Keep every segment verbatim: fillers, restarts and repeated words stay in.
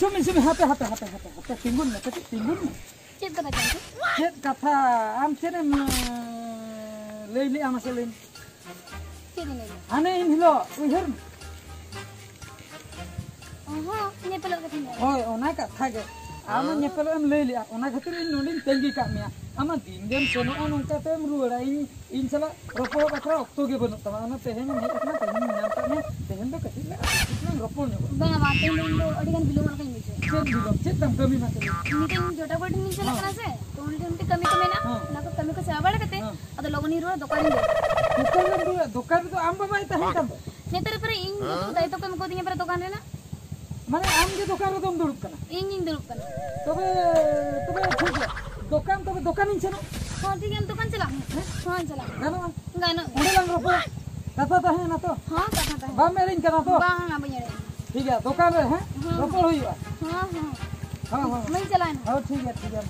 ᱥᱩᱢᱤ, ᱥᱩᱢᱤ, ᱦᱟᱯᱮ, ᱦᱟᱯᱮ, ᱦᱟᱯᱮ, ᱦᱟᱯᱮ, ᱦᱟᱯᱮ, ᱛᱤᱸᱜᱩᱱ ᱢᱮ, ᱠᱟᱹᱴᱤᱡ ᱛᱤᱸᱜᱩᱱ ᱢᱮ᱾ ᱪᱮᱫ ᱠᱟᱛᱷᱟ ᱪᱟᱸᱫᱩ? ᱪᱮᱫ ᱠᱟᱛᱷᱟ? ᱟᱢ ᱪᱮᱫ ᱮᱢ, ᱮ, ᱞᱟᱹᱭ ᱞᱮᱜᱼᱟ, ᱢᱟᱥᱮ ᱞᱟᱹᱭ ᱢᱮ᱾ ᱪᱮᱫ ᱤᱧ ᱞᱟᱹᱭ ᱞᱮᱜᱼᱟ? ᱦᱟᱱᱮ ᱤᱱ ᱦᱤᱞᱳᱜ, ᱩᱭᱦᱟᱹᱨ ᱢᱮ᱾ ᱚ ᱦᱚᱸ, ᱧᱮᱯᱮᱞᱚᱜ ᱠᱟᱛᱷᱟᱧ ᱞᱟᱹᱭ ᱞᱮᱜᱼᱟ᱾ ᱦᱳᱭ, ᱚᱱᱟ ᱠᱟᱛᱷᱟ ᱜᱮ᱾ ᱟᱢ ᱢᱟ ᱧᱮᱯᱮᱞᱚᱜ ᱮᱢ ᱞᱟᱹᱭ ᱞᱮᱜᱼᱟ, ᱚᱱᱟ ᱠᱷᱟᱹᱛᱤᱨ ᱤᱧ ᱱᱚᱸᱰᱮᱧ ᱛᱟᱺᱜᱤ ᱠᱟᱜ ᱢᱮᱭᱟ᱾ ᱟᱢ ᱢᱟ ᱫᱤᱱ ᱜᱮᱢ ᱥᱮᱱᱚᱜᱼᱟ, ᱱᱚᱝᱠᱟ ᱛᱮᱢ ᱨᱩᱣᱟᱹᱲᱟ᱾ ᱤᱧ, ᱤᱧ ᱥᱟᱞᱟᱜ ᱨᱚᱯᱚᱲ ᱵᱟᱠᱷᱨᱟ ᱚᱠᱛᱚ ᱜᱮ ᱵᱟᱹᱱᱩᱜ ᱛᱟᱢᱟ᱾ ᱚᱱᱟ ᱛᱮᱦᱮᱧ ᱮᱢ ᱦᱮᱡ ᱟᱠᱟᱱᱟ, ᱛᱮᱦᱮᱧ ᱧᱟᱢ ᱠᱟᱜ ᱢᱮᱭᱟ, ᱛᱮᱦᱮᱧ ᱫᱚ ᱠᱟᱹᱴᱤᱡ ᱞᱮ ᱨᱚᱯᱚᱲ ᱧᱚᱜᱚᱜᱼᱟ᱾ ᱵᱟᱝᱟ, ᱵᱟᱝ, ᱛᱮᱦᱮᱧ ᱫᱚ ᱤᱧ ᱫᱚ ᱟᱹᱰᱤ ᱜᱟᱱ ᱵᱤᱞᱚᱢᱚᱜ ᱞᱮᱠᱟᱧ ᱵᱩᱡᱷᱟᱹᱣᱟ᱾ ᱪᱮᱫ ᱵᱤᱞᱚᱢ? ᱪᱮᱫ ᱛᱟᱢ ᱠᱟᱹᱢᱤ ᱢᱟᱥᱮ ᱞᱟᱹᱭ ᱢᱮ? ᱢᱤᱫᱴᱮᱱ ᱡᱚᱴᱟ ᱠᱚ ᱴᱷᱮᱱ ᱤᱧ ᱪᱟᱞᱟᱜ ᱦᱮᱸ᱾ ᱠᱟᱱᱟ ᱥᱮ, ᱛᱚ ᱩᱱᱤ ᱴᱷᱮᱱ ᱢᱤᱫᱴᱮᱱ ᱠᱟᱹᱢᱤ ᱠᱚ ᱢᱮᱱᱟᱜᱼᱟ, ᱦᱮᱸ᱾ ᱚᱱᱟ ᱠᱚ ᱠᱟᱹᱢᱤ ᱠᱚ ᱪᱟᱵᱟ ᱵᱟᱲᱟ ᱠᱟᱛᱮ ᱦᱮᱸ᱾ ᱟᱫᱚ ᱞᱚᱜᱚᱱᱤᱧ ᱨᱩᱣᱟᱹᱲᱟ, ᱫᱚᱠᱟᱱᱤᱧ ᱫᱩᱲᱩᱵ᱾ ᱫᱚᱠᱟᱱ ᱨᱮᱫᱚ, ᱫᱚᱠᱟᱱ ᱨᱮᱫᱚ ᱟᱢ ᱵᱟᱵᱟᱭ ᱛᱟᱦᱮᱱ ᱠᱟᱱ ᱫᱚ? ᱱᱮᱛᱟᱨ ᱯᱚᱨᱮ ᱤᱧ ᱫᱚ ᱫᱟᱭᱤᱛᱛᱚ ᱠᱚ ᱮᱢ ᱠᱟᱣᱫᱤᱧᱟ ᱯᱚᱨᱮ ᱫᱚᱠᱟᱱ ᱨᱮᱱᱟᱜ᱾ ᱢᱟᱱᱮ ᱟᱢ ᱜᱮ ᱫᱚᱠᱟᱱ ᱨᱮᱫᱚᱢ ᱫᱩᱲᱩᱵ ᱠᱟᱱᱟ? ᱤᱧ ᱜᱤᱧ ᱫᱩᱲᱩᱵ ᱠᱟᱱᱟ᱾ ᱛᱚᱵᱮ, ᱛᱚᱵᱮ ᱴᱷᱤᱠ ᱜᱮᱭᱟ᱾ ᱫᱚᱠᱟᱱ, ᱛᱚᱵᱮ ᱫᱚᱠᱟᱱᱤᱧ ᱥᱮᱱᱚᱜ? ᱦᱚᱸ, ᱴᱷᱤᱠ ᱜᱮᱭᱟ, ᱫᱚᱠᱟᱱ ᱪᱟᱞᱟᱜ ᱢᱮ᱾ ᱦᱮᱸ? ᱦᱚᱸ, ᱪᱟᱞᱟᱜ ᱢᱮ᱾ ᱜᱟᱱᱚᱜᱼᱟ? ᱜᱟᱱᱚᱜ ᱜᱮᱭᱟ᱾ ᱚᱸᱰᱮ ᱞᱟᱝ ᱨᱚᱯᱚᱲᱟ᱾ ᱠᱟᱛᱷᱟ ᱛᱟᱦᱮᱸᱭᱮᱱᱟ ᱛᱚ? ᱦᱚᱸ, ᱠᱟᱛᱷᱟ ᱛᱟᱦᱮᱸ᱾ ᱵᱟᱢ ᱮᱲᱮᱧ ᱠᱟᱱᱟ ᱛᱚ? ᱵᱟᱝᱟ, ᱵᱟᱹᱧ ᱮᱲᱮᱧ ᱠᱟᱱᱟ᱾ ᱴᱷᱤᱠ ᱜᱮᱭᱟ, ᱫᱚᱠᱟᱱ ᱨᱮ, ᱦᱮᱸ? ᱦᱚᱸ, ᱨᱚᱯᱚᱲ ᱦᱩᱭᱩᱜᱼᱟ᱾ ᱦᱚᱸ, ᱦᱚᱸ᱾ ᱦᱚᱸ, ᱦᱚᱸ᱾ ᱢᱟᱧ ᱪᱟᱞᱟᱣᱮᱱᱟ᱾ ᱦᱚᱸ, ᱴᱷᱤᱠ ᱜᱮᱭᱟ, ᱴᱷᱤᱠ ᱜᱮᱭᱟ᱾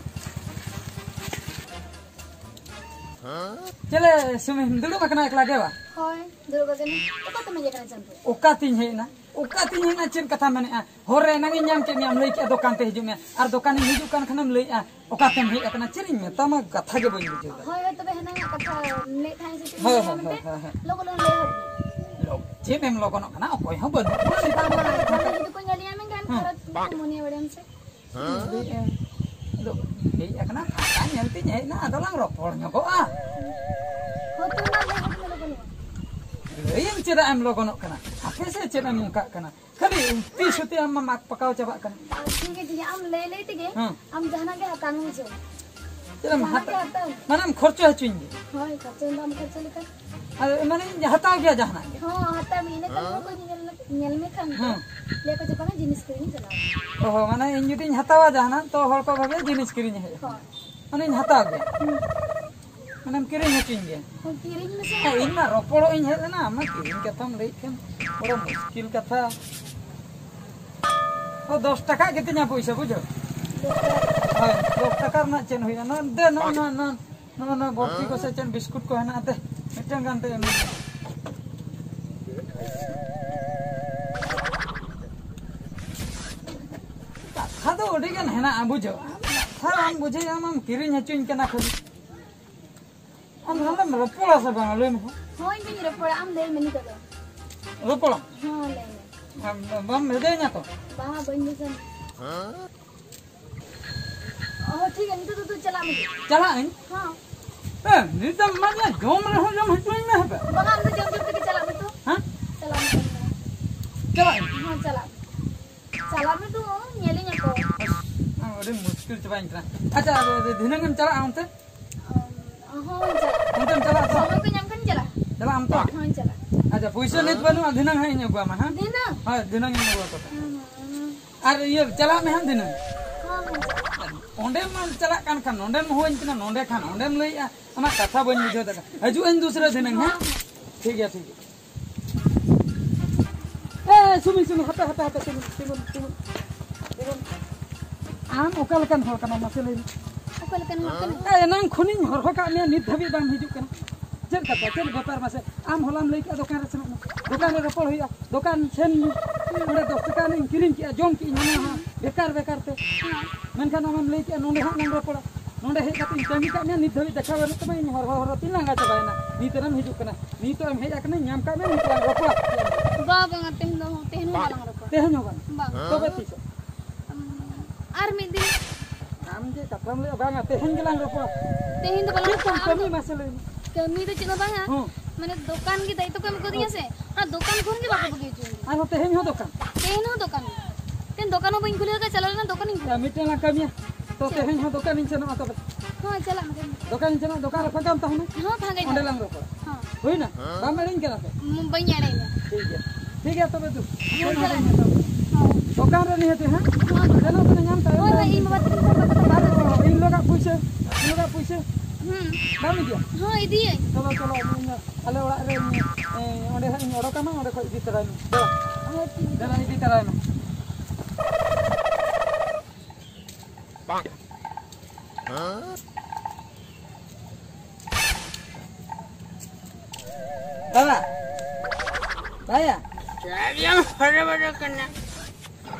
ᱪᱮᱞᱮ ᱥᱩᱢᱤ, ᱫᱩᱲᱩᱵ ᱟᱠᱟᱱᱟ ᱮᱠᱞᱟ ᱜᱮ ᱵᱟ? ᱦᱳᱭ, ᱫᱩᱲᱩᱵ ᱟᱠᱟᱱᱟᱹᱧ᱾ ᱚᱠᱟ ᱛᱮᱢ ᱦᱮᱡ ᱟᱠᱟᱱᱟ, ᱪᱟᱸᱫᱩ? ᱚᱠᱟᱛᱤᱧ ᱦᱮᱡ ᱮᱱᱟ? ᱚᱠᱟᱛᱤᱧ ᱦᱮᱡ ᱮᱱᱟ? ᱪᱮᱫ ᱠᱟᱛᱷᱟ ᱢᱮᱱᱮᱜᱼᱟ? ᱦᱚᱨ ᱨᱮ ᱮᱱᱟᱝ ᱤᱧ ᱧᱟᱢ ᱠᱮᱫ ᱢᱮᱭᱟ, ᱞᱟᱹᱭ ᱠᱮᱜᱼᱟ ᱫᱚᱠᱟᱱ ᱛᱮ ᱦᱤᱡᱩᱜ ᱢᱮ, ᱟᱨ ᱫᱚᱠᱟᱱᱤᱧ ᱦᱤᱡᱩᱜ ᱠᱟᱱ ᱠᱷᱟᱱᱮᱢ ᱞᱟᱹᱭᱮᱜᱼᱟ ᱚᱠᱟᱛᱮᱢ ᱦᱮᱡ ᱟᱠᱟᱱᱟ? ᱪᱮᱫ ᱤᱧ ᱢᱮᱛᱟᱢᱟ, ᱠᱟᱛᱷᱟ ᱜᱮ ᱵᱟᱹᱧ ᱵᱩᱡᱷᱟᱹᱣ ᱫᱟ᱾ ᱦᱳᱭ, ᱦᱳᱭ, ᱛᱚᱵᱮ ᱦᱮᱱᱟᱝ ᱟᱜ ᱠᱟᱛᱷᱟ ᱞᱟᱹᱭᱮᱫ ᱛᱟᱦᱮᱸᱫ ᱥᱮ ᱪᱮᱫ ᱤᱧ ᱦᱳᱭ, ᱞᱟᱹᱭᱟ ᱦᱳᱭ, ᱢᱮᱱᱛᱮ? ᱦᱳᱭ, ᱦᱳᱭ, ᱦᱳᱭ᱾ ᱞᱚᱜᱚᱱ, ᱞᱚᱜᱚᱱ ᱞᱟᱹᱭ ᱦᱚᱫ ᱢᱮ᱾ ᱞᱚ-, ᱪᱮᱫ ᱮᱢ ᱞᱚᱜᱚᱱᱚᱜ ᱠᱟᱱᱟ? ᱚᱠᱚᱭ ᱦᱚᱸ ᱵᱟᱹᱱᱩᱜ ᱠᱚᱣᱟ ᱱᱮᱛᱟᱨ ᱢᱟ᱾ ᱡᱟᱦᱟᱸᱭ ᱡᱩᱫᱤ ᱠᱚ ᱧᱮᱞ ᱧᱟᱢᱮ ᱠᱷᱟᱱ ᱦᱮᱸ᱾ ᱠᱷᱟᱨᱟᱯ ᱠᱚ ᱢᱚᱱᱮᱭᱟ, ᱵᱟᱲᱟᱭᱟᱢ ᱥᱮ? ᱞᱟᱹᱭᱮᱫᱼᱟ, ᱟᱫᱚ ᱦᱮᱡ ᱟᱠᱟᱱᱟ, ᱯᱷᱟᱸᱠᱟ ᱧᱮᱞ ᱛᱤᱧ ᱦᱮᱡ ᱮᱱᱟ, ᱟᱫᱚ ᱞᱟᱝ ᱨᱚᱯᱚᱲ ᱧᱚᱜᱚᱜᱼᱟ᱾ ᱦᱳᱭ, ᱛᱚ ᱚᱱᱟ ᱞᱟᱹᱭ ᱦᱚᱫ ᱢᱮ ᱞᱚᱜᱚᱱ ᱞᱚᱜᱚᱱ᱾ ᱞᱟᱹᱭᱟᱹᱧ ᱪᱮᱫᱟᱜ ᱮᱢ ᱞᱚᱜᱚᱱᱚᱜ ᱠᱟᱱᱟ? ᱟᱯᱮ ᱥᱮ ᱪᱮᱫ ᱮᱢ ᱱᱚᱝᱠᱟᱜ ᱠᱟᱱᱟ? ᱠᱷᱟᱹᱞᱤ ᱛᱤᱥ ᱦᱚᱛᱮ ᱟᱢ ᱢᱟᱢ ᱟᱠ ᱯᱟᱠᱟᱣ ᱪᱟᱵᱟᱜ ᱠᱟᱱᱟ? ᱴᱷᱤᱠ ᱜᱮ, ᱴᱷᱤᱠ ᱜᱮ, ᱟᱢ ᱞᱟᱹᱭ ᱞᱟᱹᱭ ᱛᱮᱜᱮ ᱦᱮᱸ᱾ ᱟᱢ ᱡᱟᱦᱟᱱᱟᱜ ᱜᱮ ᱦᱟᱛᱟᱣ ᱢᱮ ᱵᱩᱡᱷᱟᱹᱣ᱾ ᱪᱮᱫ ᱮᱢ ᱡᱟᱦᱟᱱᱟᱜ ᱦᱟᱛᱟᱣ? ᱜᱮ ᱦᱟᱛᱟᱣ ᱢᱮ᱾ ᱢᱟᱱᱮᱢ ᱠᱷᱚᱨᱪᱟ ᱦᱚᱪᱚᱧ ᱜᱮ᱾ ᱦᱳᱭ, ᱠᱷᱚᱨᱪᱟ ᱫᱚ ᱟᱢ ᱠᱷᱚᱨᱪᱟ ᱞᱮᱠᱟ᱾ ᱟᱫᱚ ᱢᱟᱱᱮᱧ ᱦᱟᱛᱟᱣ ᱜᱮᱭᱟ ᱡᱟᱦᱟᱱᱟᱜ ᱜᱮ᱾ ᱦᱚᱸ, ᱦᱟᱛᱟᱣ ᱢᱮ, ᱤᱱᱟᱹ ᱠᱷᱟᱱ ᱦᱚᱲ ᱠᱚ ᱧᱮᱞ, ᱧᱮᱞ ᱢᱮ ᱠᱷᱟᱱ ᱠᱚ ᱦᱮᱸ᱾ ᱞᱟᱹᱭᱟ ᱠᱚ ᱡᱮ ᱵᱟᱝᱟ ᱡᱤᱱᱤᱥ ᱠᱤᱨᱤᱧ ᱪᱟᱞᱟᱣ ᱠᱟᱱᱟ᱾ ᱚ ᱦᱚᱸ, ᱢᱟᱱᱮ ᱤᱧ ᱡᱩᱫᱤᱧ ᱦᱟᱛᱟᱣᱟ ᱡᱟᱦᱟᱱᱟᱜ, ᱛᱚ ᱦᱚᱲ ᱠᱚ ᱵᱷᱟᱵᱮ ᱡᱤᱱᱤᱥ ᱠᱤᱨᱤᱧ ᱦᱮᱡ ᱟᱠᱟᱱᱟ᱾ ᱦᱳᱭ᱾ ᱢᱟᱱᱮᱧ ᱦᱟᱛᱟᱣ ᱜᱮᱭᱟ᱾ ᱦᱩᱸ᱾ ᱢᱟᱱᱮᱢ ᱠᱤᱨᱤᱧ ᱦᱚᱪᱚᱧ ᱜᱮᱭᱟ᱾ ᱦᱳᱭ, ᱠᱤᱨᱤᱧ ᱢᱮᱥᱮ᱾ ᱦᱮᱸ, ᱤᱧ ᱢᱟ ᱨᱚᱯᱚᱲᱚᱜ ᱤᱧ ᱦᱮᱡ ᱞᱮᱱᱟ, ᱟᱢ ᱢᱟ ᱠᱤᱨᱤᱧ ᱠᱟᱛᱷᱟᱢ ᱞᱟᱹᱭᱮᱫ ᱠᱷᱟᱱ, ᱵᱚᱲᱚ ᱢᱩᱥᱠᱤᱞ ᱠᱟᱛᱷᱟ᱾ ᱚ, ᱫᱚᱥ ᱴᱟᱠᱟ ᱜᱮᱛᱤᱧᱟ ᱯᱚᱭᱥᱟ, ᱵᱩᱡᱷᱟᱹᱣ? ᱫᱚᱥ ᱴᱟᱠᱟ᱾ ᱦᱳᱭ, ᱫᱚᱥ ᱴᱟᱠᱟ ᱨᱮᱱᱟᱜ ᱪᱮᱫ ᱦᱩᱭᱩᱜᱼᱟ? ᱱᱚᱣᱟ ᱫᱮ, ᱱᱚᱣᱟ, ᱱᱚᱣᱟ, ᱱᱚᱣᱟ, ᱱᱚᱣᱟ ᱵᱚᱨᱯᱷᱤ ᱠᱚ ᱥᱮ ᱪᱮᱫ ᱵᱤᱥᱠᱩᱴ ᱠᱚ ᱦᱮᱱᱟᱜ ᱛᱮ, ᱢᱤᱫᱴᱟᱝ ᱜᱟᱱ ᱛᱮ ᱮᱢ ᱢᱮ᱾ ᱟᱹᱰᱤ ᱜᱟᱱ ᱦᱮᱱᱟᱜᱼᱟ, ᱵᱩᱡᱷᱟᱹᱣ᱾ ᱟᱢ ᱠᱟᱛᱷᱟ ᱵᱟᱢ ᱵᱩᱡᱷᱟᱹᱣᱟ, ᱟᱢᱮᱢ ᱠᱤᱨᱤᱧ ᱦᱚᱪᱚᱧ ᱠᱟᱱᱟ ᱠᱷᱟᱹᱞᱤ᱾ ᱟᱢ ᱛᱟᱦᱞᱮᱢ ᱨᱚᱯᱚᱲᱟ ᱥᱮ ᱵᱟᱝ, ᱞᱟᱹᱭ ᱢᱮ? ᱦᱳᱭ, ᱤᱧ ᱫᱚᱧ ᱨᱚᱯᱚᱲᱟ, ᱟᱢ ᱞᱟᱹᱭ ᱢᱮ ᱱᱤᱛᱚᱜ ᱫᱚ᱾ ᱨᱚᱯᱚᱲᱟᱢ? ᱦᱚᱸ, ᱞᱟᱹᱭ ᱢᱮ᱾ ᱟᱢ ᱵᱟᱢ ᱵᱷᱮᱡᱟᱭᱤᱧᱟ ᱛᱚ? ᱵᱟᱝᱟ, ᱵᱟᱹᱧ ᱵᱷᱮᱡᱟᱢᱟ᱾ ᱚ, ᱴᱷᱤᱠ ᱜᱮᱭᱟ, ᱱᱤᱛᱚᱜ ᱫᱚ ᱛᱩ ᱪᱟᱞᱟᱜ ᱢᱮ᱾ ᱪᱟᱞᱟᱜ ᱟᱹᱧ? ᱦᱚᱸ᱾ ᱮ, ᱱᱤᱛᱚᱜ ᱢᱟ ᱡᱚᱢ ᱨᱮᱦᱚᱸ ᱡᱚᱢ ᱦᱚᱪᱚᱧ ᱢᱮ ᱦᱟᱯᱮ᱾ ᱵᱟᱝᱟ, ᱟᱢ ᱫᱚ ᱡᱚᱢ ᱡᱚᱢ ᱛᱮᱜᱮ ᱪᱟᱞᱟᱜ ᱢᱮ ᱛᱚ᱾ ᱦᱮᱸ? ᱪᱟᱞᱟᱜ ᱢᱮ᱾ ᱪᱟᱞᱟᱜ ᱟᱹᱧ? ᱦᱚᱸ, ᱪᱟᱞᱟᱜ ᱢᱮ᱾ ᱪᱟᱞᱟᱜ ᱢᱮ ᱛᱚ, ᱧᱮᱞᱤᱧ ᱟᱠᱚ᱾ ᱟᱢ ᱟᱹᱰᱤ ᱢᱩᱥᱠᱤᱞ ᱪᱟᱵᱟᱭᱤᱧ ᱠᱟᱱᱟ᱾ ᱟᱪᱪᱷᱟ, ᱟᱫᱚ ᱫᱷᱤᱱᱟᱹᱝ ᱮᱢ ᱪᱟᱞᱟᱜᱼᱟ ᱚᱱᱛᱮ? ᱦᱚᱸ, ᱪᱟᱞᱟᱜ᱾ ᱚᱱᱛᱮᱢ ᱪᱟᱞᱟᱜᱼᱟ ᱛᱚ? ᱥᱚᱢᱚᱭ ᱠᱚ ᱧᱟᱢ ᱠᱷᱟᱱ ᱪᱟᱞᱟᱜ᱾ ᱪᱟᱞᱟᱜ ᱟᱢ ᱛᱚ? ᱦᱚᱸ, ᱪᱟᱞᱟᱜ᱾ ᱟᱪᱪᱷᱟ, ᱯᱩᱭᱥᱟᱹ ᱱᱤᱛ ᱵᱟᱹᱱᱩᱜᱼᱟ, ᱫᱷᱤᱱᱟᱹᱝ ᱦᱟᱸᱜ ᱤᱧ ᱟᱹᱜᱩᱣᱟᱢᱟ, ᱦᱮᱸ? ᱫᱷᱤᱱᱟᱹᱝ? ᱦᱳᱭ, ᱫᱷᱤᱱᱟᱹᱝ ᱤᱧ ᱟᱹᱜᱩᱣᱟᱢᱟ ᱛᱚᱵᱮ᱾ ᱦᱩᱸ, ᱦᱩᱸ, ᱦᱩᱸ᱾ ᱟᱨ ᱤᱭᱟᱹ, ᱪᱟᱞᱟᱜ ᱢᱮ ᱦᱟᱸᱜ ᱫᱷᱤᱱᱟᱹᱝ᱾ ᱦᱚᱸ, ᱦᱚᱸ, ᱪᱟᱞᱟᱜ᱾ ᱚᱸᱰᱮᱢ ᱪᱟᱞᱟᱜ ᱠᱟᱱ ᱠᱷᱟᱱ, ᱱᱚᱸᱰᱮᱢ ᱦᱚᱦᱚᱧ ᱠᱟᱱᱟ, ᱱᱚᱸᱰᱮ ᱠᱷᱟᱱ ᱚᱸᱰᱮᱢ ᱞᱟᱹᱭᱮᱜᱼᱟ, ᱟᱢᱟᱜ ᱠᱟᱛᱷᱟ ᱵᱟᱹᱧ ᱵᱩᱡᱷᱟᱹᱣ ᱫᱟᱲᱮᱭᱟᱜᱼᱟ᱾ ᱦᱤᱡᱩᱜ ᱟᱹᱧ ᱫᱩᱥᱨᱟ ᱫᱷᱤᱱᱟᱹᱝ, ᱦᱮᱸ? ᱦᱚᱸ, ᱦᱚᱸ᱾ ᱴᱷᱤᱠ ᱜᱮᱭᱟ, ᱴᱷᱤᱠ ᱜᱮᱭᱟ᱾ ᱮ, ᱥᱩᱢᱤ, ᱥᱩᱢᱤ, ᱦᱟᱯᱮ, ᱦᱟᱯᱮ, ᱦᱟᱯᱮ, ᱛᱤᱸᱜᱩᱱ, ᱛᱤᱸᱜᱩᱱ, ᱛᱤᱸᱜᱩᱱ, ᱛᱤᱸᱜᱩᱱ᱾ ᱟᱢ ᱚᱠᱟ ᱞᱮᱠᱟᱱ ᱦᱚᱲ ᱠᱟᱱᱟᱢ, ᱢᱟᱥᱮ ᱞᱟᱹᱭ ᱢᱮ? ᱚᱠᱟ ᱞᱮᱠᱟᱱ ᱦᱚᱲ ᱠᱟᱱᱟᱢ? ᱮ, ᱮᱱᱟᱝ ᱠᱷᱚᱱᱤᱧ ᱦᱚᱨᱦᱚ ᱠᱟᱜ ᱢᱮᱭᱟ, ᱱᱤᱛ ᱫᱷᱟᱹᱵᱤᱡ ᱵᱟᱢ ᱦᱤᱡᱩᱜ ᱠᱟᱱᱟ᱾ ᱪᱮᱫ ᱠᱟᱛᱷᱟ, ᱪᱮᱫ ᱵᱮᱯᱟᱨ ᱢᱟᱥᱮ? ᱟᱢ ᱦᱚᱞᱟᱢ ᱞᱟᱹᱭ ᱠᱮᱜᱼᱟ, ᱫᱚᱠᱟᱱ ᱨᱮ ᱥᱮᱱᱚᱜ ᱢᱮ, ᱫᱚᱠᱟᱱ ᱨᱮ ᱨᱚᱯᱚᱲ ᱦᱩᱭᱩᱜᱼᱟ, ᱫᱚᱠᱟᱱ ᱥᱮᱱ ᱚᱸᱰᱮ ᱫᱚᱥ ᱴᱟᱠᱟ ᱨᱤᱧ ᱠᱤᱨᱤᱧ ᱠᱮᱜᱼᱟ, ᱡᱚᱢ ᱠᱮᱜᱼᱟᱹᱧ, ᱦᱟᱱᱟ ᱱᱟᱣᱟ ᱵᱮᱠᱟᱨ ᱵᱮᱠᱟᱨ ᱛᱮ᱾ ᱦᱮᱸ᱾ ᱢᱮᱱᱠᱷᱟᱱ ᱟᱢᱮᱢ ᱞᱟᱹᱭ ᱠᱮᱜᱼᱟ, ᱱᱚᱸᱰᱮ ᱦᱟᱸᱜ ᱞᱟᱝ ᱨᱚᱯᱚᱲᱟ᱾ ᱱᱚᱸᱰᱮ ᱦᱮᱡ ᱠᱟᱛᱮ ᱤᱧ ᱛᱟᱺᱜᱤ ᱠᱟᱜ ᱢᱮᱭᱟ, ᱱᱤᱛ ᱫᱷᱟᱹᱵᱤᱡ ᱫᱮᱠᱷᱟ ᱵᱟᱹᱱᱩᱜ ᱛᱟᱢᱟ, ᱤᱧ ᱦᱚᱨᱦᱚ ᱦᱚᱨᱦᱚ ᱛᱤᱧ ᱞᱟᱸᱜᱟ ᱪᱟᱵᱟᱭᱮᱱᱟ᱾ ᱱᱤᱛ ᱨᱮᱢ ᱦᱤᱡᱩᱜ ᱠᱟᱱᱟ, ᱱᱤᱛᱚᱜ ᱮᱢ ᱦᱮᱡ ᱟᱠᱟᱱᱟ, ᱧᱟᱢ ᱠᱟᱜ ᱢᱮ, ᱱᱤᱛ ᱞᱟᱝ ᱨᱚᱯᱚᱲᱟ᱾ ᱵᱟ, ᱵᱟᱝᱟ, ᱛᱮᱦᱮᱧ ᱫᱚ, ᱛᱮᱦᱮᱧ ᱦᱚᱸ ᱵᱟᱞᱟᱝ ᱨᱚᱯᱚᱲᱟ᱾ ᱛᱮᱦᱮᱧ ᱦᱚᱸ ᱵᱟᱝ? ᱵᱟᱝ᱾ ᱛᱚᱵᱮ ᱛᱤᱥᱚᱜ? ᱩᱸ, ᱟᱨ ᱢᱤᱫ ᱫᱤᱱ᱾ ᱟᱢ ᱡᱮ ᱠᱟᱛᱷᱟᱢ ᱞᱟᱹᱭᱟ, ᱵᱟᱝᱟ, ᱛᱮᱦᱮᱧ ᱜᱮᱞᱟᱝ ᱨᱚᱯᱚᱲᱟ᱾ ᱛᱮᱦᱮᱧ ᱫᱚ ᱵᱟᱞᱟᱝ ᱪᱮᱫ ᱠᱚᱢ ᱨᱚᱯᱚᱲᱟ, ᱟᱢ ᱠᱟᱹᱢᱤ ᱫᱚ᱾ ᱢᱟᱥᱮ ᱞᱟᱹᱭ ᱢᱮ? ᱠᱟᱹᱢᱤ ᱫᱚ ᱪᱮᱫ ᱦᱚᱸ ᱵᱟᱝᱟ᱾ ᱦᱚᱸ᱾ ᱢᱟᱱᱮ ᱫᱚᱠᱟᱱ ᱜᱮ ᱫᱟᱭᱤᱛᱛᱚ ᱠᱚ ᱮᱢ ᱠᱟᱣᱫᱤᱧᱟ ᱥᱮ, ᱚᱱᱟ ᱫᱚᱠᱟᱱ ᱠᱷᱚᱱ ᱜᱮ ᱵᱟᱠᱚ ᱵᱟᱹᱜᱤ ᱦᱚᱪᱚᱧ ᱠᱟᱱᱟ᱾ ᱟᱨᱦᱚᱸ ᱛᱮᱦᱮᱧ ᱦᱚᱸ ᱫᱚᱠᱟᱱ? ᱛᱮᱦᱮᱧ ᱦᱚᱸ ᱫᱚᱠᱟᱱ ᱜᱮ᱾ ᱛᱮᱦᱮᱧ ᱫᱚᱠᱟᱱ ᱦᱚᱸ ᱵᱟᱹᱧ ᱠᱷᱩᱞᱟᱹᱣ ᱟᱠᱟᱫ, ᱪᱟᱞᱟᱣ ᱞᱮᱱᱟ ᱫᱚᱠᱟᱱᱤᱧ ᱠᱷᱩᱞᱟᱹᱣ᱾ ᱢᱤᱫᱴᱮᱱ ᱞᱟᱝ ᱠᱟᱹᱢᱤᱭᱟ᱾ ᱛᱚ, ᱪᱮᱫ? ᱛᱮᱦᱮᱧ ᱦᱚᱸ ᱫᱚᱠᱟᱱᱤᱧ ᱥᱮᱱᱚᱜᱼᱟ ᱛᱚᱵᱮ᱾ ᱦᱚᱸ, ᱪᱟᱞᱟᱜ ᱢᱮ, ᱪᱟᱞᱟᱜ ᱢᱮ᱾ ᱫᱚᱠᱟᱱᱤᱧ ᱥᱮᱱᱚᱜᱼᱟ, ᱫᱚᱠᱟᱱ ᱨᱮ ᱯᱷᱟᱸᱠᱟᱢ ᱛᱟᱦᱮᱱᱟ᱾ ᱦᱚᱸ, ᱯᱷᱟᱸᱠᱟᱧ ᱚᱸᱰᱮ ᱛᱟᱦᱮᱱᱟ᱾ ᱞᱟᱝ ᱨᱚᱯᱚᱲᱟ᱾ ᱦᱚᱸ᱾ ᱦᱩᱭᱱᱟ? ᱦᱚᱸ᱾ ᱵᱟᱢ ᱮᱲᱮᱧ ᱠᱟᱱᱟ ᱛᱚ? ᱢᱩ-, ᱵᱟᱹᱧ ᱮᱲᱮᱭᱟ᱾ ᱴᱷᱤᱠ ᱜᱮᱭᱟ᱾ ᱴᱷᱤᱠ ᱜᱮᱭᱟ ᱛᱚᱵᱮ ᱫᱩ᱾ ᱦᱚᱸ, ᱪᱟᱞᱟᱜ ᱢᱮ᱾ ᱦᱚᱸ᱾ ᱫᱚᱠᱟᱱ ᱨᱮ ᱱᱤᱦᱟᱹᱛ, ᱦᱮᱸ? ᱦᱚᱸ᱾ ᱥᱮᱱᱚᱜ ᱠᱟᱱᱟ, ᱧᱟᱢ ᱛᱟᱭᱚᱢ᱾ ᱦᱳᱭ, ᱦᱳᱭ, ᱤᱧ ᱵᱟᱵᱟ ᱛᱟᱹᱠᱤᱱ ᱠᱚ ᱵᱟᱠᱚ ᱪᱟᱞᱟᱜ᱾ ᱟᱨ ᱤᱧ ᱞᱚᱜᱟᱜ ᱯᱩᱭᱥᱟᱹ, ᱤᱧ ᱞᱚᱜᱟᱜ ᱯᱩᱭᱥᱟᱹ᱾ ᱦᱩᱸ᱾ ᱵᱟᱢ ᱤᱫᱤᱭᱟ? ᱦᱚᱸ, ᱤᱫᱤᱭᱟᱹᱧ᱾ ᱪᱚᱞᱚ, ᱪᱚᱞᱚ, ᱤᱧ ᱟᱞᱮ ᱚᱲᱟᱜ ᱨᱮ, ᱮ, ᱚᱸᱰᱮ ᱦᱟᱸᱜ ᱤᱧ ᱚᱰᱚᱠᱟᱢᱟ, ᱚᱸᱰᱮ ᱠᱷᱚᱡ ᱤᱫᱤ ᱛᱚᱨᱟᱭ ᱢᱮ᱾ ᱫᱮᱞᱟ᱾ ᱦᱚᱸ, ᱴᱷᱤᱠ ᱜᱮᱭᱟ᱾ ᱫᱮᱞᱟ, ᱤᱫᱤ ᱛᱚᱨᱟᱭ ᱢᱮ᱾ ᱵᱟᱵᱟ, ᱵᱟᱭᱟ᱾ ᱪᱮᱫ ᱮᱢ ᱦᱚᱨᱚ ᱵᱚᱨᱚ ᱠᱟᱱᱟ?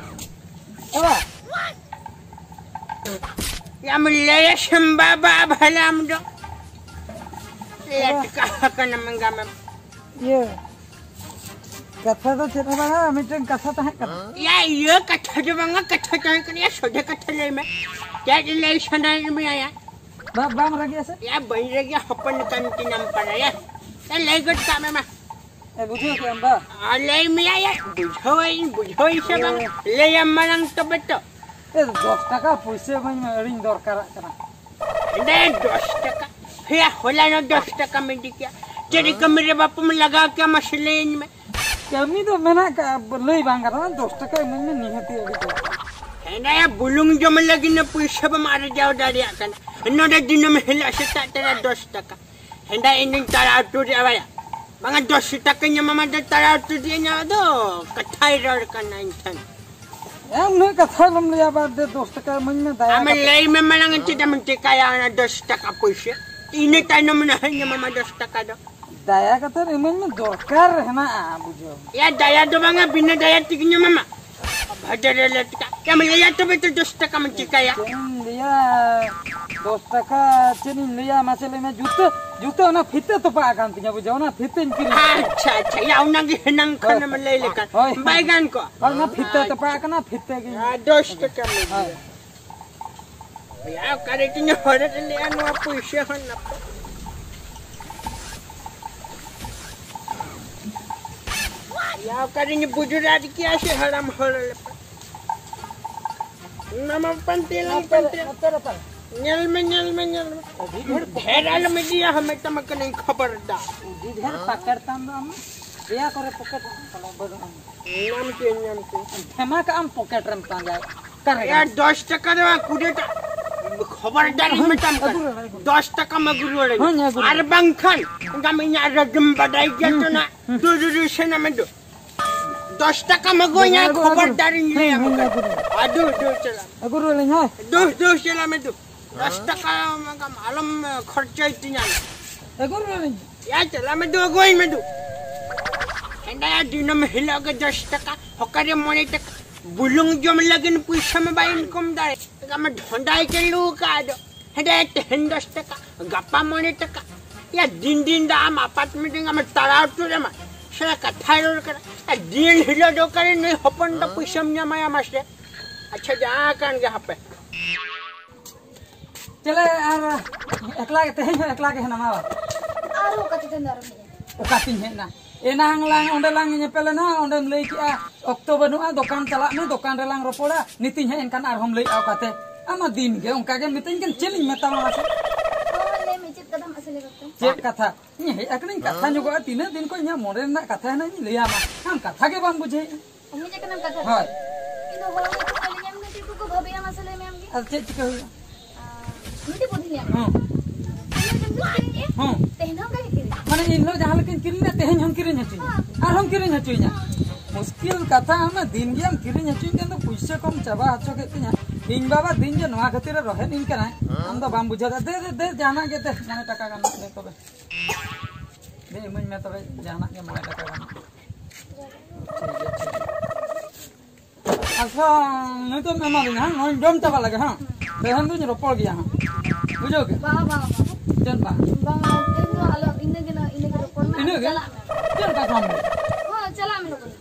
ᱵᱟᱵᱟ, ᱭᱟᱢ ᱞᱟᱹᱭᱟ ᱥᱮᱢ ᱵᱟᱵᱟ ᱵᱷᱟᱞᱟᱢ ᱫᱚ᱾ ᱞᱮᱴᱠᱟ ᱠᱟᱱᱟᱢ ᱜᱟᱢᱮᱢ᱾ ᱤᱭᱟᱹ, ᱠᱟᱛᱷᱟ ᱫᱚ ᱪᱮᱫ ᱦᱚᱸ ᱵᱟᱝᱟ, ᱢᱤᱫᱴᱮᱱ ᱠᱟᱛᱷᱟ ᱛᱟᱦᱮᱸ ᱠᱟᱱᱟ᱾ ᱭᱟ, ᱤᱭᱟᱹ ᱠᱟᱛᱷᱟ ᱫᱚ ᱵᱟᱝᱟ, ᱠᱟᱛᱷᱟ ᱛᱟᱦᱮᱸ ᱠᱟᱱᱟ, ᱭᱟ, ᱥᱚᱡᱷᱮ ᱠᱟᱛᱷᱟ ᱞᱟᱹᱭ ᱢᱮ᱾ ᱪᱮᱫ ᱞᱟᱹᱭ ᱥᱟᱱᱟᱭᱮᱫ ᱢᱮᱭᱟ, ᱭᱟ? ᱵᱟ-, ᱵᱟᱢ ᱨᱟᱹᱜᱤᱜᱼᱟ ᱥᱮ? ᱭᱟ, ᱵᱟᱹᱧ ᱨᱟᱹᱜᱤᱜᱼᱟ, ᱦᱚᱯᱚᱱ ᱠᱟᱱ ᱛᱤᱧᱟᱢ ᱯᱟᱨᱟ, ᱭᱟ᱾ ᱭᱟ, ᱞᱟᱹᱭ ᱜᱚᱫ ᱠᱟᱜ ᱢᱮ ᱢᱟ᱾ ᱮ, ᱵᱩᱡᱷᱟᱹᱣ ᱠᱮᱜᱼᱟᱢ ᱵᱟ? ᱟᱨ ᱞᱟᱹᱭ ᱢᱮᱭᱟ, ᱭᱟ, ᱵᱩᱡᱷᱟᱹᱣᱟᱹᱧ, ᱵᱩᱡᱷᱟᱹᱣᱟᱹᱧ ᱥᱮ ᱵᱟᱝ? ᱤᱭᱟᱹ᱾ ᱞᱟᱹᱭᱟᱢ ᱢᱟᱲᱟᱝ ᱛᱚᱵᱮ ᱛᱚ᱾ ᱮ, ᱫᱚᱥ ᱴᱟᱠᱟ ᱯᱩᱭᱥᱟᱹ ᱤᱢᱟᱹᱧ ᱢᱮ, ᱟᱹᱰᱤᱧ ᱫᱚᱨᱠᱟᱨᱟᱜ ᱠᱟᱱᱟ᱾ ᱮᱸᱰᱮ ᱫᱚᱥ ᱴᱟᱠᱟ? ᱦᱮᱭᱟ, ᱦᱚᱞᱟᱱᱚᱜ ᱫᱚᱥ ᱴᱟᱠᱟᱢ ᱤᱫᱤ ᱠᱮᱭᱟ᱾ ᱪᱮᱫ ᱠᱟᱹᱢᱤ ᱨᱮ ᱵᱟᱯᱮᱢ ᱞᱟᱜᱟᱣ ᱠᱮᱭᱟ, ᱢᱟᱥᱮ ᱞᱟᱹᱭᱟᱹᱧ ᱢᱮ᱾ ᱠᱟᱹᱢᱤ ᱫᱚ ᱢᱮᱱᱟᱜ ᱠᱟᱜᱼᱟ, ᱞᱟᱹᱭ ᱵᱟᱝ ᱜᱟᱱᱚᱜᱼᱟ, ᱫᱚᱥ ᱴᱟᱠᱟ ᱤᱢᱟᱹᱧ ᱢᱮ, ᱱᱤᱦᱟᱹᱛᱤ ᱟᱹᱰᱤ ᱫᱚᱨᱠᱟᱨ᱾ ᱮᱸᱰᱮ ᱵᱩᱞᱩᱝ ᱡᱚᱢ ᱞᱟᱹᱜᱤᱫ ᱯᱩᱭᱥᱟᱹ ᱵᱟᱢ ᱟᱨᱡᱟᱣ ᱫᱟᱲᱮᱭᱟᱜ ᱠᱟᱱᱟ᱾ ᱱᱚᱰᱮ ᱫᱤᱱᱟᱹᱢ ᱦᱤᱞᱳᱜ ᱥᱮᱛᱟᱜ ᱛᱚᱨᱟ ᱫᱚᱥ ᱴᱟᱠᱟ᱾ ᱦᱮᱸᱫᱟ ᱤᱧ ᱫᱩᱧ ᱛᱟᱲᱟ ᱩᱛᱩ ᱨᱮᱭᱟᱜ ᱵᱟᱭᱟ᱾ ᱵᱟᱝᱟ, ᱫᱚᱥ ᱴᱟᱠᱟᱧ ᱮᱢᱟᱢᱟ, ᱫᱚ ᱛᱟᱲᱟ ᱩᱛᱩ ᱨᱮᱭᱟᱜ ᱤᱧ ᱟᱫᱚ ᱠᱟᱛᱷᱟᱭ ᱨᱚᱲ ᱠᱟᱱᱟ ᱤᱧ ᱴᱷᱮᱱ᱾ ᱮ, ᱩᱱᱟᱹᱜ ᱠᱟᱛᱷᱟ ᱟᱞᱚᱢ ᱞᱟᱹᱭᱟ, ᱵᱟᱨ ᱫᱮ ᱫᱚᱥ ᱴᱟᱠᱟ ᱤᱢᱟᱹᱧ ᱢᱮ, ᱫᱟᱭᱟ ᱟᱢ ᱠᱟᱛᱮ᱾ ᱞᱟᱹᱭ ᱢᱮ ᱢᱟᱲᱟᱝ, ᱪᱮᱫ ᱮᱢ ᱪᱮᱠᱟᱭᱟ ᱚᱱᱟ ᱫᱚᱥ ᱴᱟᱠᱟ ᱯᱩᱭᱥᱟᱹ? ᱤᱱᱟᱹ ᱛᱟᱭᱱᱚᱢ ᱱᱟᱦᱟᱜ ᱤᱧ ᱮᱢᱟᱢᱟ ᱫᱚᱥ ᱴᱟᱠᱟ ᱫᱚ᱾ ᱫᱟᱭᱟ ᱠᱟᱛᱮ ᱤᱢᱟᱹᱧ ᱢᱮ, ᱫᱚᱨᱠᱟᱨ ᱦᱮᱱᱟᱜᱼᱟ, ᱵᱩᱡᱷᱟᱹᱣ᱾ ᱮ, ᱫᱟᱭᱟ ᱫᱚ ᱵᱟᱝᱟ, ᱵᱤᱱᱟᱹ ᱫᱟᱭᱟ ᱛᱮᱜᱮᱧ ᱮᱢᱟᱢᱟ᱾ ᱵᱷᱟᱫᱟᱨ ᱨᱮ ᱞᱮᱴᱠᱟ᱾ ᱮᱢ ᱞᱟᱹᱭᱟ ᱛᱚᱵᱮ ᱛᱚ ᱫᱚᱥ ᱴᱟᱠᱟ ᱢᱟ ᱪᱤᱠᱟᱹᱭᱟ? ᱪᱮᱫ ᱤᱧ ᱞᱟᱹᱭᱟ? ᱫᱚᱥ ᱴᱟᱠᱟ ᱪᱮᱫ ᱤᱧ ᱞᱟᱹᱭᱟ? ᱢᱟᱥᱮ ᱞᱟᱹᱭ ᱢᱮ᱾ ᱡᱩᱛᱟᱹ, ᱡᱩᱛᱟᱹ ᱚᱱᱟ ᱯᱷᱤᱛᱟᱹ ᱛᱚᱯᱟᱜ ᱟᱠᱟᱱ ᱛᱤᱧᱟ, ᱵᱩᱡᱷᱟᱹᱣ? ᱚᱱᱟ ᱯᱷᱤᱛᱟᱹᱧ ᱠᱤᱨᱤᱧ ᱠᱮᱫᱟ᱾ ᱟᱪᱪᱷᱟ, ᱟᱪᱪᱷᱟ᱾ ᱭᱟ, ᱚᱱᱟ ᱜᱮ ᱦᱮᱱᱟᱝ ᱠᱷᱚᱱᱮᱢ ᱞᱟᱹᱭ ᱞᱮᱠᱷᱟᱱ᱾ ᱦᱳᱭ᱾ ᱵᱟᱭ ᱜᱟᱱ ᱠᱚᱜᱼᱟ? ᱦᱳᱭ, ᱚᱱᱟ ᱯᱷᱤᱛᱟᱹ ᱛᱚᱯᱟᱜ ᱟᱠᱟᱱᱟ, ᱯᱷᱤᱛᱟᱹ ᱜᱮ᱾ ᱟᱨ ᱫᱚᱥ ᱴᱟᱠᱟ ᱢᱟ ᱦᱳᱭ᱾ ᱭᱟ, ᱚᱠᱟᱨᱮ ᱪᱚᱧ ᱦᱚᱨᱚᱜ ᱞᱮᱜᱼᱟ ᱱᱚᱣᱟ ᱯᱩᱭᱥᱟᱹ ᱦᱚᱸ ᱱᱟᱯᱟᱭ᱾ ᱭᱟ, ᱚᱠᱟᱨᱮᱧ ᱵᱩᱡᱩᱨᱟᱫ ᱠᱮᱭᱟ ᱥᱮ ᱦᱟᱲᱟᱢ ᱦᱚᱲ ᱞᱮᱠᱟ᱾ ᱚᱱᱟ ᱢᱟ ᱯᱟᱱᱛᱮ ᱞᱟᱝ ᱱᱚᱛᱮ ᱨᱮ, ᱯᱟᱱᱛᱮ᱾ ᱱᱚᱛᱮ ᱨᱮ ᱛᱟᱞᱮ᱾ ᱧᱮᱞ ᱢᱮ, ᱧᱮᱞ ᱢᱮ, ᱧᱮᱞ ᱢᱮ᱾ ᱟᱹᱰᱤ ᱰᱷᱮᱨ ᱰᱷᱮᱨ ᱟᱞᱚᱢ ᱤᱫᱤᱭᱟ, ᱦᱟᱢᱮ ᱛᱟᱢᱟ ᱠᱟᱹᱱᱟᱹᱧ ᱠᱷᱚᱵᱚᱨᱫᱟᱨ᱾ ᱟᱹᱰᱤ ᱰᱷᱮᱨ ᱯᱟᱠᱮᱴ ᱛᱟᱢ ᱫᱚ ᱟᱢ᱾ ᱫᱮᱭᱟ ᱠᱚᱨᱮ ᱯᱚᱠᱮᱴ ᱨᱮ ᱛᱟᱞᱮ ᱵᱟᱹᱱᱩᱜ ᱟᱢ᱾ ᱧᱟᱢ ᱠᱮᱫ, ᱧᱟᱢ ᱠᱮᱫ᱾ ᱫᱷᱟᱢᱟ ᱠᱟᱜ ᱟᱢ ᱯᱚᱠᱮᱴ ᱨᱮᱢ ᱯᱟᱸᱡᱟᱭ᱾ ᱚᱠᱟᱨᱮ ᱭᱟ, ᱜᱟᱱᱚᱜ? ᱫᱚᱥ ᱴᱟᱠᱟ ᱫᱚ ᱵᱟᱝ, ᱠᱩᱲᱤ ᱴᱟᱠᱟ᱾ ᱠᱷᱚᱵᱚᱨᱫᱟᱨᱤᱧ ᱦᱩᱸ, ᱢᱮᱛᱟᱢ ᱠᱟᱱᱟ᱾ ᱟᱹᱜᱩ ᱨᱩᱣᱟᱹᱲ, ᱟᱹᱜᱩ ᱨᱩᱣᱟᱹᱲ᱾ ᱫᱚᱥ ᱴᱟᱠᱟᱢ ᱟᱹᱜᱩ ᱨᱩᱣᱟᱹᱲᱟᱹᱧᱟ᱾ ᱦᱩᱸ, ᱟᱹᱜᱩ ᱨᱩᱣᱟᱹᱲ᱾ ᱟᱨ ᱵᱟᱝᱠᱷᱟᱱ ᱟᱢ ᱤᱧᱟᱜ ᱨᱟᱹᱜᱤᱢ ᱵᱟᱰᱟᱭ ᱜᱮᱭᱟ ᱛᱚ ᱦᱩᱸ, ᱱᱟ᱾ ᱦᱩᱸ᱾ ᱫᱩ, ᱫᱩ, ᱫᱩ, ᱥᱮᱱᱟ ᱢᱮ ᱫᱩ᱾ ᱫᱚᱥ ᱴᱟᱠᱟᱢ ᱟᱹᱜᱩᱭᱟ, ᱟᱹᱜᱩ, ᱟᱹᱜᱩ᱾ ᱠᱷᱚᱵᱚᱨᱫᱟᱨᱤᱧ ᱦᱩᱸ, ᱞᱟᱹᱭᱟᱢ ᱦᱩᱸ, ᱠᱟᱱᱟ᱾ ᱟᱹᱜᱩ ᱨᱩᱣᱟᱹᱲ᱾ ᱟᱫᱩ, ᱫᱩ, ᱪᱟᱞᱟᱜ ᱢᱮ᱾ ᱟᱹᱜᱩ ᱨᱩᱣᱟᱹᱲᱟᱹᱧ, ᱦᱳᱭ᱾ ᱫᱩ, ᱫᱩ, ᱪᱟᱞᱟᱜ ᱢᱮ ᱫᱩ᱾ ᱫᱚᱥ ᱴᱟᱠᱟ ᱟᱞᱚᱢ ᱠᱷᱚᱨᱪᱟᱭ ᱛᱤᱧᱟ᱾ ᱟᱹᱜᱩ ᱨᱩᱣᱟᱹᱲᱟᱹᱧ᱾ ᱭᱟ, ᱪᱟᱞᱟᱜ ᱢᱮ ᱫᱩ, ᱟᱹᱜᱩᱭ ᱢᱮ ᱫᱩ᱾ ᱦᱮᱸᱫᱟᱭᱟ, ᱫᱤᱱᱟᱹᱢ ᱦᱤᱞᱳᱜ ᱜᱮ ᱫᱚᱥ ᱴᱟᱠᱟ, ᱦᱚᱠᱟᱨᱮ ᱢᱚᱬᱮ ᱴᱟᱠᱟ᱾ ᱵᱩᱞᱩᱝ ᱡᱚᱢ ᱞᱟᱹᱜᱤᱫ ᱯᱩᱭᱥᱟᱹ ᱢᱟ ᱵᱟᱭ ᱤᱱᱠᱚᱢ ᱫᱟᱲᱮ᱾ ᱟᱢ ᱰᱷᱚᱸᱰᱟᱭ ᱪᱟᱹᱞᱩ ᱟᱠᱟᱫ ᱫᱚ᱾ ᱦᱮᱸᱰᱮ ᱛᱮᱦᱮᱧ ᱫᱚᱥ ᱴᱟᱠᱟ, ᱜᱟᱯᱟ ᱢᱚᱬᱮ ᱴᱟᱠᱟ᱾ ᱭᱟ, ᱫᱤᱱ ᱫᱤᱱ ᱫᱚ ᱟᱢ ᱟᱯᱟᱨᱴᱢᱮᱱᱴ ᱨᱮ ᱟᱢ ᱛᱟᱲᱟᱣ ᱦᱚᱴᱚ ᱨᱮᱢᱟ᱾ ᱥᱟᱞᱟ ᱠᱟᱛᱷᱟ ᱨᱚᱲ ᱠᱟᱱᱟ᱾ ᱟᱨ ᱫᱤᱱ ᱦᱤᱞᱳᱜ ᱫᱚ ᱚᱠᱟᱨᱮ ᱱᱩᱭ ᱦᱚᱯᱚᱱ ᱫᱚ ᱯᱩᱭᱥᱟᱹᱢ ᱧᱟᱢᱟᱭᱟ ᱢᱟᱥᱮ? ᱟᱪᱪᱷᱟ, ᱡᱟᱦᱟᱸ ᱠᱟᱱ ᱜᱮ ᱦᱟᱯᱮ᱾ ᱪᱮᱞᱮ ᱟᱨ ᱮᱠᱞᱟ ᱜᱮ, ᱛᱮᱦᱮᱧ ᱦᱚᱸ ᱮᱠᱞᱟ ᱜᱮ ᱦᱮᱱᱟᱢᱟ ᱵᱟ? ᱟᱨᱦᱚᱸ ᱚᱠᱟ ᱪᱤᱠᱟᱹ ᱟᱨᱦᱚᱸ ᱦᱮᱡ ᱮᱱᱟ? ᱚᱠᱟᱛᱤᱧ ᱦᱮᱡ ᱮᱱᱟ? ᱮᱱᱟᱝ ᱞᱟᱝ ᱚᱸᱰᱮ ᱞᱟᱝ ᱧᱮᱯᱮᱞ ᱮᱱᱟ, ᱚᱸᱰᱮᱢ ᱞᱟᱹᱭ ᱠᱮᱜᱼᱟ, "ᱚᱠᱛᱚ ᱵᱟᱹᱱᱩᱜᱼᱟ, ᱫᱚᱠᱟᱱ ᱪᱟᱞᱟᱜ ᱢᱮ, ᱫᱚᱠᱟᱱ ᱨᱮᱞᱟᱝ ᱨᱚᱯᱚᱲᱟ᱾" ᱱᱤᱛᱤᱧ ᱦᱮᱡ ᱮᱱ ᱠᱷᱟᱱ ᱟᱨᱦᱚᱸᱢ ᱞᱟᱹᱭᱮᱜᱼᱟ ᱚᱠᱟᱛᱮ? ᱟᱢ ᱢᱟ ᱫᱤᱱ ᱜᱮ ᱚᱱᱠᱟ ᱜᱮᱢ ᱢᱤᱛᱟᱹᱧ ᱠᱟᱱ, ᱪᱮᱫ ᱤᱧ ᱢᱮᱛᱟᱢᱟ ᱢᱟᱥᱮ? ᱦᱳᱭ, ᱞᱟᱹᱭ ᱢᱮ, ᱪᱮᱫ ᱠᱟᱛᱷᱟᱢ ᱟᱥᱮ ᱞᱟᱹᱭ ᱜᱚᱫ ᱠᱟᱜ? ᱪᱮᱫ ᱠᱟᱛᱷᱟ? ᱤᱧ ᱦᱮᱡ ᱟᱠᱟᱱᱟᱧ, ᱠᱟᱛᱷᱟ ᱧᱚᱜᱚᱜᱼᱟ, ᱛᱤᱱᱟᱹᱜ ᱫᱤᱱ ᱠᱷᱚᱱ ᱤᱧᱟᱹᱜ ᱢᱚᱱᱮ ᱨᱮᱱᱟᱜ ᱠᱟᱛᱷᱟ ᱦᱮᱱᱟᱜ ᱤᱧ ᱞᱟᱹᱭᱟᱢᱟ, ᱟᱢ ᱠᱟᱛᱷᱟ ᱜᱮ ᱵᱟᱢ ᱵᱩᱡᱷᱟᱹᱣᱮᱫᱼᱟ᱾ ᱦᱮᱡ ᱟᱠᱟᱱᱟᱢ ᱠᱟᱛᱷᱟ ᱫᱚ᱾ ᱦᱳᱭ᱾ ᱤᱧ ᱫᱚ ᱦᱚᱲ ᱦᱚᱸ ᱠᱚ ᱧᱮᱞ ᱢᱮ, ᱪᱮᱫ ᱠᱚᱠᱚ ᱵᱷᱟᱹᱵᱤᱭᱟ ᱢᱟᱥᱮ ᱞᱟᱹᱭ ᱢᱮ ᱟᱢ ᱜᱮ? ᱟᱨ ᱪᱮᱫ ᱪᱤᱠᱟᱹ ᱦᱩᱭᱩᱜᱼᱟ? ᱟᱨ ᱢᱤᱫᱴᱮᱡ ᱵᱩᱫᱷᱤ ᱧᱟᱢ ᱦᱮᱸ᱾ ᱤᱧ ᱫᱚ ᱡᱚᱢ ᱫᱚ ᱵᱟᱹᱧ ᱧᱩᱭᱟ᱾ ᱦᱮᱸ᱾ ᱛᱮᱦᱮᱧ ᱦᱚᱸ ᱚᱱᱠᱟ ᱜᱮ ᱠᱤᱨᱤᱧ᱾ ᱢᱟᱱᱮ ᱤᱧ ᱦᱚᱸ ᱡᱟᱦᱟᱸ ᱞᱮᱠᱟᱧ ᱠᱤᱨᱤᱧ ᱞᱮᱫ, ᱛᱮᱦᱮᱧ ᱦᱚᱸᱢ ᱠᱤᱨᱤᱧ ᱦᱚᱪᱚᱧᱟ᱾ ᱦᱮᱸ᱾ ᱟᱨᱦᱚᱸᱢ ᱠᱤᱨᱤᱧ ᱦᱚᱪᱚᱧᱟ᱾ ᱢᱩᱥᱠᱤᱞ ᱠᱟᱛᱷᱟ, ᱟᱢ ᱢᱟ ᱫᱤᱱ ᱜᱮᱢ ᱠᱤᱨᱤᱧ ᱦᱚᱪᱚᱧ ᱠᱟᱱ ᱫᱚ, ᱯᱩᱭᱥᱟᱹ ᱠᱚᱢ ᱪᱟᱵᱟ ᱦᱚᱪᱚ ᱠᱮᱫ ᱛᱤᱧᱟ᱾ ᱤᱧ ᱵᱟᱵᱟ ᱫᱤᱱ ᱜᱮ ᱱᱚᱣᱟ ᱠᱷᱟᱹᱛᱤᱨ ᱮ ᱨᱚᱦᱮᱫ ᱤᱧ ᱠᱟᱱᱟᱭ᱾ ᱟᱢ ᱫᱚ ᱵᱟᱢ ᱵᱩᱡᱷᱟᱹᱣ ᱫᱟ᱾ ᱫᱮ, ᱫᱮ, ᱫᱮ, ᱡᱟᱦᱟᱱᱟᱜ ᱜᱮ ᱫᱮ, ᱢᱚᱬᱮ ᱴᱟᱠᱟ ᱜᱟᱱ ᱫᱮ ᱛᱚᱵᱮ᱾ ᱫᱮ, ᱤᱢᱟᱹᱧ ᱢᱮ ᱛᱚᱵᱮ, ᱡᱟᱦᱟᱱᱟᱜ ᱜᱮ ᱢᱚᱬᱮ ᱴᱟᱠᱟ ᱜᱟᱱ᱾ ᱴᱷᱤᱠ ᱜᱮᱭᱟ, ᱴᱷᱤᱠ ᱜᱮᱭᱟ᱾ ᱟᱪᱪᱷᱟ, ᱱᱤᱛᱚᱜ ᱮᱢᱟᱫᱤᱧᱟ, ᱦᱮᱸ? ᱱᱚᱣᱟᱧ ᱡᱚᱢ ᱪᱟᱵᱟ ᱞᱮᱜᱮ, ᱦᱮᱸ? ᱛᱮᱦᱮᱧ ᱫᱚᱧ ᱨᱚᱯᱚᱲ ᱜᱮᱭᱟ, ᱦᱮᱸ? ᱵᱩᱡᱷᱟᱹᱣ ᱠᱮᱫ? ᱵᱟᱝ, ᱵᱟᱝ, ᱵᱟᱝ᱾ ᱪᱮᱫ ᱵᱟᱝ? ᱵᱟᱝ, ᱛᱮᱦᱮᱧ ᱫᱚ ᱟᱞᱚ, ᱤᱱᱟᱹ ᱜᱮ, ᱤᱱᱟᱹ ᱜᱮ ᱨᱚᱯᱚᱲ ᱢᱮ᱾ ᱤᱱᱟᱹ ᱜᱮ? ᱪᱟᱞᱟᱜ ᱢᱮ᱾ ᱪᱮᱫ ᱠᱟᱛᱷᱟᱢ ᱞᱟᱹᱭ? ᱦᱳᱭ, ᱪᱟᱞᱟᱜ ᱢᱮ ᱞᱚᱜᱚᱱ᱾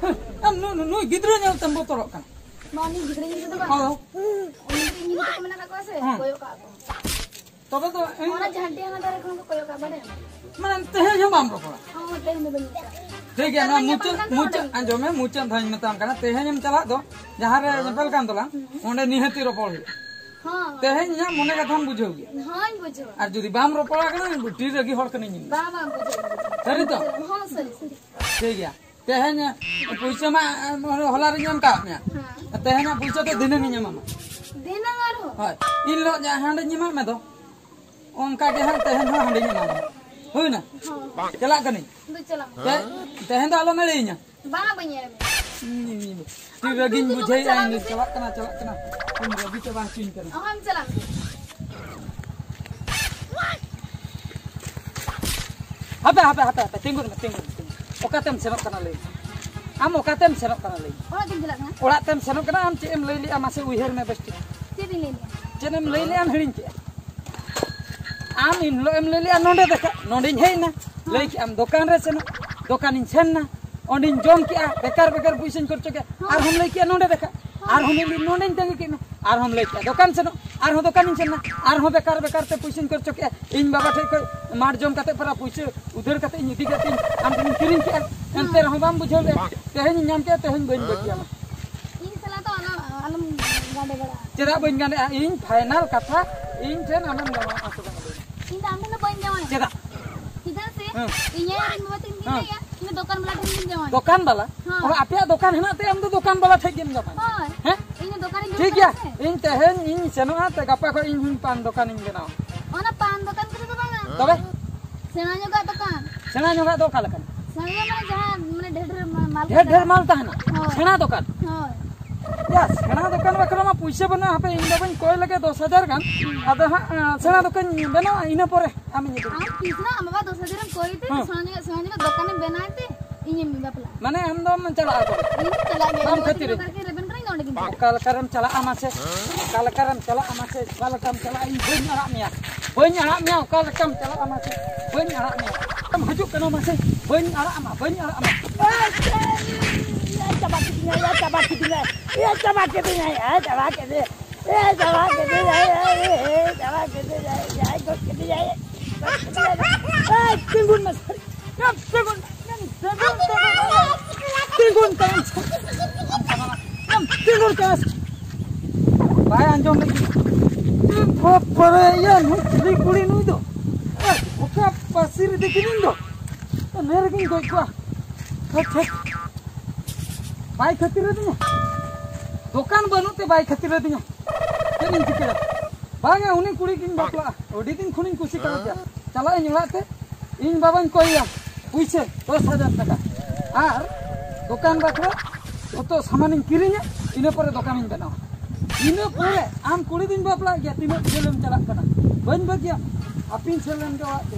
ᱦᱮᱸ, ᱟᱢ ᱱᱩ-, ᱱᱩ-, ᱱᱩᱭ ᱜᱤᱫᱽᱨᱟᱹ ᱧᱮᱞ ᱛᱮᱢ ᱵᱚᱛᱚᱨᱚᱜ ᱠᱟᱱᱟ᱾ ᱱᱚᱣᱟ ᱱᱩᱭ ᱜᱤᱫᱽᱨᱟᱹ ᱧᱮᱞ ᱛᱮᱫᱚ ᱵᱟᱝ᱾ ᱦᱳᱭ᱾ ᱩᱱᱤ ᱫᱚ ᱤᱧ ᱧᱮᱞ ᱛᱮᱠᱚ ᱢᱮᱱᱟᱜ ᱠᱟᱜ ᱠᱚᱣᱟ ᱥᱮ, ᱦᱮᱸ᱾ ᱠᱚᱭᱚᱜ ᱠᱟᱜ ᱠᱚ᱾ ᱛᱚᱵᱮ ᱫᱚ ᱤᱧ ᱚᱱᱟ ᱡᱷᱟᱱᱴᱤ ᱦᱟᱱᱟ ᱫᱟᱨᱮ ᱠᱷᱚᱱ ᱠᱚ ᱠᱚᱭᱚᱜ ᱠᱟᱜ, ᱵᱟᱰᱟᱭᱟᱢ? ᱢᱟᱱᱮ ᱛᱮᱦᱮᱧ ᱦᱚᱸ ᱵᱟᱢ ᱨᱚᱯᱚᱲᱟ? ᱦᱚᱸ, ᱛᱮᱦᱮᱧ ᱫᱚ ᱵᱟᱹᱧ ᱨᱚᱯᱚᱲᱟ᱾ ᱴᱷᱤᱠ ᱜᱮᱭᱟ, ᱱᱚᱣᱟ ᱧᱟᱯᱟᱢ ᱢᱩᱪᱟᱹᱫ, ᱠᱟᱱᱟ ᱢᱩᱪᱟᱹᱫ, ᱚᱸᱰᱮ᱾ ᱟᱸᱡᱚᱢ ᱢᱮ, ᱢᱩᱪᱟᱹᱫ ᱫᱷᱟᱣ ᱤᱧ ᱢᱮᱛᱟᱢ ᱠᱟᱱᱟ, ᱛᱮᱦᱮᱧ ᱮᱢ ᱪᱟᱞᱟᱜ ᱫᱚ, ᱡᱟᱦᱟᱸ ᱨᱮ ᱧᱮᱯᱮᱞ ᱠᱟᱱ ᱫᱚᱞᱟᱝ, ᱦᱩᱸ᱾ ᱚᱸᱰᱮ ᱱᱤᱦᱟᱹᱛᱤ ᱨᱚᱯᱚᱲ ᱦᱩᱭᱩᱜᱼᱟ᱾ ᱦᱚᱸ᱾ ᱛᱮᱦᱮᱧ ᱤᱧᱟᱹᱜ ᱢᱚᱱᱮ ᱠᱟᱛᱷᱟᱢ ᱵᱩᱡᱷᱟᱹᱣ ᱜᱮᱭᱟ᱾ ᱦᱚᱸᱧ ᱵᱩᱡᱷᱟᱹᱣᱟ᱾ ᱟᱨ ᱡᱩᱫᱤ ᱵᱟᱢ ᱨᱚᱯᱚᱲᱟ ᱠᱟᱱᱟ, ᱟᱹᱰᱤ ᱨᱟᱹᱜᱤ ᱦᱚᱲ ᱠᱟᱹᱱᱟᱹᱧ ᱤᱧ ᱫᱚ᱾ ᱵᱟᱝ, ᱵᱟᱝ, ᱵᱩᱡᱷᱟᱹᱣ, ᱵᱩᱡᱷᱟᱹᱣ᱾ ᱥᱟᱹᱨᱤ ᱛᱚ? ᱦᱚᱸ, ᱥᱟᱹᱨᱤ, ᱥᱟᱹᱨᱤ᱾ ᱴᱷᱤᱠ ᱜᱮᱭᱟ, ᱛᱮᱦᱮᱧ ᱯᱩᱭᱥᱟᱹ ᱢᱟ, ᱦᱚᱞᱟ ᱨᱤᱧ ᱮᱢ ᱠᱟᱜ ᱢᱮᱭᱟ᱾ ᱦᱮᱸ᱾ ᱛᱮᱦᱮᱧᱟᱜ ᱯᱩᱭᱥᱟᱹ ᱫᱚ ᱫᱷᱤᱱᱟᱹᱝ ᱤᱧ ᱮᱢᱟᱢᱟ᱾ ᱫᱷᱤᱱᱟᱹᱝ ᱟᱨᱦᱚᱸ? ᱦᱳᱭ, ᱤᱱ ᱦᱤᱞᱳᱜ ᱡᱟᱦᱟᱸ ᱦᱟᱸᱰᱮᱧ ᱮᱢᱟᱜ ᱢᱮ ᱫᱚ, ᱚᱱᱠᱟ ᱜᱮ ᱦᱟᱸᱜ ᱛᱮᱦᱮᱧ ᱦᱚᱸ ᱦᱟᱸᱰᱮᱧ ᱮᱢᱟᱢᱟ᱾ ᱦᱩᱭᱱᱟ? ᱦᱚᱸ᱾ ᱪᱟᱞᱟᱜ ᱠᱟᱹᱱᱟᱹᱧ᱾ ᱫᱩ ᱪᱟᱞᱟᱜ ᱢᱮ᱾ ᱛᱮ-, ᱛᱮᱦᱮᱧ ᱫᱚ ᱟᱞᱚᱢ ᱮᱲᱮᱭᱤᱧᱟ᱾ ᱵᱟᱝᱟ, ᱵᱟᱹᱧ ᱮᱲᱮ ᱢᱮᱭᱟ᱾ ᱤᱧ, ᱤᱧ, ᱤᱧ, ᱛᱤ ᱨᱟᱹᱜᱤᱧ ᱵᱩᱡᱷᱟᱹᱣᱮᱫᱼᱟ, ᱤᱧ ᱫᱚ ᱪᱟᱞᱟᱜ ᱠᱟᱱᱟ, ᱪᱟᱞᱟᱜ ᱠᱟᱱᱟ᱾ ᱤᱧ ᱨᱟᱹᱜᱤ ᱪᱟᱵᱟ ᱦᱚᱪᱚᱧ ᱠᱟᱱᱟ᱾ ᱚᱦᱚᱢ ᱪᱟᱞᱟᱜ ᱢᱮ᱾ ᱦᱟᱯᱮ, ᱦᱟᱯᱮ, ᱦᱟᱯᱮ, ᱦᱟᱯᱮ, ᱛᱤᱸᱜᱩᱱ ᱢᱮ, ᱛᱤᱸᱜᱩᱱ ᱢᱮ, ᱛᱤᱸᱜᱩᱱ ᱢᱮ᱾ ᱚᱠᱟᱛᱮᱢ ᱥᱮᱱᱚᱜ ᱠᱟᱱᱟ, ᱞᱟᱹᱭ ᱢᱮ? ᱟᱢ ᱚᱠᱟᱛᱮᱢ ᱥᱮᱱᱚᱜ ᱠᱟᱱᱟ, ᱞᱟᱹᱭ ᱢᱮ? ᱚᱲᱟᱜ ᱛᱮᱧ ᱪᱟᱞᱟᱜ ᱠᱟᱱᱟ᱾ ᱚᱲᱟᱜ ᱛᱮᱢ ᱥᱮᱱᱚᱜ ᱠᱟᱱᱟ, ᱟᱢ ᱪᱮᱫ ᱮᱢ ᱞᱟᱹᱭ ᱞᱮᱜᱼᱟ, ᱢᱟᱥᱮ ᱩᱭᱦᱟᱹᱨ ᱢᱮ ᱵᱮᱥ ᱴᱷᱤᱠ᱾ ᱪᱮᱫ ᱤᱧ ᱞᱟᱹᱭ ᱞᱮᱜᱼᱟ? ᱪᱮᱫ ᱮᱢ ᱞᱟᱹᱭ ᱞᱮᱜᱼᱟ, ᱦᱤᱲᱤᱧ ᱠᱮᱜᱼᱟ᱾ ᱟᱢ ᱤᱱ ᱦᱤᱞᱳᱜ ᱮᱢ ᱞᱟᱹᱭ ᱞᱮᱜᱼᱟ, ᱱᱚᱸᱰᱮ ᱫᱮᱠᱷᱟ, ᱱᱚᱸᱰᱮᱧ ᱦᱮᱡ ᱮᱱᱟ᱾ ᱦᱮᱸ᱾ ᱞᱟᱹᱭ ᱠᱮᱜᱼᱟᱢ, ᱫᱚᱠᱟᱱ ᱨᱮ ᱥᱮᱱᱚᱜ, ᱫᱚᱠᱟᱱᱤᱧ ᱥᱮᱱ ᱮᱱᱟ, ᱚᱸᱰᱮᱧ ᱡᱚᱢ ᱠᱮᱜᱼᱟ, ᱵᱮᱠᱟᱨ ᱵᱮᱠᱟᱨ ᱯᱩᱭᱥᱟᱹᱧ ᱠᱷᱚᱨᱪᱚ ᱠᱮᱜᱼᱟ᱾ ᱦᱮᱸ᱾ ᱟᱨᱦᱚᱸᱢ ᱞᱟᱹᱭ ᱠᱮᱜᱼᱟ, ᱱᱚᱸᱰᱮ ᱫᱮᱠᱷᱟ᱾ ᱦᱮᱸ᱾ ᱟᱨᱦᱚᱸ ᱞᱟᱹᱭ, ᱱᱚᱸᱰᱮᱧ ᱛᱟᱺᱜᱤ ᱠᱮᱫ ᱢᱮ᱾ ᱟᱨᱦᱚᱸᱢ ᱞᱟᱹᱭ ᱠᱮᱜᱼᱟ, ᱫᱚᱠᱟᱱ ᱥᱮᱱᱚᱜ, ᱟᱨᱦᱚᱸ ᱫᱚᱠᱟᱱᱤᱧ ᱥᱮᱱ ᱮᱱᱟ, ᱟᱨᱦᱚᱸ ᱵᱮᱠᱟᱨ ᱵᱮᱠᱟᱨ ᱛᱮ ᱯᱩᱭᱥᱟᱹᱧ ᱠᱷᱚᱨᱪᱚ ᱠᱮᱜᱼᱟ᱾ ᱤᱧ ᱵᱟᱵᱟ ᱴᱷᱮᱡ ᱠᱷᱚᱡ ᱢᱟᱨ ᱡᱚᱢ ᱠᱟᱛᱮ ᱯᱮᱨᱟ ᱯᱩᱭᱥᱟᱹ ᱩᱫᱷᱟᱹᱨ ᱠᱟᱛᱮ ᱤᱧ ᱤᱫᱤ ᱠᱟᱛᱮ ᱤᱧ ᱟᱢ ᱴᱷᱮᱱᱤᱧ ᱠᱤᱨᱤᱧ ᱠᱮᱜᱼᱟ᱾ ᱮᱱᱛᱮ ᱨᱮᱦᱚᱸ ᱵᱟᱢ ᱵᱩᱡᱷᱟᱹᱣ ᱞᱮᱜᱼᱟ᱾ ᱛᱮᱦᱮᱧ ᱤᱧ ᱧᱟᱢ ᱠᱮᱜᱼᱟ, ᱛᱮᱦᱮᱧ ᱵᱟᱹᱧ ᱵᱟᱹᱜᱤᱭᱟᱢᱟ᱾ ᱤᱧ ᱥᱟᱞᱟᱜ ᱫᱚ ᱟᱞᱚ, ᱟᱞᱚᱢ ᱜᱟᱸᱰᱮ ᱵᱟᱲᱟᱜᱼᱟ᱾ ᱪᱮᱫᱟᱜ ᱵᱟᱹᱧ ᱜᱟᱱᱚᱜᱼᱟ? ᱤᱧ ᱯᱷᱟᱭᱱᱟᱞ ᱠᱟᱛᱷᱟ, ᱤᱧ ᱴᱷᱮᱱ ᱟᱢᱮᱢ ᱡᱟᱶᱟᱭᱚᱜᱼᱟ ᱥᱮ ᱵᱟᱝ? ᱤᱧ ᱫᱚ ᱟᱢ ᱴᱷᱮᱱ ᱫᱚ ᱵᱟᱹᱧ ᱡᱟᱶᱟᱭᱚᱜᱼᱟ᱾ ᱪᱮᱫᱟᱜ? ᱪᱮᱫᱟᱜ ᱥᱮ ᱦᱮᱸ᱾ ᱤᱧ ᱟᱭᱳ ᱟᱨ ᱤᱧ ᱵᱟᱵᱟ ᱛᱟᱹᱠᱤᱱ ᱠᱤᱱ ᱦᱮᱸ᱾ ᱞᱟᱹᱭᱟ, ᱤᱧ ᱫᱚ ᱫᱚᱠᱟᱱ ᱵᱟᱞᱟ ᱴᱷᱮᱱ ᱜᱤᱧ ᱡᱟᱶᱟᱭᱚᱜᱼᱟ᱾ ᱫᱚᱠᱟᱱ ᱵᱟᱞᱟ? ᱦᱮᱸ᱾ ᱚ, ᱟᱯᱮᱭᱟᱜ ᱫᱚᱠᱟᱱ ᱦᱮᱱᱟᱜ ᱛᱮ ᱟᱢ ᱫᱚ ᱫᱚᱠᱟᱱ ᱵᱟᱞᱟ ᱴᱷᱮᱡ ᱜᱮᱢ ᱡᱟᱶᱟᱭᱚᱜᱼᱟ? ᱦᱳᱭ᱾ ᱦᱮᱸ? ᱤᱧ ᱫᱚ ᱫᱚᱠᱟᱱᱤᱧ ᱴᱷᱤᱠ ᱫᱩᱲᱩᱵ ᱜᱮᱭᱟ, ᱠᱟᱱᱟ ᱥᱮ᱾ ᱤᱧ ᱛᱮᱦᱮᱧ ᱤᱧ ᱥᱮᱱᱚᱜᱼᱟ, ᱛᱮ ᱜᱟᱯᱟ ᱠᱷᱚᱡ ᱤᱧ ᱦᱚᱸᱧ ᱯᱟᱱ ᱫᱚᱠᱟᱱᱤᱧ ᱵᱮᱱᱟᱣᱟ᱾ ᱚᱱᱟ ᱯᱟᱱ ᱫᱚᱠᱟᱱ ᱠᱚᱨᱮ ᱫᱚ ᱵᱟᱝᱟ᱾ ᱛᱚᱵᱮ? ᱥᱮᱬᱟ ᱧᱚᱜᱟᱜ ᱫᱚᱠᱟᱱ᱾ ᱥᱮᱬᱟ ᱧᱚᱜᱟᱜ ᱫᱚ ᱚᱠᱟ ᱞᱮᱠᱟᱱ? ᱥᱮᱬᱟ ᱧᱚᱜᱟᱜ ᱢᱟᱱᱮ ᱡᱟᱦᱟᱸ ᱢᱟᱱᱮ ᱰᱷᱮᱨ ᱰᱷᱮᱨ ᱢᱟ-, ᱢᱟᱞ ᱠᱚ ᱰᱷᱮᱨ ᱰᱷᱮᱨ ᱢᱮᱱᱟᱜᱼᱟ᱾ ᱢᱟᱞ ᱛᱟᱦᱮᱱᱟ? ᱦᱳᱭ᱾ ᱥᱮᱬᱟ ᱫᱚᱠᱟᱱ? ᱦᱳᱭ᱾ ᱭᱟ, ᱥᱮᱬᱟ ᱫᱚᱠᱟᱱ ᱵᱟᱠᱷᱨᱟ ᱢᱟ ᱯᱩᱭᱥᱟᱹ ᱵᱟᱹᱱᱩᱜᱼᱟ᱾ ᱦᱟᱯᱮ, ᱤᱧ ᱵᱟᱵᱟᱧ ᱠᱚᱭ ᱞᱮᱜᱮ ᱫᱚᱥ ᱦᱟᱡᱟᱨ ᱜᱟᱱ᱾ ᱟᱫᱚ ᱦᱟᱸᱜ, ᱟᱸ, ᱥᱮᱬᱟ ᱫᱚᱠᱟᱱ ᱵᱮᱱᱟᱣᱟ, ᱤᱱᱟᱹ ᱯᱚᱨᱮ ᱟᱢᱤᱧ ᱤᱫᱤ ᱢᱮᱭᱟ᱾ ᱟᱢ ᱛᱤᱥ ᱱᱟᱜ ᱟᱢ ᱵᱟᱵᱟ ᱫᱚᱥ ᱦᱟᱡᱟᱨ ᱮᱢ ᱠᱚᱭ ᱛᱮ, ᱦᱮᱸ᱾ ᱥᱮᱬᱟ ᱧᱚᱜᱟᱜ, ᱥᱮᱬᱟ ᱧᱚᱜᱟᱜ ᱫᱚᱠᱟᱱᱮᱢ ᱵᱮᱱᱟᱣ ᱛᱮ ᱤᱧᱮᱢ ᱵᱟᱯᱞᱟᱜᱼᱟ᱾ ᱢᱟᱱᱮ ᱟᱢ ᱫᱚᱢ ᱪᱟᱞᱟᱜᱼᱟ ᱛᱚᱵᱮ? ᱤᱧ ᱪᱟᱞᱟᱜ ᱜᱮᱭᱟ, ᱵᱟᱢ ᱤᱧ ᱵᱟᱵᱟ ᱠᱷᱟᱹᱛᱤᱨ? ᱛᱟᱹᱠᱤᱱ ᱚᱠᱟ ᱨᱮᱠᱤᱱ ᱨᱮᱵᱮᱱ ᱠᱟᱱᱟ, ᱤᱧ ᱫᱚ ᱚᱸᱰᱮ ᱜᱤᱧ ᱪᱟᱞᱟᱜᱼᱟ᱾ ᱚᱠᱟ ᱞᱮᱠᱟᱨᱮᱢ ᱪᱟᱞᱟᱜᱼᱟ ᱢᱟᱥᱮ? ᱚᱠᱟ ᱞᱮᱠᱟᱨᱮᱢ ᱪᱟᱞᱟᱜᱼᱟ ᱢᱟᱥᱮ? ᱚᱠᱟ ᱞᱮᱠᱟᱢ ᱪᱟᱞᱟᱜᱼᱟ? ᱤᱧ ᱵᱟᱹᱧ ᱟᱲᱟᱜ ᱢᱮᱭᱟ᱾ ᱵᱟᱹᱧ ᱟᱲᱟᱜ ᱢᱮᱭᱟ, ᱚᱠᱟ ᱞᱮᱠᱟᱢ ᱪᱟᱞᱟᱜᱼᱟ ᱢᱟᱥᱮ? ᱵᱟᱹᱧ ᱟᱲᱟᱜ ᱢᱮᱭᱟ᱾ ᱟᱢ ᱦᱤᱡᱩᱜ ᱠᱟᱱᱟ ᱢᱟᱥᱮ? ᱵᱟᱹᱧ ᱟᱲᱟᱜ ᱟᱢᱟ, ᱵᱟᱹᱧ ᱟᱲᱟᱜ ᱟᱢᱟ᱾ ᱮᱭ, ᱮᱭ, ᱮᱭ, ᱪᱟᱵᱟ ᱠᱤᱫᱤᱧᱟᱭ, ᱮᱭ, ᱪᱟᱵᱟ ᱠᱤᱫᱤᱧᱟᱭ, ᱮᱭ, ᱪᱟᱵᱟ ᱠᱤᱫᱤᱧᱟᱭ, ᱮᱭ, ᱪᱟᱵᱟ ᱠᱤᱫᱤᱧᱟᱭ, ᱮᱭ, ᱪᱟᱵᱟ ᱠᱤᱫᱤᱧᱟᱭ, ᱮᱭ, ᱮᱭ, ᱪᱟᱵᱟ ᱠᱤᱫᱤᱧᱟᱭ, ᱮᱭ, ᱜᱚᱡ ᱠᱤᱫᱤᱧᱟᱭ, ᱜᱚᱡ ᱠᱤᱫᱤᱧᱟᱭ᱾ ᱮᱭ, ᱛᱤᱸᱜᱩᱱ ᱢᱮ, ᱥᱟᱹᱨᱤ᱾ ᱮᱭ, ᱛᱤᱸᱜᱩᱱ ᱢᱮ᱾ ᱛᱤᱸᱜᱩᱱ ᱛᱟᱭᱚᱢ, ᱛᱤᱸᱜᱩᱱ ᱛᱟᱭᱚᱢ᱾ ᱵᱟᱭ ᱟᱸᱡᱚᱢ ᱞᱟᱹᱜᱤᱫ᱾ ᱵᱟᱯᱨᱮ, ᱭᱟ, ᱱᱩᱭ ᱪᱤᱞᱤ ᱠᱩᱲᱤ ᱱᱩᱭ ᱫᱚ? ᱮ, ᱚᱠᱟ ᱯᱟᱹᱥᱤ ᱨᱮ ᱠᱤᱱᱤᱧ ᱫᱚ? ᱱᱮ ᱨᱮᱜᱤᱧ ᱜᱚᱡ ᱠᱚᱣᱟ᱾ ᱦᱮᱴ, ᱦᱮᱴ᱾ ᱵᱟᱭ ᱠᱷᱟᱹᱛᱤᱨ ᱟᱹᱫᱤᱧᱟ᱾ ᱫᱚᱠᱟᱱ ᱵᱟᱹᱱᱩᱜ ᱛᱮ ᱵᱟᱭ ᱠᱷᱟᱹᱛᱤᱨ ᱟᱹᱫᱤᱧᱟ᱾ ᱪᱮᱫ ᱤᱧ ᱪᱤᱠᱟᱹᱭᱟ? ᱵᱟᱝᱟ, ᱩᱱᱤ ᱠᱩᱲᱤ ᱜᱤᱧ ᱵᱟᱯᱞᱟᱜᱼᱟ᱾ ᱟᱹᱰᱤ ᱫᱤᱱ ᱠᱷᱚᱱᱤᱧ ᱠᱩᱥᱤ ᱠᱟᱣᱫᱮᱭᱟ᱾ ᱪᱟᱞᱟᱜ ᱟᱹᱧ ᱚᱲᱟᱜ ᱛᱮ, ᱤᱧ ᱵᱟᱵᱟᱧ ᱠᱚᱭᱮᱭᱟ ᱯᱩᱭᱥᱟᱹ ᱫᱚᱥ ᱦᱟᱡᱟᱨ ᱴᱟᱠᱟ᱾ ᱟᱨ ᱫᱚᱠᱟᱱ ᱵᱟᱠᱷᱨᱟ ᱡᱚᱛᱚ ᱥᱟᱢᱟᱱᱤᱧ ᱠᱤᱨᱤᱧᱟ, ᱤᱱᱟᱹ ᱯᱚᱨᱮ ᱫᱚᱠᱟᱱᱤᱧ ᱵᱮᱱᱟᱣᱟ᱾ ᱤᱱᱟᱹ ᱯᱚᱨᱮ ᱟᱢ ᱠᱩᱲᱤ ᱫᱩᱧ ᱵᱟᱯᱞᱟᱜ ᱜᱮᱭᱟ, ᱛᱤᱱᱟᱹᱜ ᱡᱷᱟᱹᱞᱮᱢ ᱪᱟᱞᱟᱜ ᱠᱟᱱᱟ? ᱵᱟᱹᱧ ᱵᱟᱹᱜᱤᱭᱟ, ᱟᱯᱮᱧ ᱥᱮᱱ ᱞᱮᱱ ᱜᱮ ᱚᱲᱟᱜ ᱛᱮ᱾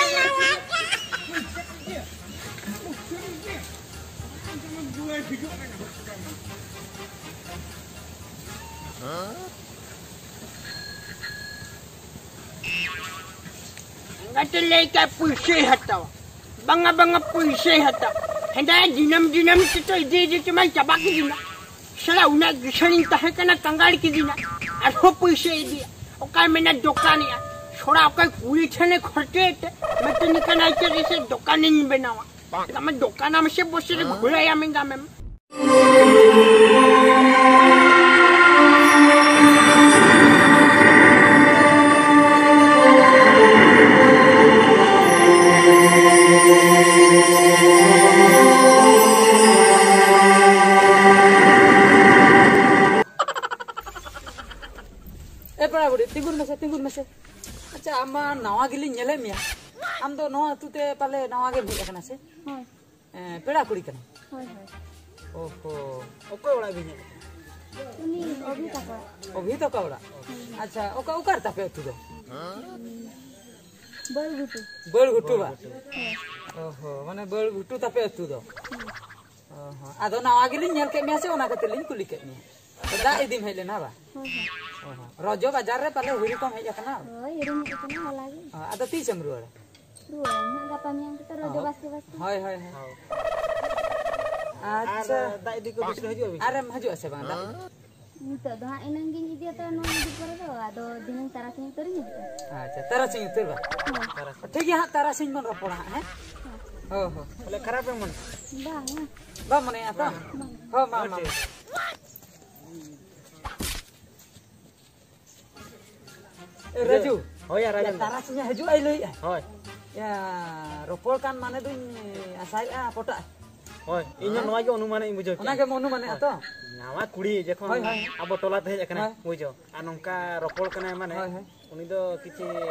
Huh? ᱟᱴᱮ ᱞᱟᱹᱭ ᱠᱟᱜ ᱯᱩᱭᱥᱟᱹᱭ ᱦᱟᱛᱟᱣᱟ᱾ ᱵᱟᱝᱟ, ᱵᱟᱝᱟ, ᱯᱩᱭᱥᱟᱹᱭ ᱦᱟᱛᱟᱣᱟ᱾ ᱦᱮᱸᱫᱟ ᱫᱤᱱᱟᱹᱢ ᱫᱤᱱᱟᱹᱢ ᱛᱮᱛᱚ ᱤᱫᱤ ᱤᱫᱤ ᱛᱮᱢᱟᱭ ᱪᱟᱵᱟ ᱠᱤᱫᱤᱧᱟ᱾ ᱥᱟᱞᱟ ᱩᱱᱟᱹᱜ ᱜᱤᱥᱟᱹᱲᱤᱧ ᱛᱟᱦᱮᱸ ᱠᱟᱱᱟ, ᱠᱟᱸᱜᱟᱲ ᱠᱤᱫᱤᱧᱟ᱾ ᱟᱨᱦᱚᱸ ᱯᱩᱭᱥᱟᱹ ᱤᱫᱤᱭᱟ᱾ ᱚᱠᱟᱭ ᱢᱮᱱᱟ ᱫᱚᱠᱟᱱᱮᱜᱼᱟ᱾ ᱥᱚᱲᱟ ᱚᱠᱚᱭ ᱠᱩᱲᱤ ᱴᱷᱮᱱᱮ ᱠᱷᱚᱨᱪᱟᱭᱮᱫ ᱛᱮ ᱢᱤᱛᱟᱹᱧ ᱠᱟᱱᱟᱭ ᱪᱮᱫ ᱥᱮ ᱫᱚᱠᱟᱱᱤᱧ ᱵᱮᱱᱟᱣᱟ᱾ ᱟᱢᱟᱜ ᱫᱚᱠᱟᱱ ᱟᱢ ᱥᱮ ᱵᱚᱥᱮ ᱨᱮ ᱜᱷᱩᱲᱟᱹᱭᱟ ᱢᱮᱱᱫᱟ ᱟᱢᱮᱢ᱾ ᱮ ᱯᱮᱲᱟ ᱵᱩᱰᱷᱤ, ᱛᱤᱸᱜᱩᱱ ᱢᱮᱥᱮ, ᱛᱤᱸᱜᱩᱱ ᱢᱮᱥᱮ᱾ ᱟᱪᱪᱷᱟ, ᱟᱢ ᱢᱟ ᱱᱟᱣᱟ ᱜᱮᱞᱤᱧ ᱧᱮᱞᱮᱫ ᱢᱮᱭᱟ᱾ ᱟᱢ ᱫᱚ ᱱᱚᱣᱟ ᱟᱹᱛᱩ ᱛᱮ ᱯᱟᱞᱮ ᱱᱟᱣᱟ ᱜᱮᱢ ᱦᱮᱡ ᱟᱠᱟᱱᱟ ᱥᱮ? ᱦᱳᱭ᱾ ᱮᱸ, ᱯᱮᱲᱟ ᱠᱩᱲᱤ ᱠᱟᱱᱟᱢ? ᱦᱳᱭ, ᱦᱳᱭ᱾ ᱚᱦᱚ, ᱚᱠᱚᱭ ᱚᱲᱟᱜ ᱵᱤᱱ ᱦᱮᱡ ᱟᱠᱟᱱᱟ? ᱩᱱᱤ ᱚᱵᱷᱤ ᱛᱟᱠᱚ ᱚᱲᱟᱜ᱾ ᱚᱵᱷᱤ ᱛᱟᱠᱚ ᱚᱲᱟᱜ? ᱦᱳᱭ᱾ ᱟᱪᱪᱷᱟ, ᱚᱠᱟ, ᱚᱠᱟ ᱨᱮ ᱛᱟᱯᱮ ᱟᱹᱛᱩ ᱫᱚ? ᱵᱟᱹᱲᱜᱷᱩᱴᱩ᱾ ᱵᱟᱹᱲᱜᱷᱩᱴᱩ ᱵᱟ? ᱦᱳᱭ᱾ ᱚᱦᱚ, ᱢᱟᱱᱮ ᱵᱟᱹᱲᱜᱷᱩᱴᱩ ᱛᱟᱯᱮ ᱟᱹᱛᱩ ᱫᱚ? ᱦᱩᱸ᱾ ᱚᱦᱚ, ᱟᱫᱚ ᱱᱟᱣᱟ ᱜᱮᱞᱤᱧ ᱧᱮᱞ ᱠᱮᱫ ᱢᱮᱭᱟ ᱥᱮ, ᱚᱱᱟ ᱠᱷᱟᱹᱛᱤᱨ ᱞᱤᱧ ᱠᱩᱞᱤ ᱠᱮᱫ ᱢᱮᱭᱟ᱾ ᱫᱟᱜ ᱤᱫᱤᱢ ᱦᱮᱡ ᱞᱮᱱᱟ ᱵᱟ? ᱦᱳᱭ, ᱦᱳᱭ᱾ ᱚᱦᱚ, ᱨᱚᱡᱚ ᱵᱟᱡᱟᱨ ᱨᱮ ᱯᱟᱞᱮ ᱦᱤᱨᱤ ᱠᱚᱢ ᱦᱮᱡ ᱟᱠᱟᱱᱟ? ᱦᱳᱭ, ᱦᱤᱨᱤᱧ ᱦᱮᱡ ᱟᱠᱟᱱᱟ ᱦᱚᱞᱟ ᱜᱮ᱾ ᱚ, ᱟᱫᱚ ᱛᱤᱥᱮᱢ ᱨᱩᱣᱟᱹᱲᱟ? ᱨᱩᱣᱟᱹᱲᱟᱹᱧ ᱦᱟᱸᱜ ᱜᱟᱯᱟ ᱢᱮᱭᱟᱝ ᱠᱚᱛᱮ ᱨᱚᱡᱚ ᱚ᱾ ᱵᱟᱥᱠᱮ ᱵᱟᱥᱠᱮ᱾ ᱦᱳᱭ, ᱦᱳᱭ, ᱦᱳᱭ᱾ ᱟᱪᱪᱷᱟ᱾ ᱟᱨ ᱫᱟᱜ ᱤᱫᱤ ᱠᱚ ᱵᱮᱥ ᱠᱚ ᱦᱤᱡᱩᱜᱼᱟ ᱵᱤᱱ? ᱟᱨᱮᱢ ᱦᱤᱡᱩᱜᱼᱟ ᱥᱮ ᱵᱟᱝ ᱫᱟᱜ ᱤᱫᱤ? ᱱᱤᱛᱚᱜ ᱫᱚ ᱦᱟᱸᱜ ᱮᱱᱟᱝ ᱜᱤᱧ ᱤᱫᱤᱭᱟ, ᱛᱚ ᱱᱚᱣᱟ ᱤᱫᱤ ᱯᱚᱨᱮ ᱫᱚ ᱟᱫᱚ ᱫᱷᱤᱱᱟᱹᱝ ᱛᱟᱨᱟᱥᱤᱧ ᱩᱛᱟᱹᱨᱤᱧ ᱦᱤᱡᱩᱜᱼᱟ᱾ ᱟᱪᱪᱷᱟ, ᱛᱟᱨᱟᱥᱤᱧ ᱩᱛᱟᱹᱨ ᱵᱟ? ᱦᱳᱭ᱾ ᱴᱷᱤᱠ ᱜᱮᱭᱟ ᱦᱟᱸᱜ, ᱛᱟᱨᱟᱥᱤᱧ ᱵᱚᱱ ᱨᱚᱯᱚᱲᱟ ᱦᱟᱸᱜ, ᱦᱮᱸ? ᱦᱳᱭ, ᱦᱳᱭ᱾ ᱵᱚᱞᱮ ᱠᱷᱟᱨᱟᱯ ᱮᱢ ᱢᱚᱱᱮ? ᱵᱟᱝ᱾ ᱵᱟᱢ ᱢᱚᱱᱮᱭᱟ ᱛᱚ? ᱵᱟᱝ᱾ ᱦᱳᱭ, ᱢᱟ, ᱢᱟ, ᱢᱟ᱾ ᱮ, ᱨᱟᱡᱩ᱾ ᱦᱳᱭ, ᱭᱟ, ᱨᱟᱡᱩ᱾ ᱭᱟ, ᱛᱟᱨᱟᱥᱤᱧᱮ ᱦᱤᱡᱩᱜ ᱟᱭ ᱞᱟᱹᱭᱮᱜᱼᱟ᱾ ᱦᱳᱭ᱾ ᱭᱟ, ᱨᱚᱯᱚᱲ ᱠᱟᱱ ᱢᱟᱱᱮ ᱫᱩᱧ ᱟᱥᱟᱭᱮᱜᱼᱟ ᱯᱚᱴᱟᱜᱼᱟ᱾ ᱦᱳᱭ, ᱤᱧ ᱦᱚᱸ ᱦᱮᱸ? ᱱᱚᱣᱟ ᱜᱮ ᱚᱱᱩᱢᱟᱱᱤᱧ ᱵᱩᱡᱷᱟᱹᱣ ᱠᱮᱜᱼᱟ᱾ ᱚᱱᱟ ᱜᱮᱢ ᱚᱱᱩᱢᱟᱱᱮᱜᱼᱟ ᱦᱳᱭ᱾ ᱛᱚ? ᱱᱟᱣᱟ ᱠᱩᱲᱤ ᱡᱚᱠᱷᱚᱱ ᱦᱳᱭ, ᱦᱳᱭ᱾ ᱟᱵᱚ ᱴᱚᱞᱟ ᱛᱮ ᱦᱮᱡ ᱟᱠᱟᱱᱟᱭ, ᱦᱳᱭ᱾ ᱵᱩᱡᱷᱟᱹᱣ᱾ ᱟᱨ ᱱᱚᱝᱠᱟ ᱨᱚᱯᱚᱲ ᱠᱟᱱᱟᱭ ᱢᱟᱱᱮ, ᱦᱳᱭ, ᱦᱳᱭ᱾ ᱩᱱᱤ ᱫᱚ ᱠᱤᱪᱷᱤ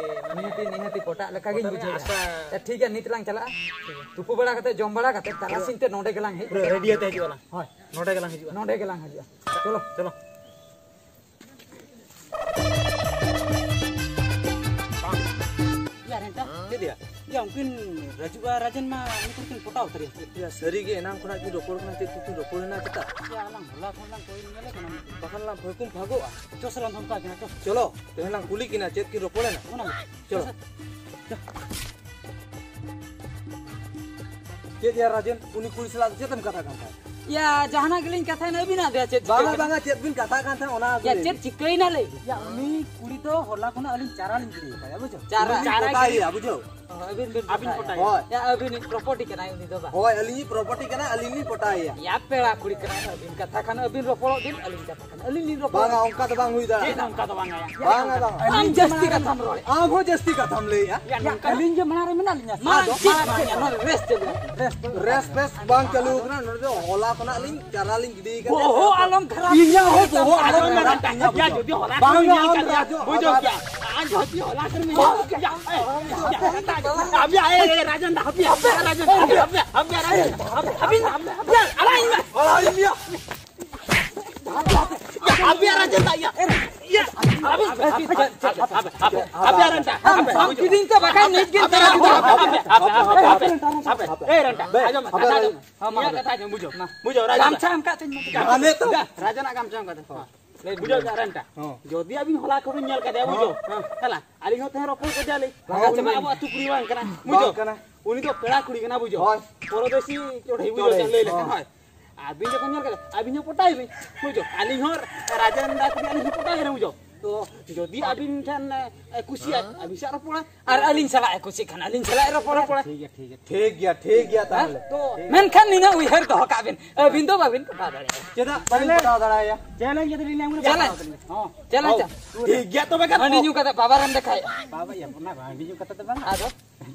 ᱢᱟᱱᱮ ᱱᱤᱦᱟᱹᱛᱤ, ᱱᱤᱦᱟᱹᱛᱤ ᱯᱚᱴᱟᱜ ᱞᱮᱠᱟ ᱜᱤᱧ ᱯᱚᱴᱟᱜ ᱵᱩᱡᱷᱟᱹᱣᱮᱜᱼᱟ᱾ ᱟᱥᱟ᱾ ᱮ, ᱴᱷᱤᱠ ᱜᱮᱭᱟ, ᱱᱤᱛ ᱞᱟᱝ ᱪᱟᱞᱟᱜᱼᱟ᱾ ᱴᱷᱤᱠ ᱜᱮᱭᱟ᱾ ᱛᱩᱯᱩ ᱵᱟᱲᱟ ᱠᱟᱛᱮ, ᱡᱚᱢ ᱵᱟᱲᱟ ᱠᱟᱛᱮ, ᱛᱟᱨᱟᱥᱤᱧ ᱛᱮ ᱱᱚᱰᱮ ᱜᱮᱞᱟᱝ ᱦᱮᱡ ᱯᱩᱨᱟᱹ ᱠᱟᱛᱮ ᱨᱮᱰᱤ ᱞᱟᱝ ᱟᱛᱮ ᱦᱤᱡᱩᱜᱼᱟ ᱞᱟᱝ᱾ ᱦᱳᱭ᱾ ᱱᱚᱰᱮ ᱜᱮᱞᱟᱝ ᱦᱤᱡᱩᱜᱼᱟ᱾ ᱪᱚᱞᱚ᱾ ᱪᱚᱞᱚ᱾ ᱭᱟ, ᱨᱮᱱᱴᱟ᱾ ᱪᱮᱫ ᱭᱟ? ᱭᱟ, ᱩᱱᱠᱤᱱ ᱨᱟᱡᱩ ᱟᱨ ᱨᱟᱡᱮᱱ ᱢᱟ ᱩᱱᱠᱤᱱ ᱠᱤᱱ ᱯᱚᱴᱟᱣ ᱩᱛᱟᱹᱨ ᱮᱱ᱾ ᱭᱟ, ᱥᱟᱹᱨᱤ ᱜᱮ, ᱮᱱᱟᱝ ᱠᱷᱚᱱᱟᱜ ᱠᱤᱱ ᱨᱚᱯᱚᱲ ᱠᱟᱱᱟ, ᱪᱮᱫ ᱠᱚᱠᱤᱱ ᱨᱚᱯᱚᱲ ᱮᱱᱟ ᱪᱮᱛᱟ? ᱭᱟ, ᱟᱞᱟᱝ ᱦᱚᱞᱟ ᱠᱷᱚᱱ ᱞᱟᱝ ᱠᱚᱭᱚᱜ ᱧᱮᱞᱮ ᱠᱟᱱᱟ᱾ ᱵᱟᱠᱷᱟᱱ ᱞᱟᱝ ᱵᱷᱟᱹᱠᱩᱢ ᱵᱷᱟᱜᱚᱜᱼᱟ᱾ ᱪᱚ ᱥᱮ ᱞᱟᱝ ᱫᱷᱚᱢᱠᱟᱣ ᱠᱤᱱᱟ, ᱪᱚ᱾ ᱪᱚᱞᱚ, ᱛᱮᱦᱮᱧ ᱞᱟᱝ ᱠᱩᱞᱤ ᱠᱤᱱᱟ ᱪᱮᱫ ᱠᱤᱱ ᱨᱚᱯᱚᱲ ᱮᱱᱟ᱾ ᱚᱱᱟ ᱜᱮ᱾ ᱪᱚᱞᱚ᱾ ᱪᱚ ᱥᱮ᱾ ᱪᱮᱫ ᱭᱟ ᱨᱟᱡᱮᱱ, ᱩᱱᱤ ᱠᱩᱲᱤ ᱥᱟᱞᱟᱜ ᱫᱚ ᱪᱮᱫ ᱮᱢ ᱠᱟᱛᱷᱟ ᱠᱟᱱ ᱛᱟᱦᱮᱸᱫ? ᱭᱟ, ᱡᱟᱦᱟᱱᱟᱜ ᱜᱮᱞᱤᱧ ᱠᱟᱛᱷᱟᱭᱮᱱᱟ, ᱟᱹᱵᱤᱱᱟᱜ ᱫᱚ ᱪᱮᱫ ᱵᱟᱝᱟ, ᱪᱤᱠᱟᱹ ᱠᱟᱱᱟ? ᱵᱟᱝᱟ, ᱪᱮᱫ ᱵᱤᱱ ᱠᱟᱛᱷᱟ ᱠᱟᱱ ᱛᱟᱦᱮᱸᱫ ᱚᱱᱟ ᱭᱟ, ᱜᱮ ᱞᱟᱹᱭ ᱪᱮᱫ ᱵᱤᱱ᱾ ᱪᱤᱠᱟᱹᱭᱮᱱᱟ ᱞᱟᱹᱭ ᱵᱤᱱ? ᱭᱟ, ᱩᱱᱤ ᱠᱩᱲᱤ ᱫᱚ ᱦᱚᱞᱟ ᱠᱷᱚᱱᱟᱜ ᱟᱹᱞᱤᱧ ᱪᱟᱨᱟ ᱞᱤᱧ ᱜᱤᱰᱤ ᱟᱠᱟᱫᱟ, ᱵᱩᱡᱷᱟᱹᱣ? ᱪᱟᱨᱟ᱾ ᱩᱱᱤ ᱪᱟᱨᱟ ᱯᱚᱴᱟᱭᱮᱭᱟ, ᱜᱤᱰᱤ᱾ ᱵᱩᱡᱷᱟᱹᱣ? ᱦᱳᱭ, ᱟᱹᱵᱤᱱ ᱵᱤᱱ ᱟᱹᱵᱤᱱ ᱯᱚᱴᱟᱭᱟ᱾ ᱯᱚᱴᱟᱭᱮᱭᱟ᱾ ᱭᱟ, ᱟᱹᱵᱤᱱᱤᱡ ᱯᱨᱚᱯᱟᱨᱴᱤ ᱠᱟᱱᱟᱭ ᱩᱱᱤ ᱫᱚ ᱵᱟᱝ᱾ ᱦᱳᱭ, ᱟᱹᱞᱤᱧᱤᱡ ᱯᱨᱚᱯᱟᱨᱴᱤ ᱠᱟᱱᱟᱭ, ᱟᱹᱞᱤᱧ ᱞᱤᱧ ᱯᱚᱴᱟᱭᱮᱭᱟ᱾ ᱭᱟ, ᱯᱮᱲᱟ ᱠᱩᱲᱤ ᱠᱟᱱᱟᱭ, ᱟᱹᱵᱤᱱ ᱠᱟᱛᱷᱟ ᱠᱷᱟᱱ ᱟᱹᱵᱤᱱ ᱨᱚᱯᱚᱲᱚᱜ ᱵᱤᱱ, ᱟᱹᱞᱤᱧ ᱠᱟᱛᱷᱟ ᱠᱷᱟᱱ ᱟᱹᱞᱤᱧ ᱞᱤᱧ ᱨᱚᱯᱚᱲᱚᱜ ᱵᱟᱝᱟ, ᱵᱤᱱ᱾ ᱚᱱᱠᱟ ᱫᱚ ᱵᱟᱝ ᱦᱩᱭ ᱫᱟᱲᱮᱭᱟᱜᱼᱟ᱾ ᱪᱮᱫ ᱚᱱᱠᱟ ᱫᱚ ᱵᱟᱝ ᱦᱩᱭᱩᱜᱼᱟ? ᱵᱟᱝᱟ, ᱵᱟᱝᱟ᱾ ᱟᱢ ᱡᱟᱹᱥᱛᱤ ᱠᱟᱛᱷᱟᱢ ᱨᱚᱲᱮᱫᱼᱟ᱾ ᱟᱢ ᱦᱚᱸ ᱡᱟᱹᱥᱛᱤ ᱠᱟᱛᱷᱟᱢ ᱞᱟᱹᱭᱮᱫᱼᱟ᱾ ᱭᱟ, ᱱᱚᱝᱠᱟ ᱟᱹᱞᱤᱧ ᱜᱮ ᱢᱟᱲᱟᱝ ᱨᱮ ᱢᱮᱱᱟᱜ ᱞᱤᱧᱟ᱾ ᱢᱟᱲᱟᱝ ᱟᱫᱚ ᱪᱮᱫ ᱢᱟᱲᱟᱝ ᱨᱮ ᱱᱚᱰᱮ ᱨᱮᱥ ᱪᱟᱹᱞᱩᱜᱼᱟ᱾ ᱨᱮᱥ ᱵᱮᱥ ᱵᱟᱝ ᱪᱟᱹᱞᱩ ᱟᱠᱟᱱᱟ᱾ ᱱᱚᱰᱮ ᱫᱚ ᱦᱚᱞᱟ ᱠᱷᱚᱱᱟᱜ ᱞᱤᱧ ᱪᱟᱨᱟ ᱞᱤᱧ ᱜᱤᱰᱤ ᱠᱟᱫᱟ᱾ ᱵᱚᱦᱚᱜ ᱟᱞᱚᱢ ᱠᱷᱟᱨᱟᱯ᱾ ᱤᱧᱟᱹᱜ ᱦᱚᱸ ᱵᱚᱦᱚᱜ ᱟᱞᱚᱢ ᱠᱷᱟᱨᱟᱯ᱾ ᱭᱟ, ᱡᱩᱫᱤ ᱦᱚᱞᱟ ᱵᱟᱝ ᱠᱷᱚᱱ ᱧᱮᱞ ᱟᱢ ᱠᱟᱫᱮᱭᱟ, ᱨᱟᱡᱚ, ᱵᱩᱡᱷᱟᱹᱣ ᱟᱢ ᱠᱮᱭᱟ᱾ ᱟᱨ ᱡᱩᱫᱤ ᱦᱚᱞᱟ ᱠᱷᱚᱱ ᱧᱮᱞ ᱠᱟᱫᱮᱭᱟ, ᱦᱟᱯᱮ, ᱦᱟᱯᱮ, ᱨᱟᱡᱚᱱ, ᱦᱟᱯᱮ, ᱦᱟᱯᱮ, ᱨᱟᱡᱚᱱ, ᱦᱟᱯᱮ, ᱦᱟᱯᱮ, ᱦᱟᱯᱮ, ᱟᱹᱵᱤᱱ, ᱦᱟᱯᱮ, ᱦᱟᱯᱮ, ᱟᱲᱟᱜ ᱤᱧ ᱢᱮ᱾ ᱟᱲᱟᱜ ᱤᱧ ᱢᱮᱭᱟ᱾ ᱟᱯᱮᱭᱟᱜ ᱨᱟᱡᱽ ᱫᱚ ᱤᱭᱟᱹ, ᱤᱭᱟᱹ, ᱟᱯᱮ, ᱟᱯᱮ, ᱟᱯᱮᱭᱟᱜ ᱨᱟᱡᱽ ᱫᱚ, ᱟᱯᱮ, ᱟᱢ ᱠᱤᱫᱤᱧ ᱛᱚ ᱵᱟᱠᱷᱟᱱ ᱱᱤᱛ ᱜᱮ ᱟᱯᱮ, ᱟᱯᱮ, ᱟᱯᱮ, ᱟᱯᱮ, ᱟᱯᱮ, ᱟᱯᱮ, ᱟᱯᱮ, ᱮ ᱨᱮᱱᱴᱟ, ᱟᱸᱡᱚᱢ ᱢᱮ, ᱠᱟᱛᱷᱟ ᱟᱸᱡᱚᱢ ᱢᱮ᱾ ᱦᱮᱸ, ᱢᱟ᱾ ᱤᱧᱟᱹᱜ ᱠᱟᱛᱷᱟ ᱟᱸᱡᱚᱢ, ᱵᱩᱡᱷᱟᱹᱣ, ᱢᱟ, ᱵᱩᱡᱷᱟᱹᱣ, ᱨᱟᱡᱽ ᱜᱟᱢᱪᱷᱟ ᱮᱢ ᱠᱟᱜ ᱛᱤᱧ ᱢᱮ᱾ ᱟᱞᱮ ᱛᱚ᱾ ᱨᱟᱡᱽ ᱨᱮᱱᱟᱜ ᱜᱟᱢᱪᱷᱟ ᱮᱢ ᱠᱟᱛᱮ, ᱦᱚᱸ᱾ ᱞᱟᱹᱭ ᱢᱮ᱾ ᱵᱩᱡᱷᱟᱹᱣ ᱠᱮᱫᱟ, ᱨᱮᱱᱴᱟ? ᱦᱚᱸ᱾ ᱡᱩᱫᱤ ᱟᱹᱵᱤᱱ ᱦᱚᱞᱟ ᱠᱷᱚᱱ ᱵᱤᱱ ᱧᱮᱞ ᱠᱟᱫᱮᱭᱟ, ᱵᱩᱡᱷᱟᱹᱣ? ᱦᱚᱸ᱾ ᱦᱮᱸ᱾ ᱦᱮᱸ, ᱟᱹᱞᱤᱧ ᱦᱚᱸ ᱛᱟᱦᱮᱸ ᱨᱚᱯᱚᱲ ᱠᱟᱫᱮᱭᱟᱞᱤᱧ᱾ ᱦᱚᱸ᱾ ᱟᱵᱚ ᱢᱟ ᱟᱵᱚ ᱟᱹᱛᱩ ᱠᱩᱲᱤ ᱵᱟᱝ ᱠᱟᱱᱟ, ᱵᱩᱡᱷᱟᱹᱣ? ᱵᱟᱝ ᱠᱟᱱᱟ᱾ ᱩᱱᱤ ᱫᱚ ᱯᱮᱲᱟ ᱠᱩᱲᱤ ᱠᱟᱱᱟ, ᱵᱩᱡᱷᱟᱹᱣ? ᱦᱳᱭ᱾ ᱯᱚᱨᱚᱫᱮᱥᱤ ᱪᱚᱲᱦᱤ, ᱵᱩᱡᱷᱟᱹᱣ? ᱪᱚᱲᱦᱤ᱾ ᱞᱟᱹᱭ ᱞᱮᱠᱷᱟᱱ, ᱦᱳᱭ᱾ ᱦᱳᱭ᱾ ᱟᱹᱵᱤᱱ ᱡᱚᱠᱷᱚᱱ ᱧᱮᱞ ᱠᱮᱫᱟ, ᱟᱹᱵᱤᱱ ᱦᱚᱸ ᱯᱚᱴᱟᱭ ᱵᱤᱱ, ᱵᱩᱡᱷᱟᱹᱣ? ᱟᱹᱞᱤᱧ ᱦᱚᱸ ᱨᱟᱡᱮᱱ ᱫᱟ ᱠᱩᱲᱤ, ᱟᱹᱞᱤᱧ ᱦᱚᱸ ᱯᱚᱴᱟᱭ ᱠᱟᱱᱟ, ᱵᱩᱡᱷᱟᱹᱣ? ᱛᱚ, ᱡᱩᱫᱤ ᱟᱹᱵᱤᱱ ᱴᱷᱮᱱ, ᱮ, ᱠᱩᱥᱤᱭᱟᱜ, ᱟᱹᱵᱤᱱ ᱥᱟᱶ ᱨᱚᱯᱚᱲᱟ᱾ ᱟᱨ ᱟᱹᱞᱤᱧ ᱥᱟᱞᱟᱜ ᱮ ᱠᱩᱥᱤᱜ ᱠᱷᱟᱱ, ᱟᱹᱞᱤᱧ ᱥᱟᱞᱟᱜ ᱮ ᱨᱚᱯᱚᱲᱟ᱾ ᱴᱷᱤᱠ ᱜᱮᱭᱟ, ᱴᱷᱤᱠ ᱜᱮᱭᱟ, ᱴᱷᱤᱠ ᱜᱮᱭᱟ, ᱦᱮᱸ? ᱛᱟᱦᱚᱞᱮ᱾ ᱛᱚ, ᱴᱷᱤᱠ ᱜᱮᱭᱟ᱾ ᱢᱮᱱᱠᱷᱟᱱ ᱱᱤᱱᱟᱹᱜ ᱩᱭᱦᱟᱹᱨ ᱫᱚᱦᱚ ᱠᱟᱜ ᱵᱤᱱ, ᱟᱹᱵᱤᱱ ᱫᱚ ᱵᱟᱹᱵᱤᱱ ᱯᱚᱴᱟᱣ ᱫᱟᱲᱮᱭᱟᱜᱼᱟ᱾ ᱪᱮᱫᱟᱜ ᱵᱟᱹᱵᱤᱱ ᱯᱚᱴᱟᱣ ᱫᱟᱲᱮᱭᱟᱭᱟ? ᱪᱮᱞᱮᱧᱡᱽ ᱠᱟᱛᱮ ᱞᱤᱧ ᱞᱟᱹᱭᱟ, ᱩᱱᱤ ᱵᱟᱭ ᱪᱮᱞᱮᱧᱡᱽ᱾ ᱯᱚᱴᱟᱣ ᱫᱟᱲᱮᱭᱟᱭᱟ᱾ ᱦᱚᱸ᱾ ᱪᱮᱞᱮᱧᱡᱽ᱾ ᱦᱚᱸ᱾ ᱴᱷᱤᱠ ᱜᱮᱭᱟ, ᱛᱚᱵᱮ ᱠᱷᱟᱱ᱾ ᱦᱟᱺᱰᱤ ᱧᱩ ᱠᱟᱛᱮ ᱯᱟᱣᱟᱨᱮᱢ ᱫᱮᱠᱷᱟᱭᱮᱫᱼᱟ᱾ ᱵᱟᱵᱟ, ᱤᱭᱟᱹ, ᱚᱱᱟ ᱦᱟᱺᱰᱤ ᱧᱩ ᱠᱟᱛᱮ ᱫᱚ ᱵᱟᱝ᱾ ᱟᱫᱚ?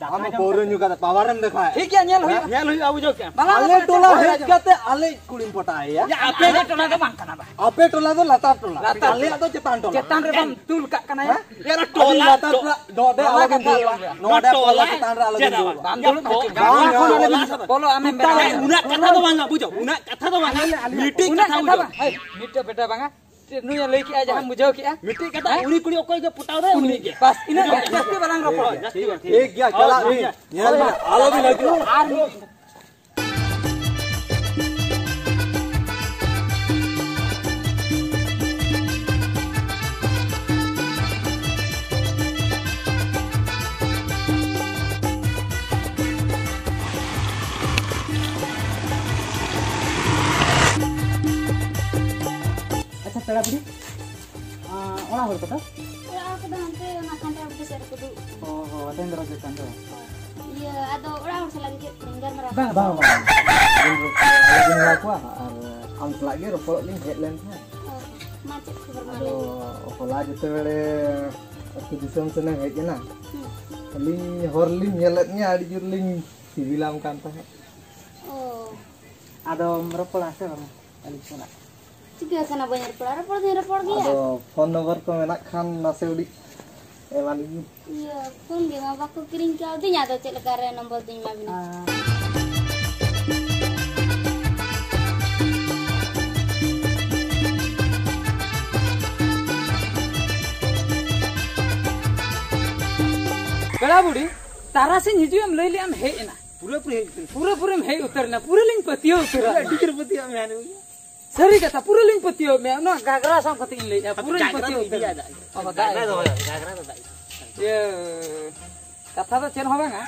ᱟᱢ ᱦᱚᱸ ᱯᱟᱹᱣᱨᱟᱹ ᱧᱩ ᱠᱟᱛᱮ ᱯᱟᱣᱟᱨᱮᱢ ᱫᱮᱠᱷᱟᱣᱮᱫ᱾ ᱴᱷᱤᱠ ᱜᱮᱭᱟ, ᱧᱮᱞ ᱦᱩᱭᱩᱜᱼᱟ, ᱦᱮᱸ? ᱵᱩᱡᱷᱟᱹᱣ ᱠᱮᱜᱼᱟᱢ? ᱵᱟᱞᱟ ᱟᱞᱮ ᱵᱟᱞᱟ ᱴᱚᱞᱟ ᱵᱟᱞᱟ ᱦᱮᱡ ᱵᱟᱞᱟ ᱠᱟᱛᱮ ᱟᱞᱮ ᱠᱩᱲᱤᱢ ᱯᱚᱴᱟᱣᱮᱭᱟ? ᱭᱟ, ᱟᱯᱮ ᱟᱞᱮ ᱴᱚᱞᱟ ᱫᱚ ᱵᱟᱝ ᱠᱟᱱᱟ ᱵᱟ᱾ ᱟᱯᱮ ᱴᱚᱞᱟ ᱫᱚ ᱞᱟᱛᱟᱨ ᱴᱚᱞᱟ᱾ ᱞᱟᱛᱟᱨ ᱟᱞᱮᱭᱟᱜ ᱴᱚᱞᱟ᱾ ᱫᱚ ᱪᱮᱛᱟᱱ ᱴᱚᱞᱟ᱾ ᱪᱮᱛᱟᱱ ᱨᱮ ᱵᱟᱢ ᱛᱩᱞ ᱠᱟᱜ ᱠᱟᱱᱟ ᱭᱟ? ᱦᱮᱸ? ᱭᱟ, ᱚᱱᱟ ᱟᱹᱰᱤ ᱴᱚᱞᱟ ᱞᱟᱛᱟᱨ ᱴᱚ-, ᱴᱚᱞᱟ, ᱱᱚᱰᱮ ᱵᱟᱞᱟ ᱟᱞᱚᱵᱤᱱ ᱠᱟᱛᱷᱟ ᱫᱩᱲᱩᱵᱼᱟ᱾ ᱟᱞᱚᱵᱤᱱ ᱱᱚᱰᱮ ᱴᱚᱞᱟ ᱯᱚᱞᱚ ᱪᱮᱛᱟᱱ ᱨᱮ ᱟᱞᱚᱵᱤᱱ ᱪᱮᱫᱟᱜ ᱫᱩᱲᱩᱵᱼᱟ᱾ ᱵᱟᱝ? ᱵᱟᱝ ᱫᱩᱲᱩᱵ ᱵᱟᱝ, ᱦᱚᱪᱚ᱾ ᱵᱟᱝ, ᱵᱟᱝ, ᱵᱟᱝ, ᱵᱚᱞᱚ ᱟᱢᱮᱢ ᱢᱮᱱᱟ᱾ ᱩᱱᱟᱹᱜ ᱠᱟᱛᱷᱟ ᱫᱚ ᱵᱟᱝᱟ, ᱵᱩᱡᱷᱟᱹᱣ? ᱩᱱᱟᱹᱜ ᱠᱟᱛᱷᱟ ᱫᱚ ᱵᱟᱝᱟ᱾ ᱩᱱᱟᱹᱜ ᱢᱤᱫᱴᱤᱡ ᱠᱟᱛᱷᱟ ᱠᱟᱛᱷᱟ ᱵᱩᱡᱷᱟᱹᱣ᱾ ᱵᱟᱝ᱾ ᱦᱮᱸ, ᱢᱤᱫᱴᱮᱡ ᱵᱮᱴᱟ ᱵᱟᱝᱟ᱾ ᱪᱮᱫ ᱱᱩᱭᱮ ᱞᱟᱹᱭ ᱠᱮᱜᱼᱟ, ᱡᱟᱦᱟᱸᱢ ᱵᱩᱡᱷᱟᱹᱣ ᱠᱮᱜᱼᱟ? ᱢᱤᱫᱴᱤᱡ ᱠᱟᱛᱷᱟ, ᱦᱮᱸ? ᱩᱱᱤ ᱠᱩᱲᱤ ᱚᱠᱚᱭ ᱜᱮ ᱯᱚᱴᱟᱣ ᱨᱮ ᱩᱱᱤ ᱩᱱᱤ ᱜᱮ᱾ ᱜᱮ᱾ ᱵᱟᱥ, ᱤᱱᱟᱹᱜ ᱴᱷᱤᱠ ᱜᱮᱭᱟ, ᱡᱟᱹᱥᱛᱤ ᱵᱟᱞᱟᱝ ᱨᱚᱯᱚᱲᱟ᱾ ᱴᱷᱤᱠ ᱜᱮᱭᱟ, ᱡᱟᱹᱥᱛᱤ ᱵᱟᱝ᱾ ᱴᱷᱤᱠ ᱜᱮᱭᱟ᱾ ᱦᱳᱭ, ᱪᱟᱞᱟᱜ ᱦᱳᱭ, ᱵᱤᱱ᱾ ᱦᱳᱭ᱾ ᱧᱮᱞ ᱵᱤᱱ, ᱟᱞᱚ ᱵᱤᱱ ᱦᱤᱡᱩᱜᱼᱟ᱾ ᱟᱨ ᱢᱤᱫ ᱟᱫᱚ ᱦᱟᱱᱛᱮ ᱚᱱᱟ ᱠᱷᱟᱱᱴᱟᱲ ᱵᱩᱴᱟᱹ ᱥᱮᱫ ᱨᱮᱠᱚ ᱫᱩᱲᱩᱵ᱾ ᱚ, ᱦᱚ, ᱰᱟᱹᱦᱤ ᱫᱷᱟᱨᱮ ᱪᱮᱛᱟᱱ ᱨᱮ᱾ ᱤᱭᱟᱹ, ᱟᱫᱚ ᱚᱲᱟᱜ ᱦᱚᱲ ᱥᱟᱞᱟᱜ ᱜᱮ ᱪᱮᱫ ᱠᱚᱧ ᱜᱟᱞᱢᱟᱨᱟᱣ ᱵᱟᱝ, ᱠᱟᱱᱟ? ᱵᱟᱝ, ᱵᱟᱝ᱾ ᱟᱞᱮ ᱵᱚᱱ ᱦᱚᱦᱚ ᱟᱠᱚᱣᱟ ᱟᱨ ᱟᱢ ᱥᱟᱞᱟᱜ ᱜᱮ ᱨᱚᱯᱚᱲᱚᱜ ᱞᱤᱧ ᱦᱮᱡ ᱞᱮᱱ ᱛᱟᱦᱮᱸᱫ᱾ ᱚ, ᱢᱟ, ᱪᱮᱫ ᱠᱷᱚᱵᱚᱨ, ᱢᱟ ᱟᱫᱚ ᱞᱟᱹᱭ ᱢᱮ᱾ ᱦᱚᱞᱟ ᱡᱮᱛᱮ ᱵᱮᱲᱮ ᱟᱹᱛᱩ ᱫᱤᱥᱚᱢ ᱥᱮᱱᱮᱢ ᱦᱮᱡ ᱮᱱᱟ, ᱦᱩᱸ᱾ ᱟᱹᱞᱤᱧ ᱦᱚᱨ ᱞᱤᱧ ᱧᱮᱞᱮᱫ ᱢᱮᱭᱟ, ᱟᱹᱰᱤ ᱡᱳᱨ ᱞᱤᱧ ᱥᱤᱵᱤᱞᱟᱢ ᱠᱟᱱ ᱛᱟᱦᱮᱸᱫ᱾ ᱚ᱾ ᱟᱫᱚᱢ ᱨᱚᱯᱚᱲᱟ ᱥᱮ ᱵᱟᱝ ᱟᱹᱞᱤᱧ ᱥᱟᱞᱟᱜ? ᱪᱤᱠᱟᱹ ᱠᱟᱱᱟ, ᱵᱟᱹᱧ ᱨᱚᱯᱚᱲᱟ? ᱨᱚᱯᱚᱲ ᱫᱚᱧ ᱨᱚᱯᱚᱲ ᱜᱮᱭᱟ᱾ ᱟᱫᱚ ᱯᱷᱳᱱ ᱱᱚᱢᱵᱚᱨ ᱠᱚ ᱢᱮᱱᱟᱜ ᱠᱷᱟᱱ ᱱᱟᱥᱮ ᱩᱰᱤᱡ ᱮᱢᱟᱞᱤᱧ ᱵᱤᱱ᱾ ᱤᱭᱟᱹ, ᱯᱷᱳᱱ ᱜᱮ ᱢᱟ ᱵᱟᱠᱚ ᱠᱤᱨᱤᱧ ᱠᱟᱣᱫᱤᱧ, ᱟᱫᱚ ᱪᱮᱫ ᱞᱮᱠᱟ ᱨᱮ ᱱᱚᱢᱵᱚᱨ ᱫᱚᱧ ᱮᱢᱟ ᱵᱤᱱᱟ? ᱟᱨ ᱯᱮᱲᱟ ᱵᱩᱰᱷᱤ, ᱛᱟᱨᱟᱥᱤᱧ ᱦᱤᱡᱩᱜ ᱮᱢ ᱞᱟᱹᱭ ᱞᱮᱜᱼᱟᱢ, ᱦᱮᱡ ᱮᱱᱟ᱾ ᱯᱩᱨᱟᱹ ᱯᱩᱨᱤ ᱦᱮᱡ ᱩᱛᱟᱹᱨ᱾ ᱯᱩᱨᱟᱹ ᱯᱩᱨᱤᱢ ᱦᱮᱡ ᱩᱛᱟᱹᱨ ᱮᱱᱟ, ᱯᱩᱨᱟᱹ ᱞᱤᱧ ᱯᱟᱹᱛᱭᱟᱹᱣ ᱩᱛᱟᱹᱨ ᱮᱱᱟ᱾ ᱟᱹᱰᱤ ᱡᱳᱨ ᱯᱟᱹᱛᱭᱟᱹᱣ ᱢᱮ, ᱟᱹᱰᱤ ᱡᱳᱨ᱾ ᱥᱟᱹᱨᱤ ᱠᱟᱛᱷᱟ, ᱯᱩᱨᱟᱹ ᱞᱤᱧ ᱯᱟᱹᱛᱭᱟᱹᱣ ᱢᱮᱭᱟ, ᱱᱚᱣᱟ ᱜᱷᱟᱜᱽᱨᱟ ᱥᱟᱵ ᱠᱟᱛᱮ ᱤᱧ ᱞᱟᱹᱭᱮᱫᱼᱟ, ᱯᱩᱨᱟᱹᱧ ᱜᱷᱟᱜᱽᱨᱟ ᱯᱟᱹᱛᱭᱟᱹᱣ ᱫᱚ ᱩᱛᱟᱹᱨ ᱤᱫᱤᱭᱟ, ᱮᱱᱟ᱾ ᱫᱟᱜ ᱚ, ᱫᱟᱜ ᱜᱷᱟᱜᱽᱨᱟ ᱫᱚ ᱵᱟᱭ, ᱜᱷᱟᱜᱽᱨᱟ ᱫᱚ ᱫᱟᱜ ᱤᱫᱤ᱾ ᱤᱭᱟᱹ, ᱠᱟᱛᱷᱟ ᱫᱚ ᱪᱮᱫ ᱦᱚᱸ ᱵᱟᱝᱟ,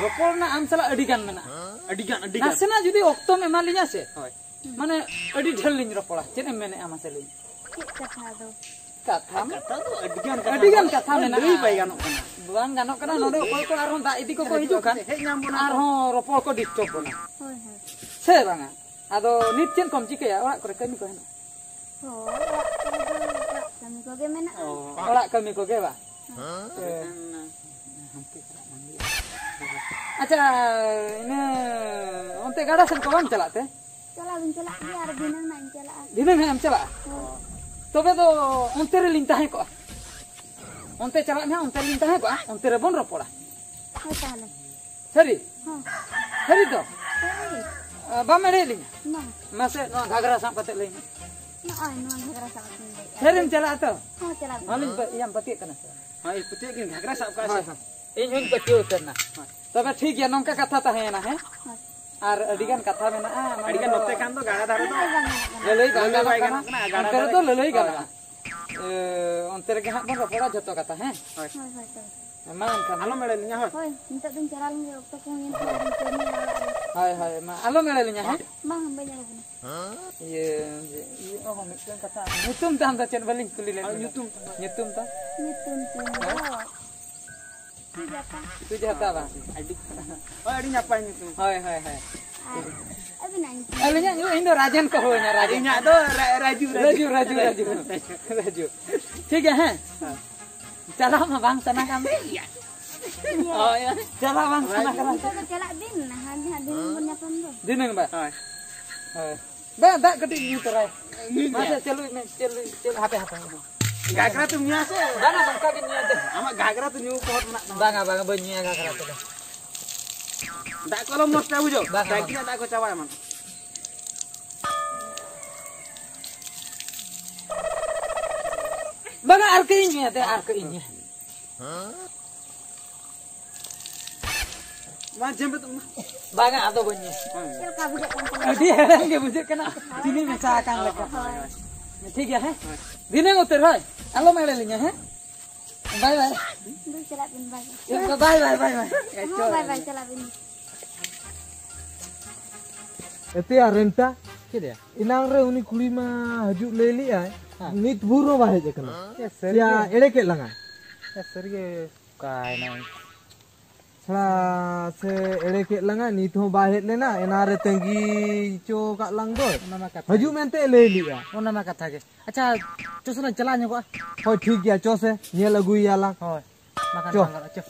ᱨᱚᱯᱚᱲ ᱨᱮᱱᱟᱜ ᱟᱢ ᱥᱟᱞᱟᱜ ᱟᱹᱰᱤ ᱜᱟᱱ ᱢᱮᱱᱟᱜᱼᱟ᱾ ᱟᱹᱰᱤ ᱜᱟᱱ, ᱟᱹᱰᱤ ᱜᱟᱱ᱾ ᱱᱟᱥᱮᱱᱟᱜ ᱡᱩᱫᱤ ᱚᱠᱛᱚᱢ ᱮᱢᱟ ᱞᱤᱧᱟ ᱥᱮ, ᱦᱳᱭ᱾ ᱢᱟᱱᱮ ᱟᱹᱰᱤ ᱰᱷᱮᱨ ᱞᱤᱧ ᱨᱚᱯᱚᱲᱟ᱾ ᱪᱮᱫ ᱮᱢ ᱢᱮᱱᱮᱫᱼᱟ ᱢᱟᱥᱮ ᱞᱟᱹᱭ ᱢᱮ? ᱪᱮᱫ ᱠᱟᱛᱷᱟ ᱟᱫᱚ? ᱠᱟᱛᱷᱟ ᱢᱟ ᱠᱟᱛᱷᱟ ᱫᱚ ᱟᱹᱰᱤ ᱜᱟᱱ ᱠᱟᱛᱷᱟ ᱟᱹᱰᱤ ᱜᱟᱱ ᱢᱮᱱᱟᱜᱼᱟ᱾ ᱠᱟᱛᱷᱟ ᱢᱮᱱᱟᱜᱼᱟ᱾ ᱞᱟᱹᱭ ᱵᱟᱭ ᱜᱟᱱᱚᱜ ᱠᱟᱱᱟ᱾ ᱵᱟᱝ ᱜᱟᱱᱚᱜ ᱠᱟᱱᱟ᱾ ᱱᱚᱰᱮ ᱚᱠᱚᱭ ᱠᱚ ᱟᱨᱦᱚᱸ ᱫᱟᱜ ᱤᱫᱤ ᱠᱚᱠᱚ ᱦᱤᱡᱩᱜ ᱠᱟᱱ, ᱦᱮᱡ ᱧᱟᱢ ᱵᱚᱱᱟ ᱠᱚ᱾ ᱟᱨᱦᱚᱸ ᱨᱚᱯᱚᱲ ᱠᱚ ᱰᱤᱥᱴᱟᱨᱵ ᱵᱚᱱᱟ᱾ ᱦᱳᱭ, ᱦᱳᱭ᱾ ᱥᱮ ᱵᱟᱝᱟ? ᱟᱫᱚ ᱱᱤᱛ ᱪᱮᱫ ᱠᱚᱢ ᱪᱤᱠᱟᱹᱭᱟ? ᱚᱲᱟᱜ ᱠᱚᱨᱮ ᱠᱟᱹᱢᱤ ᱠᱚ ᱦᱮᱱᱟᱜᱼᱟ? ᱦᱳᱭ, ᱚᱲᱟᱜ ᱠᱚᱨᱮ ᱫᱚ ᱚᱲᱟᱜ ᱠᱟᱹᱢᱤ ᱠᱚᱜᱮ ᱢᱮᱱᱟᱜᱼᱟ᱾ ᱚ᱾ ᱚᱲᱟᱜ ᱠᱟᱹᱢᱤ ᱠᱚᱜᱮ ᱵᱟ? ᱦᱮᱸ᱾ ᱮ᱾ ᱟᱪᱪᱷᱟ, ᱤᱱᱟᱹ ᱚᱱᱛᱮ ᱜᱟᱰᱟ ᱥᱮᱱ ᱠᱚ ᱵᱟᱢ ᱪᱟᱞᱟᱜ ᱛᱮ? ᱪᱟᱞᱟᱣ ᱫᱚᱧ ᱪᱟᱞᱟᱜ ᱜᱮᱭᱟ, ᱟᱨ ᱫᱷᱤᱱᱟᱹᱝ ᱱᱟᱜ ᱤᱧ ᱪᱟᱞᱟᱜᱼᱟ᱾ ᱫᱷᱤᱱᱟᱹᱝ ᱦᱟᱸᱜ ᱮᱢ ᱪᱟᱞᱟᱜᱼᱟ? ᱦᱳᱭ᱾ ᱛᱚᱵᱮ ᱫᱚ ᱚᱱᱛᱮ ᱨᱮᱞᱤᱧ ᱛᱟᱦᱮᱸ ᱠᱚᱜᱼᱟ᱾ ᱚᱱᱛᱮ ᱪᱟᱞᱟᱜ ᱢᱮ ᱦᱟᱸᱜ, ᱚᱱᱛᱮ ᱨᱮᱞᱤᱧ ᱛᱟᱦᱮᱸ ᱠᱚᱜᱼᱟ, ᱚᱱᱛᱮ ᱨᱮᱵᱚᱱ ᱨᱚᱯᱚᱲᱟ᱾ ᱦᱳᱭ, ᱛᱟᱦᱚᱞᱮ᱾ ᱥᱟᱹᱨᱤ? ᱦᱚᱸ᱾ ᱥᱟᱹᱨᱤ ᱛᱚ? ᱥᱟᱹᱨᱤ᱾ ᱟ, ᱵᱟᱢ ᱮᱲᱮᱭᱮᱫ ᱞᱤᱧᱟ? ᱵᱟᱝ᱾ ᱢᱟᱥᱮ, ᱱᱚᱣᱟ ᱜᱷᱟᱜᱽᱨᱟ ᱥᱟᱵ ᱠᱟᱛᱮ ᱞᱟᱹᱭ ᱢᱮ᱾ ᱱᱚᱜᱼᱚᱭ ᱱᱚᱣᱟ ᱜᱷᱟᱜᱽᱨᱟ ᱥᱟᱵ ᱠᱟᱛᱮ ᱞᱟᱹᱭ᱾ ᱥᱟᱹᱨᱤᱢ ᱪᱟᱞᱟᱜᱼᱟ ᱛᱚ? ᱦᱚᱸ, ᱪᱟᱞᱟᱜ ᱦᱚᱸ, ᱞᱤᱧ ᱜᱮᱭᱟ᱾ ᱯᱟ-, ᱤᱭᱟᱹᱢ ᱯᱟᱹᱛᱭᱟᱹᱜ ᱠᱟᱱᱟ ᱥᱮ ᱵᱟᱝ? ᱦᱳᱭ, ᱯᱟᱹᱛᱭᱟᱹᱜ ᱜᱤᱧ, ᱜᱷᱟᱜᱽᱨᱟ ᱥᱟᱵ ᱠᱟᱜᱼᱟ ᱥᱮ? ᱦᱳᱭ, ᱦᱳᱭ᱾ ᱤᱧ ᱦᱚᱸᱧ ᱯᱟᱹᱛᱭᱟᱹᱣ ᱩᱛᱟᱹᱨ ᱮᱱᱟ᱾ ᱦᱳᱭ᱾ ᱛᱚᱵᱮ ᱴᱷᱤᱠ ᱜᱮᱭᱟ, ᱱᱚᱝᱠᱟ ᱠᱟᱛᱷᱟ ᱛᱟᱦᱮᱸᱭᱮᱱᱟ, ᱦᱮᱸ? ᱦᱳᱭ᱾ ᱟᱨ ᱟᱹᱰᱤ ᱜᱟᱱ ᱠᱟᱛᱷᱟ ᱢᱮᱱᱟᱜᱼᱟ, ᱢᱟᱱᱮ ᱟᱹᱰᱤ ᱜᱟᱱ ᱫᱚ ᱱᱚᱛᱮ ᱠᱷᱟᱱ ᱫᱚ ᱜᱟᱰᱟ ᱫᱷᱟᱨᱮ ᱫᱚ ᱞᱟᱹᱞᱟᱹᱭ ᱵᱟᱝ ᱜᱟᱱᱚᱜ ᱠᱟᱱᱟ᱾ ᱞᱟᱹᱞᱟᱹᱭ ᱵᱟᱝ ᱞᱟᱹᱞᱟᱹᱭ ᱜᱟᱱᱚᱜ ᱵᱟᱭ ᱠᱟᱱᱟ᱾ ᱜᱟᱱᱚᱜ ᱠᱟᱱᱟ, ᱜᱟᱰᱟ ᱚᱱᱛᱮ ᱫᱷᱟᱨᱮ ᱨᱮᱫᱚ ᱞᱟᱹᱞᱟᱹᱭ ᱦᱳᱭ᱾ ᱜᱟᱱᱚᱜᱼᱟ᱾ ᱮ, ᱚᱱᱛᱮ ᱨᱮᱜᱮ ᱦᱟᱸᱜ ᱵᱚᱱ ᱨᱚᱯᱚᱲᱟ ᱡᱷᱚᱛᱚ ᱠᱟᱛᱷᱟ, ᱦᱮᱸ? ᱦᱳᱭ᱾ ᱦᱳᱭ, ᱦᱳᱭ, ᱛᱚᱵᱮ᱾ ᱢᱟ ᱮᱱᱠᱷᱟᱱ᱾ ᱟᱞᱚᱢ ᱮᱲᱮ ᱞᱤᱧᱟ, ᱦᱳᱭ᱾ ᱦᱳᱭ, ᱱᱤᱛᱚᱜ ᱫᱚᱧ ᱪᱟᱞᱟᱣ ᱞᱮᱱ ᱜᱮ, ᱚᱠᱛᱚ ᱠᱚ ᱦᱩᱭᱮᱱ ᱛᱟᱞᱟᱝᱟ, ᱟᱨᱤᱧ ᱠᱟᱹᱢᱤᱭᱟ ᱚᱲᱟᱜ ᱨᱮ᱾ ᱦᱳᱭ, ᱦᱳᱭ, ᱢᱟ ᱟᱞᱚᱢ ᱮᱲᱮ ᱞᱤᱧᱟ, ᱦᱮᱸ? ᱵᱟᱝ, ᱵᱟᱹᱧ ᱮᱲᱮ ᱵᱤᱱᱟ᱾ ᱤᱭᱟᱹ, ᱤᱭᱟᱹ, ᱚ, ᱢᱤᱫᱴᱟᱝ ᱠᱟᱛᱷᱟ, ᱧᱩᱛᱩᱢ ᱛᱟᱢ ᱫᱚ ᱪᱮᱫ? ᱵᱟᱹᱞᱤᱧ ᱠᱩᱞᱤ ᱞᱮᱫ ᱢᱮᱭᱟ᱾ ᱧᱩᱛᱩᱢ ᱛᱟᱢ? ᱧᱩᱛᱩᱢ ᱛᱤᱧ ᱫᱚ ᱦᱮᱸ? ᱥᱩᱡᱟᱛᱟ᱾ ᱥᱩᱡᱟᱛᱟ ᱵᱟᱝ? ᱟᱹᱰᱤ, ᱦᱳᱭ, ᱟᱹᱰᱤ ᱱᱟᱯᱟᱭ ᱧᱩᱛᱩᱢ᱾ ᱦᱳᱭ, ᱦᱳᱭ, ᱦᱳᱭ᱾ ᱟᱨ ᱟᱹᱵᱤᱱᱟᱜ ᱧᱩᱛᱩᱢ? ᱟᱹᱞᱤᱧᱟᱜ ᱧᱩᱛᱩᱢ, ᱤᱧ ᱫᱚ ᱨᱟᱡᱮᱱ ᱠᱚ ᱦᱚᱦᱚᱧᱟ, ᱨᱟᱡᱮᱱ᱾ ᱤᱧᱟᱹᱜ ᱫᱚ ᱨᱟ-, ᱨᱟᱡᱩ, ᱨᱟᱡᱩ, ᱨᱟᱡᱩ, ᱨᱟᱡᱩ, ᱨᱟᱡᱩ᱾ ᱴᱷᱤᱠ ᱜᱮᱭᱟ, ᱦᱮᱸ? ᱦᱮᱸ᱾ ᱪᱟᱞᱟᱜ ᱢᱟ ᱵᱟᱝ ᱥᱟᱱᱟ ᱠᱟᱱ᱾ ᱦᱳᱭ, ᱪᱟᱞᱟᱜ ᱵᱟᱝ ᱥᱟᱱᱟ ᱠᱟᱱᱟ᱾ ᱱᱤᱛᱚᱜ ᱫᱚ ᱪᱟᱞᱟᱜ ᱵᱤᱱ, ᱦᱟᱸᱰᱮ ᱦᱟᱸᱜ ᱫᱷᱤᱱᱟᱹᱝ ᱵᱚᱱ ᱧᱟᱯᱟᱢ ᱫᱚ᱾ ᱫᱷᱤᱱᱟᱹᱝ ᱵᱟ? ᱦᱳᱭ᱾ ᱦᱳᱭ᱾ ᱵᱟ, ᱫᱟᱜ ᱠᱟᱹᱴᱤᱡ ᱧᱩ ᱛᱚᱨᱟᱭ᱾ ᱧᱩᱭ ᱢᱮ᱾ ᱢᱟᱥᱮ, ᱪᱟᱹᱞᱩᱭ ᱢᱮ, ᱪᱟᱹᱞᱩᱭ, ᱪᱟᱹᱞᱩ, ᱦᱟᱯᱮ, ᱦᱟᱯᱮ, ᱦᱟᱯᱮ᱾ ᱜᱷᱟᱜᱽᱨᱟ ᱛᱮᱢ ᱧᱩᱭᱟ ᱥᱮ? ᱵᱟᱝᱟ, ᱱᱚᱝᱠᱟ ᱜᱮ ᱧᱩᱭᱟ ᱫᱮ᱾ ᱟᱢᱟᱜ ᱜᱷᱟᱜᱽᱨᱟ ᱛᱮ ᱧᱩ ᱯᱚᱦᱚᱴ ᱢᱮᱱᱟᱜ ᱛᱟᱢᱟ᱾ ᱵᱟᱝᱟ, ᱵᱟᱝᱟ, ᱵᱟᱹᱧ ᱧᱩᱭᱟ ᱜᱷᱟᱜᱽᱨᱟ ᱛᱮᱫᱚ᱾ ᱫᱟᱜ ᱠᱚ ᱟᱞᱚᱢ ᱱᱚᱥᱴᱚᱭᱟ, ᱵᱩᱡᱷᱟᱹᱣ? ᱵᱟᱝᱟ, ᱵᱟᱝᱟ᱾ ᱴᱟᱝᱠᱤ ᱨᱮᱱᱟᱜ ᱫᱟᱜ ᱠᱚ ᱪᱟᱵᱟᱭᱟ ᱢᱟ᱾ ᱵᱟᱝᱟ, ᱟᱨ ᱠᱟᱹᱡ ᱤᱧ ᱧᱩᱭᱟ ᱫᱮ, ᱟᱨ ᱠᱟᱹᱡ ᱤᱧ ᱧᱩᱭᱟ᱾ ᱢᱟ ᱡᱮᱢ ᱵᱮᱛᱚ ᱢᱟ᱾ ᱵᱟᱝᱟ, ᱟᱫᱚ ᱵᱟᱹᱧ ᱧᱩᱭᱟ᱾ ᱪᱮᱫ ᱞᱮᱠᱟ ᱵᱩᱡᱷᱟᱹᱜ ᱠᱟᱱ ᱛᱟᱢᱟ? ᱟᱹᱰᱤ ᱦᱮᱲᱮᱢ ᱜᱮ ᱵᱩᱡᱷᱟᱹᱜ ᱠᱟᱱᱟ, ᱪᱤᱱᱤ ᱢᱮᱥᱟ ᱟᱠᱟᱱ ᱞᱮᱠᱟ᱾ ᱦᱳᱭ᱾ ᱴᱷᱤᱠ ᱜᱮᱭᱟ, ᱦᱮᱸ? ᱫᱷᱤᱱᱟᱹᱝ ᱩᱛᱟᱹᱨ, ᱦᱳᱭ? ᱟᱞᱚᱢ ᱮᱲᱮ ᱞᱤᱧᱟ, ᱦᱮᱸ? ᱵᱟᱭ ᱵᱟᱭ᱾ ᱫᱩ ᱪᱟᱞᱟᱜ ᱵᱤᱱ, ᱵᱟᱭ ᱵᱟᱭ᱾ ᱵᱟᱭ ᱵᱟᱭ, ᱵᱟᱭ ᱵᱟᱭ᱾ ᱦᱚᱸ, ᱵᱟᱭ ᱵᱟᱭ, ᱪᱟᱞᱟᱜ ᱵᱤᱱ᱾ ᱮᱛᱮᱭᱟ ᱨᱮᱱᱴᱟ᱾ ᱪᱮᱫ ᱭᱟ? ᱮᱱᱟᱝ ᱨᱮ ᱩᱱᱤ ᱠᱩᱲᱤ ᱢᱟ ᱦᱤᱡᱩᱜ ᱞᱟᱹᱭ ᱞᱮᱜᱼᱟᱭ, ᱦᱮᱸ᱾ ᱱᱤᱛ ᱵᱷᱳᱨ ᱦᱚᱸ ᱵᱟᱭ ᱦᱮᱡ ᱟᱠᱟᱱᱟ᱾ ᱮ, ᱥᱟᱹᱨᱤ ᱭᱟ, ᱜᱮ? ᱮᱲᱮ ᱠᱮᱫ ᱞᱟᱝᱟ᱾ ᱮ, ᱥᱟᱹᱨᱤ ᱜᱮ ᱚᱠᱟᱭᱮᱱᱟᱭ? ᱛᱷᱚᱲᱟ ᱥᱮ ᱮᱲᱮ ᱠᱮᱫ ᱞᱟᱝᱟ, ᱱᱤᱛ ᱦᱚᱸ ᱵᱟᱭ ᱦᱮᱡ ᱞᱮᱱᱟ, ᱮᱱᱟᱝ ᱨᱮ ᱛᱟᱺᱜᱤ ᱦᱚᱪᱚ ᱟᱠᱟᱫ ᱞᱟᱝ ᱫᱚᱭ᱾ ᱚᱱᱟ ᱢᱟ ᱠᱟᱛᱷᱟ ᱦᱤᱡᱩᱜ ᱜᱮ᱾ ᱢᱮᱱᱛᱮ ᱞᱟᱹᱭ ᱞᱮᱜᱼᱟ᱾ ᱚᱱᱟ ᱢᱟ ᱠᱟᱛᱷᱟ ᱜᱮ᱾ ᱟᱪᱪᱷᱟ, ᱪᱚ ᱥᱮ ᱞᱟᱝ ᱪᱟᱞᱟᱣ ᱧᱚᱜᱚᱜᱼᱟ᱾ ᱦᱳᱭ, ᱴᱷᱤᱠ ᱜᱮᱭᱟ, ᱪᱚ ᱥᱮ ᱧᱮᱞ ᱟᱹᱜᱩᱭᱮᱭᱟ ᱞᱟᱝ᱾ ᱦᱳᱭ, ᱵᱟᱠᱷᱟᱱ ᱪᱚ᱾ ᱵᱟᱝ ᱜᱟᱱᱚᱜᱼᱟ, ᱪᱚ᱾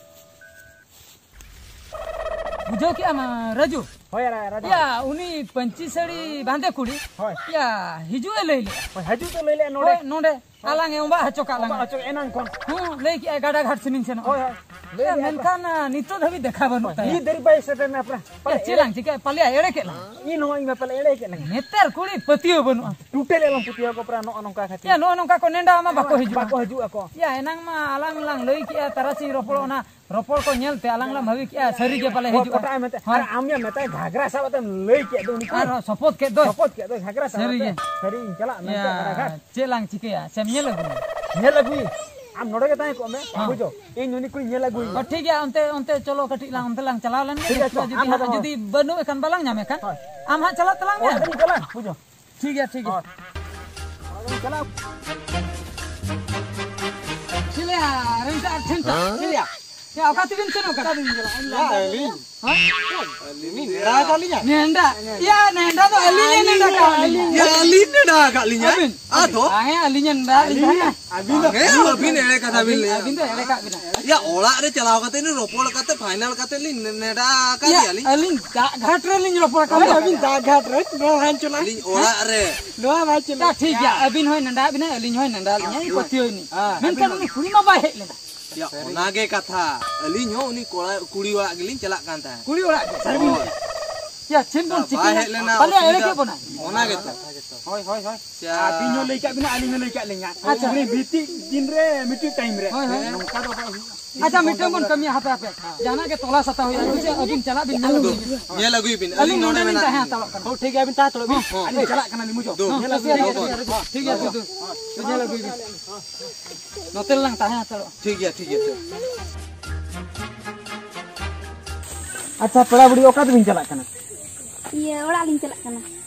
ᱵᱩᱡᱷᱟᱹᱣ ᱠᱮᱜᱼᱟᱢ, ᱨᱟᱡᱩ? ᱦᱳᱭ, ᱨᱟ-, ᱨᱟᱡᱩ᱾ ᱭᱟ, ᱩᱱᱤ ᱯᱟᱹᱧᱪᱤ ᱥᱟᱹᱲᱤ ᱵᱟᱸᱫᱮ ᱠᱩᱲᱤ᱾ ᱦᱳᱭ᱾ ᱭᱟ, ᱦᱤᱡᱩᱜ ᱮ ᱞᱟᱹᱭ ᱞᱮᱜᱼᱟ᱾ ᱦᱳᱭ, ᱦᱤᱡᱩᱜ ᱫᱚ ᱞᱟᱹᱭ ᱞᱮᱜᱼᱟ ᱱᱚᱰᱮ᱾ ᱦᱳᱭ, ᱱᱚᱰᱮ᱾ ᱦᱳᱭ᱾ ᱟᱞᱟᱝ ᱮ ᱚᱸᱵᱟᱜ ᱦᱚᱪᱚ ᱠᱟᱜ ᱞᱟᱝ᱾ ᱚᱸᱵᱟᱜ ᱦᱚᱪᱚ ᱮᱱᱟᱝ ᱠᱷᱚᱱ᱾ ᱦᱩᱸ, ᱞᱟᱹᱭ ᱠᱮᱜᱼᱟᱭ ᱜᱟᱰᱟ ᱜᱷᱟᱴ ᱥᱮᱱᱤᱧ ᱥᱮᱱᱚᱜᱼᱟ᱾ ᱦᱳᱭ, ᱦᱳᱭ᱾ ᱞᱟᱹᱭ ᱭᱟ, ᱞᱮᱜᱼᱟ ᱢᱮᱱᱠᱷᱟᱱ, ᱯᱮ᱾ ᱟ, ᱱᱤᱛᱚᱜ ᱫᱷᱟᱹᱵᱤᱡ ᱫᱮᱠᱷᱟ ᱵᱟᱹᱱᱩᱜ ᱦᱳᱭ, ᱛᱟᱭᱟ᱾ ᱱᱤᱛ ᱫᱷᱟᱹᱵᱤᱡ ᱵᱟᱭ ᱥᱮᱴᱮᱨ ᱞᱮᱱᱟ ᱯᱮᱨᱟ᱾ ᱭᱟ, ᱯᱟᱞᱮ ᱪᱮᱫ ᱮᱲᱮ ᱞᱟᱝ ᱪᱤᱠᱟᱹᱭᱟ? ᱯᱟᱞᱮᱭᱟ ᱮᱲᱮ ᱠᱮᱫ ᱞᱟᱝ᱾ ᱤᱧ ᱦᱚᱸ ᱤᱧ ᱢᱟ ᱯᱟᱞᱮ ᱮᱲᱮ ᱠᱮᱫ ᱞᱟᱝ᱾ ᱱᱮᱛᱟᱨ ᱠᱩᱲᱤ ᱯᱟᱹᱛᱭᱟᱹᱣ ᱵᱟᱹᱱᱩᱜᱼᱟ᱾ ᱴᱩᱴᱮ ᱞᱮ ᱞᱟᱝ ᱯᱟᱹᱛᱭᱟᱹᱣ ᱠᱚ ᱯᱮᱨᱟ ᱱᱚᱜᱼᱚ ᱱᱚᱝᱠᱟ ᱠᱷᱟᱹᱛᱤᱨ᱾ ᱭᱟ, ᱱᱚᱜᱼᱚ ᱱᱚᱝᱠᱟ ᱠᱚ ᱱᱮᱰᱟ ᱟᱢᱟ ᱵᱟᱠᱚ ᱦᱤᱡᱩᱜᱼᱟ᱾ ᱵᱟᱠᱚ ᱦᱤᱡᱩᱜ ᱟᱠᱚ᱾ ᱭᱟ, ᱮᱱᱟᱝ ᱢᱟ ᱟᱞᱟᱝ ᱞᱟᱝ ᱞᱟᱹᱭ ᱠᱮᱜᱼᱟ, ᱛᱟᱨᱟᱥᱤᱧ ᱨᱚᱯᱚᱲ, ᱚᱱᱟ ᱨᱚᱯᱚᱲ ᱠᱚ ᱧᱮᱞ ᱛᱮ ᱟᱞᱟᱝ ᱞᱟᱝ ᱵᱷᱟᱹᱵᱤ ᱠᱮᱜᱼᱟ, ᱥᱟᱹᱨᱤ ᱜᱮ ᱯᱟᱞᱮ ᱦᱳᱭ, ᱦᱤᱡᱩᱜᱼᱟ᱾ ᱯᱚᱴᱟᱜ ᱮ ᱢᱮᱛᱟᱭ᱾ ᱦᱳᱭ᱾ ᱟᱨ ᱟᱢ ᱭᱟ ᱢᱮᱛᱟᱭ ᱜᱷᱟᱜᱽᱨᱟ ᱥᱟᱵ ᱠᱟᱛᱮᱢ ᱞᱟᱹᱭ ᱠᱮᱫ ᱫᱚ ᱩᱱᱤ ᱠᱩᱲᱤ᱾ ᱟᱨᱦᱚᱸ ᱥᱚᱯᱚᱛ ᱠᱮᱫ ᱫᱚᱭ᱾ ᱥᱚᱯᱚᱛ ᱠᱮᱫ ᱫᱚᱭ ᱜᱷᱟᱜᱽᱨᱟ ᱥᱟᱵ ᱥᱟᱹᱨᱤ ᱠᱟᱛᱮ᱾ ᱜᱮ᱾ ᱥᱟᱹᱨᱤᱧ ᱪᱟᱞᱟᱜ ᱢᱮᱱᱛᱮ ᱭᱟ, ᱜᱷᱟᱜᱽᱨᱟ ᱜᱷᱟᱴ᱾ ᱪᱮᱫ ᱞᱟᱝ ᱪᱤᱠᱟᱹᱭᱟ? ᱥᱮᱢ ᱧᱮᱞ ᱟᱹᱜᱩᱭᱟ? ᱧᱮᱞ ᱟᱹᱜᱩᱭ᱾ ᱟᱢ ᱱᱚᱰᱮ ᱜᱮ ᱛᱟᱦᱮᱸ ᱠᱚᱜ ᱢᱮ, ᱦᱮᱸ᱾ ᱵᱩᱡᱷᱟᱹᱣ? ᱤᱧ ᱩᱱᱤ ᱠᱚᱧ ᱧᱮᱞ ᱟᱹᱜᱩᱭᱮᱭᱟ᱾ ᱦᱚᱸ, ᱴᱷᱤᱠ ᱜᱮᱭᱟ, ᱚᱱᱛᱮ, ᱚᱱᱛᱮ ᱪᱚᱞᱚ, ᱠᱟᱹᱴᱤᱡ ᱞᱟᱝ, ᱚᱱᱛᱮ ᱞᱟᱝ ᱪᱟᱞᱟᱣ ᱞᱮᱱ ᱜᱮ᱾ ᱴᱷᱤᱠ ᱟᱪᱷᱮ, ᱡᱩᱫᱤ ᱟᱢ ᱦᱟᱸᱜ, ᱱᱚᱰᱮ ᱡᱩᱫᱤ ᱵᱟᱹᱱᱩᱜ ᱮ ᱠᱷᱟᱱ, ᱵᱟᱞᱟᱝ ᱧᱟᱢᱮ ᱠᱷᱟᱱ, ᱦᱳᱭ᱾ ᱟᱢ ᱦᱟᱸᱜ ᱪᱟᱞᱟᱜ ᱛᱟᱞᱟᱝ ᱢᱮ᱾ ᱚᱲᱟᱜ ᱤᱧ ᱪᱟᱞᱟᱜ, ᱵᱩᱡᱷᱟᱹᱣ? ᱴᱷᱤᱠ ᱜᱮᱭᱟ, ᱴᱷᱤᱠ ᱜᱮᱭᱟ᱾ ᱦᱳᱭ᱾ ᱚᱲᱟᱜ ᱤᱧ ᱪᱟᱞᱟᱜ᱾ ᱪᱮᱫ ᱞᱮᱭᱟ, ᱨᱮᱱᱴᱟ ᱟᱨ ᱴᱷᱮᱱᱴᱟ? ᱦᱮᱸ? ᱪᱮᱫ ᱞᱮᱭᱟ? ᱭᱟ, ᱚᱠᱟ ᱛᱮᱵᱤᱱ ᱥᱮᱱᱚᱜ ᱠᱟᱱᱟ? ᱚᱠᱟ ᱛᱮᱵᱤᱱ ᱪᱟᱞᱟᱜᱼᱟ? ᱭᱟ, ᱟᱹᱞᱤᱧ᱾ ᱦᱮᱸ? ᱟᱹᱞᱤᱧ ᱱᱮᱰᱟ ᱟᱠᱟᱫ ᱞᱤᱧᱟ᱾ ᱱᱮᱰᱟ? ᱭᱟ, ᱱᱮᱰᱟ ᱫᱚ ᱟᱹᱞᱤᱧ ᱮ ᱱᱮᱰᱟ ᱟᱠᱟᱫ ᱞᱤᱧᱟ᱾ ᱭᱟ, ᱟᱹᱞᱤᱧ ᱱᱮᱰᱟ ᱟᱠᱟᱫ ᱞᱤᱧᱟ᱾ ᱟᱹᱵᱤᱱ? ᱟᱫᱚ? ᱦᱮᱸ, ᱟᱹᱞᱤᱧ ᱮ ᱱᱮᱰᱟ ᱟᱹᱞᱤᱧ ᱛᱟᱦᱮᱸᱱᱟ᱾ ᱟᱹᱵᱤᱱ ᱫᱚ ᱦᱮᱸ, ᱟᱹᱵᱤᱱ ᱮᱲᱮ ᱠᱟᱛᱷᱟ ᱵᱤᱱ ᱟᱹᱵᱤᱱ, ᱞᱟᱹᱭᱟ᱾ ᱟᱹᱵᱤᱱ ᱫᱚ ᱮᱲᱮ ᱠᱟᱜ ᱵᱤᱱᱟ᱾ ᱭᱟ, ᱚᱲᱟᱜ ᱨᱮ ᱪᱟᱞᱟᱣ ᱠᱟᱛᱮ ᱞᱤᱧ ᱨᱚᱯᱚᱲ ᱠᱟᱛᱮ ᱯᱷᱟᱭᱱᱟᱞ ᱠᱟᱛᱮ ᱞᱤᱧ ᱱᱮ-, ᱱᱮᱰᱟ ᱟᱠᱟᱫ ᱭᱟ, ᱜᱮᱭᱟ ᱞᱤᱧ᱾ ᱟᱹᱞᱤᱧ ᱫᱟᱜ ᱜᱷᱟᱴ ᱨᱮᱞᱤᱧ ᱨᱚᱯᱚᱲ ᱠᱟᱱᱟ᱾ ᱟᱹᱵᱤᱱ ᱫᱟᱜ ᱜᱷᱟᱴ ᱨᱮ ᱱᱚᱣᱟ ᱦᱟᱸᱜ ᱪᱟᱞᱟᱜ᱾ ᱟᱹᱞᱤᱧ ᱚᱲᱟᱜ ᱨᱮ᱾ ᱱᱚᱣᱟ ᱵᱟᱭ ᱪᱟᱞᱟᱜ᱾ ᱴᱷᱤᱠ ᱜᱮᱭᱟ, ᱟᱹᱵᱤᱱ ᱦᱚᱸᱭ ᱱᱮᱰᱟ ᱵᱤᱱᱟ, ᱟᱹᱞᱤᱧ ᱦᱚᱸᱭ ᱱᱮᱰᱟ ᱞᱤᱧᱟ, ᱯᱟᱹᱛᱭᱟᱹᱣ ᱱᱤᱧ᱾ ᱦᱮᱸ, ᱢᱮᱱᱠᱷᱟᱱ ᱟᱹᱵᱤᱱ ᱩᱱᱤ ᱠᱩᱲᱤ ᱢᱟ ᱵᱟᱭ ᱦᱮᱡ ᱞᱮᱱᱟ᱾ ᱭᱟ, ᱚᱱᱟ ᱜᱮ ᱠᱟᱛᱷᱟ᱾ ᱟᱹᱞᱤᱧ ᱦᱚᱸ ᱩᱱᱤ ᱠᱚᱲᱟ, ᱠᱩᱲᱤ ᱚᱲᱟᱜ ᱜᱮᱞᱤᱧ ᱪᱟᱞᱟᱜ ᱠᱟᱱ ᱛᱟᱦᱮᱸᱫ᱾ ᱠᱩᱲᱤ ᱚᱲᱟᱜ ᱜᱮ? ᱥᱟᱹᱨᱤ ᱵᱤᱱ ᱦᱳᱭ᱾ ᱞᱟᱹᱭ ᱠᱮᱫᱟ? ᱭᱟ, ᱪᱮᱫ ᱵᱚᱱ ᱵᱟᱭ ᱪᱤᱠᱟᱹᱭᱟ? ᱦᱮᱡ ᱞᱮᱱᱟ, ᱯᱟᱞᱮ ᱮᱲᱮ ᱚᱥᱩᱵᱤᱫᱷᱟ᱾ ᱠᱮᱫ ᱵᱚᱱᱟ᱾ ᱚᱱᱟ ᱜᱮᱛᱚ᱾ ᱦᱳᱭ, ᱦᱳᱭ, ᱦᱳᱭ᱾ ᱪᱟ᱾ ᱟᱹᱵᱤᱱ ᱦᱚᱸ ᱞᱟᱹᱭ ᱠᱟᱜ ᱵᱤᱱᱟ, ᱟᱹᱞᱤᱧ ᱦᱚᱸ ᱞᱟᱹᱭ ᱠᱟᱜ ᱞᱤᱧᱟ᱾ ᱟᱪᱪᱷᱟ᱾ ᱩᱱᱤ ᱵᱷᱤᱛᱤ ᱫᱤᱱ ᱨᱮ ᱢᱤᱫᱴᱤᱡ ᱴᱟᱭᱤᱢ ᱨᱮ᱾ ᱦᱳᱭ, ᱦᱳᱭ᱾ ᱱᱚᱝᱠᱟ ᱫᱚ ᱵᱟᱭ ᱦᱩᱭᱩᱜᱼᱟ᱾ ᱟᱪᱪᱷᱟ, ᱢᱤᱫᱴᱟᱝ ᱵᱚᱱ ᱠᱟᱹᱢᱤᱭᱟ, ᱦᱟᱯᱮ, ᱦᱟᱯᱮ᱾ ᱡᱟᱦᱟᱱᱟᱜ ᱜᱮ ᱛᱚᱞᱟᱥ ᱦᱟᱛᱟᱣ ᱦᱩᱭᱩᱜᱼᱟ᱾ ᱵᱩᱡᱷᱟᱹᱣ? ᱟᱹᱵᱤᱱ ᱪᱟᱞᱟᱜ ᱵᱤᱱ, ᱧᱮᱞ ᱟᱹᱜᱩᱭ ᱵᱤᱱ᱾ ᱧᱮᱞ ᱟᱹᱜᱩᱭ ᱵᱤᱱ᱾ ᱟᱹᱞᱤᱧ ᱟᱹᱞᱤᱧ ᱱᱚᱰᱮ ᱱᱚᱰᱮ ᱞᱤᱧ ᱢᱮᱱᱟᱜ ᱛᱟᱦᱮᱸ ᱞᱤᱧᱟ᱾ ᱦᱟᱛᱟᱲᱚᱜ ᱠᱟᱱᱟ᱾ ᱦᱳᱭ, ᱴᱷᱤᱠ ᱜᱮᱭᱟ, ᱟᱹᱵᱤᱱ ᱛᱟᱦᱮᱸ ᱦᱟᱛᱟᱲᱚᱜ ᱵᱤᱱ᱾ ᱦᱚᱸ, ᱦᱚᱸ᱾ ᱟᱹᱞᱤᱧ ᱪᱟᱞᱟᱜ ᱠᱟᱱᱟ ᱞᱤᱧ, ᱵᱩᱡᱷᱟᱹᱣ᱾ ᱫᱩ, ᱧᱮᱞ ᱟᱹᱜᱩᱭ ᱵᱤᱱ᱾ ᱴᱷᱤᱠ ᱜᱮᱭᱟ, ᱫᱩ, ᱫᱩ᱾ ᱧᱮᱞ ᱟᱹᱜᱩᱭ ᱵᱤᱱ᱾ ᱱᱚᱛᱮ ᱨᱮᱞᱟᱝ ᱛᱟᱦᱮᱸ ᱦᱟᱛᱟᱲᱚᱜᱼᱟ᱾ ᱴᱷᱤᱠ ᱜᱮᱭᱟ, ᱴᱷᱤᱠ ᱜᱮᱭᱟ, ᱪᱚ᱾ ᱟᱪᱪᱷᱟ, ᱯᱮᱲᱟ ᱵᱩᱰᱷᱤ, ᱚᱠᱟ ᱛᱮᱵᱤᱱ ᱪᱟᱞᱟᱜ ᱠᱟᱱᱟ? ᱤᱭᱟᱹ, ᱚᱲᱟᱜ ᱞᱤᱧ ᱪᱟᱞᱟᱜ ᱠᱟᱱᱟ᱾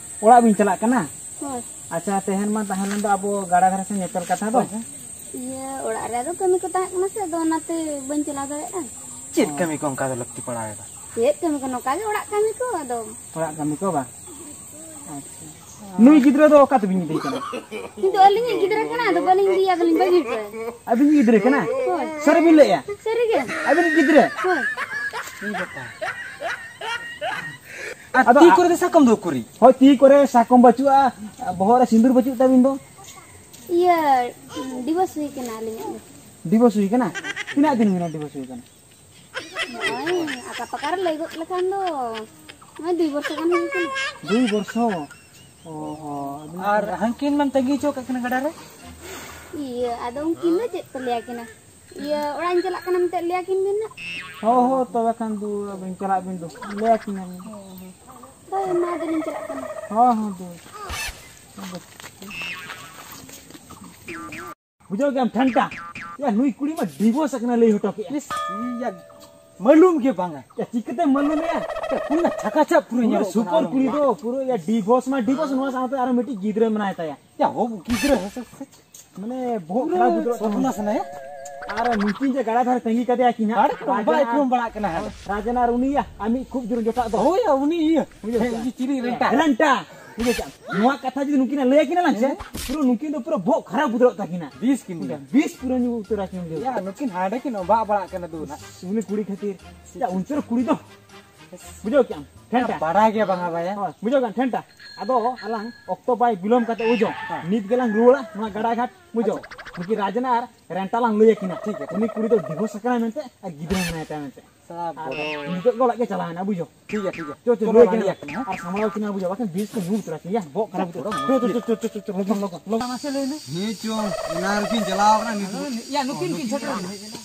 ᱚᱲᱟᱜ ᱵᱤᱱ ᱪᱟᱞᱟᱜ ᱠᱟᱱᱟ? ᱦᱳᱭ᱾ ᱟᱪᱪᱷᱟ, ᱛᱮᱦᱮᱧ ᱢᱟ ᱛᱟᱦᱮᱸ ᱞᱮᱱ ᱫᱚ ᱟᱵᱚ ᱜᱟᱰᱟ ᱫᱷᱟᱨᱮ ᱥᱮᱫ ᱧᱮᱯᱮᱞ ᱠᱟᱛᱷᱟ ᱫᱚ᱾ ᱤᱭᱟᱹ, ᱚᱲᱟᱜ ᱨᱮ ᱟᱫᱚ ᱠᱟᱹᱢᱤ ᱠᱚ ᱛᱟᱦᱮᱸ ᱠᱟᱱᱟ ᱥᱮ, ᱟᱫᱚ ᱚᱱᱟᱛᱮ ᱵᱟᱹᱧ ᱪᱟᱞᱟᱣ ᱫᱟᱲᱮᱭᱟᱜᱼᱟ᱾ ᱪᱮᱫ ᱠᱟᱹᱢᱤ ᱠᱚ ᱚᱱᱠᱟ ᱫᱚ ᱞᱟᱹᱠᱛᱤ ᱯᱟᱲᱟᱣ ᱮᱫᱟ? ᱪᱮᱫ ᱠᱟᱹᱢᱤ ᱠᱚ, ᱱᱚᱝᱠᱟ ᱜᱮ ᱚᱲᱟᱜ ᱠᱟᱹᱢᱤ ᱠᱚ, ᱟᱫᱚ᱾ ᱚᱲᱟᱜ ᱠᱟᱹᱢᱤ ᱠᱚ ᱵᱟᱝ? ᱟᱪᱪᱷᱟ᱾ ᱱᱩᱭ ᱜᱤᱫᱽᱨᱟᱹ ᱫᱚ ᱚᱠᱟ ᱛᱮᱵᱤᱱ ᱤᱫᱤᱭᱮ ᱠᱟᱱᱟ? ᱤᱧ ᱫᱚ ᱟᱹᱞᱤᱧᱤᱡ ᱜᱤᱫᱽᱨᱟᱹ ᱠᱟᱱᱟ, ᱟᱫᱚ ᱵᱟᱹᱞᱤᱧ ᱤᱫᱤᱭᱟ, ᱟᱫᱚᱞᱤᱧ ᱵᱟᱹᱜᱤ ᱦᱚᱴᱚ ᱠᱟᱭᱟ᱾ ᱟᱹᱵᱤᱱ ᱜᱤᱫᱽᱨᱟᱹ ᱠᱟᱱᱟ? ᱦᱳᱭ᱾ ᱥᱟᱹᱨᱤ ᱵᱤᱱ ᱞᱟᱹᱭᱮᱜᱼᱟ? ᱥᱟᱹᱨᱤ ᱜᱮ᱾ ᱟᱹᱵᱤᱱ ᱜᱤᱫᱽᱨᱟᱹ? ᱦᱳᱭ᱾ ᱟᱨ ᱟᱫᱚ ᱛᱤ ᱟ- ᱠᱚᱨᱮ ᱫᱚ ᱥᱟᱠᱚᱢ ᱫᱚ ᱩᱠᱩᱨᱤᱡ? ᱦᱳᱭ, ᱛᱤ ᱠᱚᱨᱮ ᱥᱟᱠᱚᱢ ᱵᱟᱹᱪᱩᱜᱼᱟ, ᱵᱚᱦᱚᱜ ᱨᱮ ᱥᱤᱸᱫᱩᱨ ᱵᱟᱹᱪᱩᱜ ᱛᱟᱵᱤᱱ ᱫᱚ᱾ ᱤᱭᱟᱹ, ᱰᱤᱵᱳᱨᱥ ᱦᱩᱭ ᱠᱟᱱᱟ ᱟᱹᱞᱤᱧᱟᱜ ᱫᱚ᱾ ᱰᱤᱵᱳᱨᱥ ᱦᱩᱭ ᱠᱟᱱᱟ? ᱛᱤᱱᱟᱹᱜ ᱫᱤᱱ ᱦᱩᱭᱱᱟ ᱰᱤᱵᱳᱨᱥ ᱦᱩᱭ ᱠᱟᱱᱟ? ᱱᱚᱜᱼᱚᱭ ᱟᱠᱟ ᱯᱟᱠᱟ ᱨᱮ ᱞᱟᱹᱭ ᱜᱚᱫ ᱞᱮᱠᱷᱟᱱ ᱫᱚ ᱱᱚᱜᱼᱚᱭ ᱫᱩᱭ ᱵᱚᱨᱥᱚ ᱜᱟᱱ ᱦᱩᱭ ᱠᱟᱱᱟ᱾ ᱫᱩᱭ ᱵᱚᱨᱥᱚ? ᱚ ᱦᱚᱸ, ᱟᱹᱵᱤᱱ ᱟᱨ ᱦᱟᱹᱱᱠᱤᱱ ᱢᱟᱢ ᱛᱟᱺᱜᱤ ᱦᱚᱪᱚ ᱟᱠᱟᱫ ᱠᱤᱱᱟ ᱜᱟᱰᱟ ᱨᱮ? ᱤᱭᱟᱹ, ᱟᱫᱚ ᱩᱱᱠᱤᱱ ᱫᱚ ᱪᱮᱫ ᱯᱮ ᱞᱟᱹᱭ ᱟᱹᱠᱤᱱᱟ? ᱤᱭᱟᱹ, ᱚᱲᱟᱜ ᱤᱧ ᱪᱟᱞᱟᱜ ᱠᱟᱱᱟ ᱢᱮᱱᱛᱮ ᱞᱟᱹᱭ ᱟᱹᱠᱤᱱ ᱵᱤᱱ ᱱᱟᱜ᱾ ᱦᱚᱸ ᱦᱚᱸ, ᱛᱚᱵᱮ ᱠᱷᱟᱱ ᱫᱩ ᱟᱹᱵᱤᱱ ᱪᱟᱞᱟᱜ ᱵᱤᱱ ᱫᱩ, ᱞᱟᱹᱭ ᱟᱹᱠᱤᱱᱟ ᱵᱤᱱ᱾ ᱦᱳᱭ, ᱢᱟ ᱟᱫᱚᱞᱤᱧ ᱪᱟᱞᱟᱜ ᱠᱟᱱᱟ᱾ ᱦᱚᱸ ᱦᱚᱸ, ᱫᱩ᱾ ᱵᱩᱡᱷᱟᱹᱣ ᱠᱮᱫᱟᱢ, ᱴᱷᱟᱱᱴᱟ? ᱭᱟ, ᱱᱩᱭ ᱠᱩᱲᱤ ᱢᱟ ᱰᱤᱵᱷᱳᱨᱥ ᱟᱠᱟᱱᱟ ᱞᱟᱹᱭ ᱦᱚᱴᱚ ᱠᱮᱜᱼᱟ᱾ ᱤᱥ, ᱤᱭᱟ, ᱢᱟᱞᱩᱢ ᱜᱮ ᱵᱟᱝᱟ᱾ ᱭᱟ, ᱪᱤᱠᱟᱹᱛᱮ ᱢᱟᱞᱩᱢ ᱭᱟ? ᱭᱟ, ᱠᱩᱲᱤ ᱢᱟ ᱪᱷᱟᱠᱟ ᱪᱷᱟᱯ ᱯᱩᱨᱟᱹ ᱯᱩᱨᱟᱹ ᱧᱮᱞᱚᱜ ᱠᱟᱱᱟ, ᱥᱩᱯᱟᱨ ᱟᱞᱚᱢ ᱠᱩᱲᱤ ᱞᱟᱹᱭᱟ᱾ ᱫᱚ, ᱯᱩᱨᱟᱹ ᱭᱟ ᱰᱤᱵᱷᱳᱨᱥ ᱢᱟ ᱰᱤᱵᱷᱳᱨᱥ, ᱱᱚᱣᱟ ᱥᱟᱶᱛᱮ ᱟᱨᱚ ᱢᱤᱫᱴᱤᱡ ᱜᱤᱫᱽᱨᱟᱹ ᱢᱮᱱᱟᱭ ᱛᱟᱭᱟ᱾ ᱭᱟ, ᱦᱳ, ᱜᱤᱫᱽᱨᱟᱹ ᱦᱮᱸ ᱥᱮ, ᱥᱮ, ᱢᱟᱱᱮ ᱵᱚᱦᱚᱜ ᱯᱩᱨᱟᱹ ᱠᱷᱟᱨᱟᱯ ᱩᱛᱟᱹᱨᱚᱜ ᱥᱚᱯᱱᱟ ᱛᱟᱢᱟ᱾ ᱥᱟᱱᱟᱭᱟ᱾ ᱟᱨ ᱱᱩᱠᱤᱱ ᱡᱮ ᱜᱟᱰᱟ ᱫᱷᱟᱨᱮ ᱛᱟᱺᱜᱤ ᱠᱟᱫᱮᱭᱟ ᱠᱤᱱ ᱦᱟᱸᱜ, ᱟᱨ ᱠᱚ ᱵᱟᱭ ᱨᱟᱡᱮᱱ ᱟᱨ, ᱮᱠᱫᱚᱢ ᱵᱟᱲᱟᱜ ᱠᱟᱱᱟ ᱦᱟᱸᱜ᱾ ᱨᱟᱡᱮᱱ ᱟᱨ ᱩᱱᱤ ᱭᱟ, ᱟᱢᱤᱡ ᱠᱷᱩᱵ ᱡᱳᱨ ᱡᱚᱴᱟᱜ ᱫᱚ᱾ ᱦᱳᱭ, ᱭᱟ, ᱩᱱᱤ ᱤᱭᱟᱹ᱾ ᱵᱩᱡᱷᱟᱹᱣ ᱦᱮᱸ, ᱠᱮᱜᱼᱟᱢ? ᱩᱱᱤ ᱪᱤᱞᱤ ᱨᱮᱱᱴᱟ? ᱨᱮᱱᱴᱟ᱾ ᱵᱩᱡᱷᱟᱹᱣ ᱠᱮᱜᱼᱟᱢ? ᱱᱚᱣᱟ ᱠᱟᱛᱷᱟ ᱡᱩᱫᱤ ᱱᱩᱠᱤᱱᱟᱜ ᱞᱟᱹᱭ ᱟᱹᱠᱤᱱᱟ ᱞᱟᱝ ᱥᱮ, ᱦᱮᱸ᱾ ᱯᱩᱨᱟᱹ ᱱᱩᱠᱤᱱ ᱫᱚ ᱯᱩᱨᱟᱹ ᱵᱚᱦᱚᱜ ᱠᱷᱟᱨᱟᱯ ᱩᱛᱟᱹᱨᱚᱜ ᱛᱟᱹᱠᱤᱱᱟ᱾ ᱵᱤᱥ ᱠᱤᱱ ᱧᱩᱭᱟ᱾ ᱵᱤᱥ ᱯᱩᱨᱟᱹ ᱧᱩ ᱩᱛᱟᱹᱨᱟ ᱠᱤᱱ ᱩᱱᱤ ᱫᱚ᱾ ᱭᱟ, ᱱᱩᱠᱤᱱ ᱦᱟᱸᱰᱮ ᱠᱤᱱ ᱚᱵᱟᱜ ᱵᱟᱲᱟᱜ ᱠᱟᱱᱟ ᱫᱩ ᱱᱟᱜ᱾ ᱩᱱᱤ ᱠᱩᱲᱤ ᱠᱷᱟᱹᱛᱤᱨ᱾ ᱭᱟ, ᱩᱱᱛᱮ ᱨᱮ ᱠᱩᱲᱤ ᱫᱚ᱾ ᱵᱩᱡᱷᱟᱹᱣ ᱠᱮᱜᱼᱟᱢ? ᱴᱷᱮᱱᱴᱟ᱾ ᱵᱟᱲᱟᱭ ᱜᱮ ᱵᱟᱝᱟ ᱵᱟᱭᱟ᱾ ᱦᱳᱭ, ᱵᱩᱡᱷᱟᱹᱣ ᱠᱮᱜᱼᱟᱢ? ᱴᱷᱮᱱᱴᱟ᱾ ᱟᱫᱚ ᱟᱞᱟᱝ ᱚᱠᱛᱚ ᱵᱟᱭ ᱵᱤᱞᱚᱢ ᱠᱟᱛᱮ ᱵᱩᱡᱷᱟᱹᱣ᱾ ᱦᱮᱸ᱾ ᱱᱤᱛ ᱜᱮᱞᱟᱝ ᱨᱩᱣᱟᱹᱲᱟ ᱱᱚᱣᱟ ᱜᱟᱰᱟ ᱜᱷᱟᱴ ᱵᱩᱡᱷᱟᱹᱣ᱾ ᱟᱪᱪᱷᱟ᱾ ᱱᱩᱠᱤᱱ ᱨᱟᱡᱮᱱᱟ ᱟᱨ ᱨᱮᱱᱴᱟ ᱞᱟᱝ ᱞᱟᱹᱭ ᱟᱹᱠᱤᱱᱟ᱾ ᱴᱷᱤᱠ ᱜᱮᱭᱟ, ᱴᱷᱤᱠ ᱩᱱᱤ ᱠᱩᱲᱤ ᱫᱚ ᱰᱤᱵᱷᱳᱨᱥ ᱟᱠᱟᱱᱟᱭ ᱢᱮᱱᱛᱮ ᱟᱨ ᱜᱤᱫᱽᱨᱟᱹ ᱢᱮᱱᱟᱭ ᱛᱟᱭᱟ ᱢᱮᱱᱛᱮ᱾ ᱥᱟᱵ ᱟᱨ ᱵᱚᱲᱚ᱾ ᱱᱤᱛᱚᱜ ᱜᱮ ᱚᱲᱟᱜ ᱜᱮ ᱪᱟᱞᱟᱣ ᱮᱱᱟ ᱵᱩᱡᱷᱟᱹᱣ᱾ ᱴᱷᱤᱠ ᱜᱮᱭᱟ, ᱴᱷᱤᱠ ᱜᱮᱭᱟ᱾ ᱪᱚ, ᱪᱚ, ᱪᱚᱞᱚ ᱞᱟᱹᱭ ᱞᱟᱝ ᱠᱤᱱᱟ᱾ ᱞᱟᱹᱭ ᱟᱠᱤᱱᱟ, ᱦᱮᱸ? ᱟᱨ ᱥᱟᱢᱵᱲᱟᱣ ᱠᱤᱱᱟ ᱵᱩᱡᱷᱟᱹᱣ, ᱵᱟᱠᱷᱟᱱ ᱵᱤᱥ ᱠᱚ ᱧᱩ ᱩᱛᱟᱹᱨᱟ ᱠᱤᱱᱟ᱾ ᱭᱟ, ᱵᱚᱦᱚᱜ ᱠᱷᱟᱨᱟᱯ ᱩᱛᱟᱹᱨᱟ᱾ ᱪᱚ, ᱪᱚ, ᱪᱚ, ᱞᱚᱜᱚᱱ, ᱞᱚᱜᱚᱱ, ᱞᱚᱜᱚᱱ᱾ ᱢᱟᱥᱮ ᱞᱟᱹᱭ ᱢᱮ᱾ ᱦᱮᱸ ᱪᱚ, ᱚᱱᱟ ᱨᱮᱠᱤᱱ ᱪᱟᱞᱟᱣ ᱠᱟᱱᱟ ᱱᱤᱛᱚᱜ᱾ ᱭᱟ, ᱱᱩᱠᱤᱱ ᱠᱤᱱ ᱥᱮᱴᱮᱨ ᱮᱱᱟ᱾